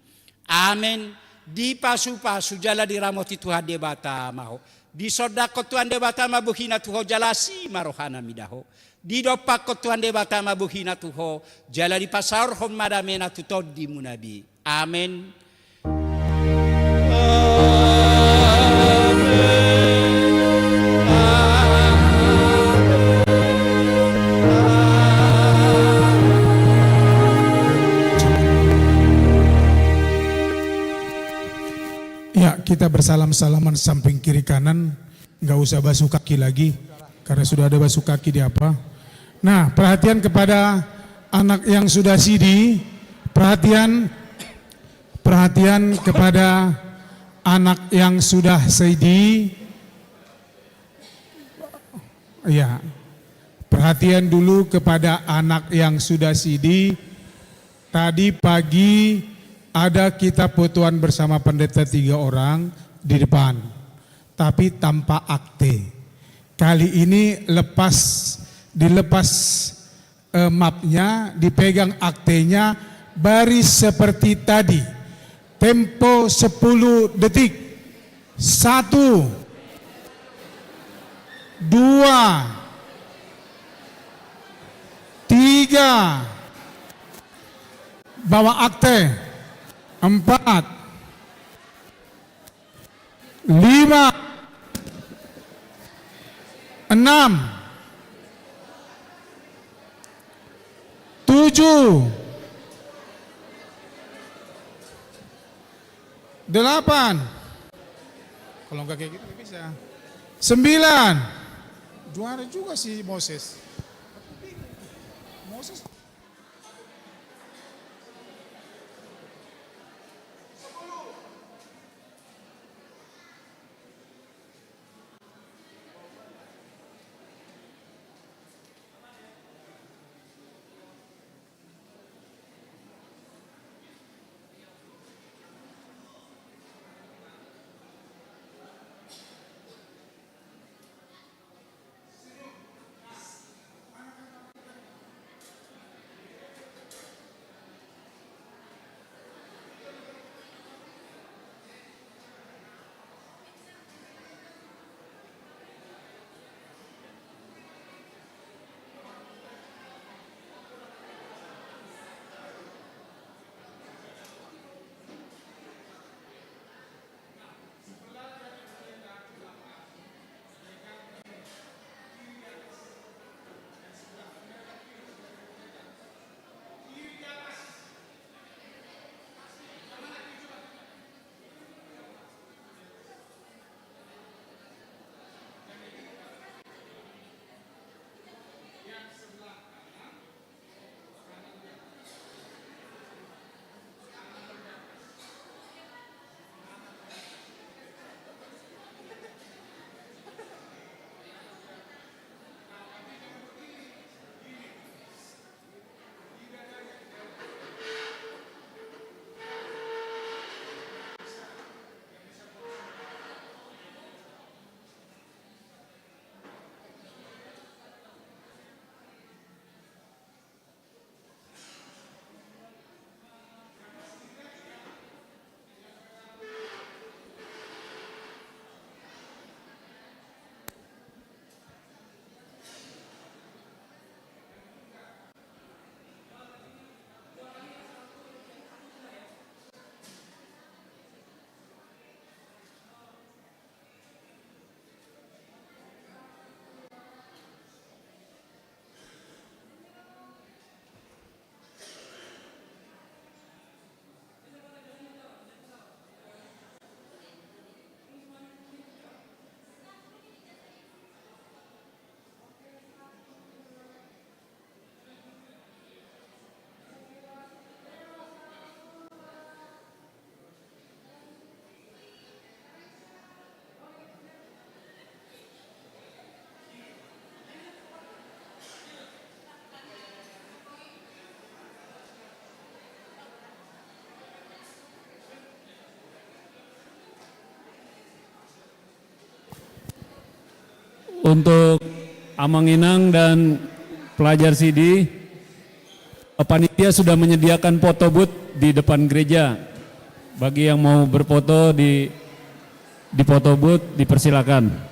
Amen. Dipasupasu jala diramoti Tuhan Debata ma ho. Disondangkon Tuhan Debata ma bohina tu ho jala asi ma rohana mida ho. Didompakkon Tuhan Debata ma bohina tu ho jala dipasaorhon ma damena tu tondimuna be. Amen. Ya, kita bersalam-salaman samping kiri kanan. Nggak usah basuh kaki lagi, karena sudah ada basuh kaki di apa. Nah, perhatian kepada anak yang sudah sidi, perhatian, perhatian kepada anak yang sudah sidi. Ya, perhatian dulu kepada anak yang sudah sidi. Tadi pagi ada kita fotoan bersama pendeta tiga orang di depan, tapi tanpa akte. Kali ini lepas, dilepas, eh, mapnya, dipegang aktenya, baris seperti tadi. Tempo sepuluh detik. Satu, dua, tiga, bawa akte. Empat, lima, enam, tujuh, delapan. Kalau nggak kayak gitu, nggak bisa. Sembilan. Juara juga si Moses. Moses. Untuk Amang Inang dan pelajar sidi, panitia sudah menyediakan foto booth di depan gereja. Bagi yang mau berfoto di, di foto booth, dipersilakan.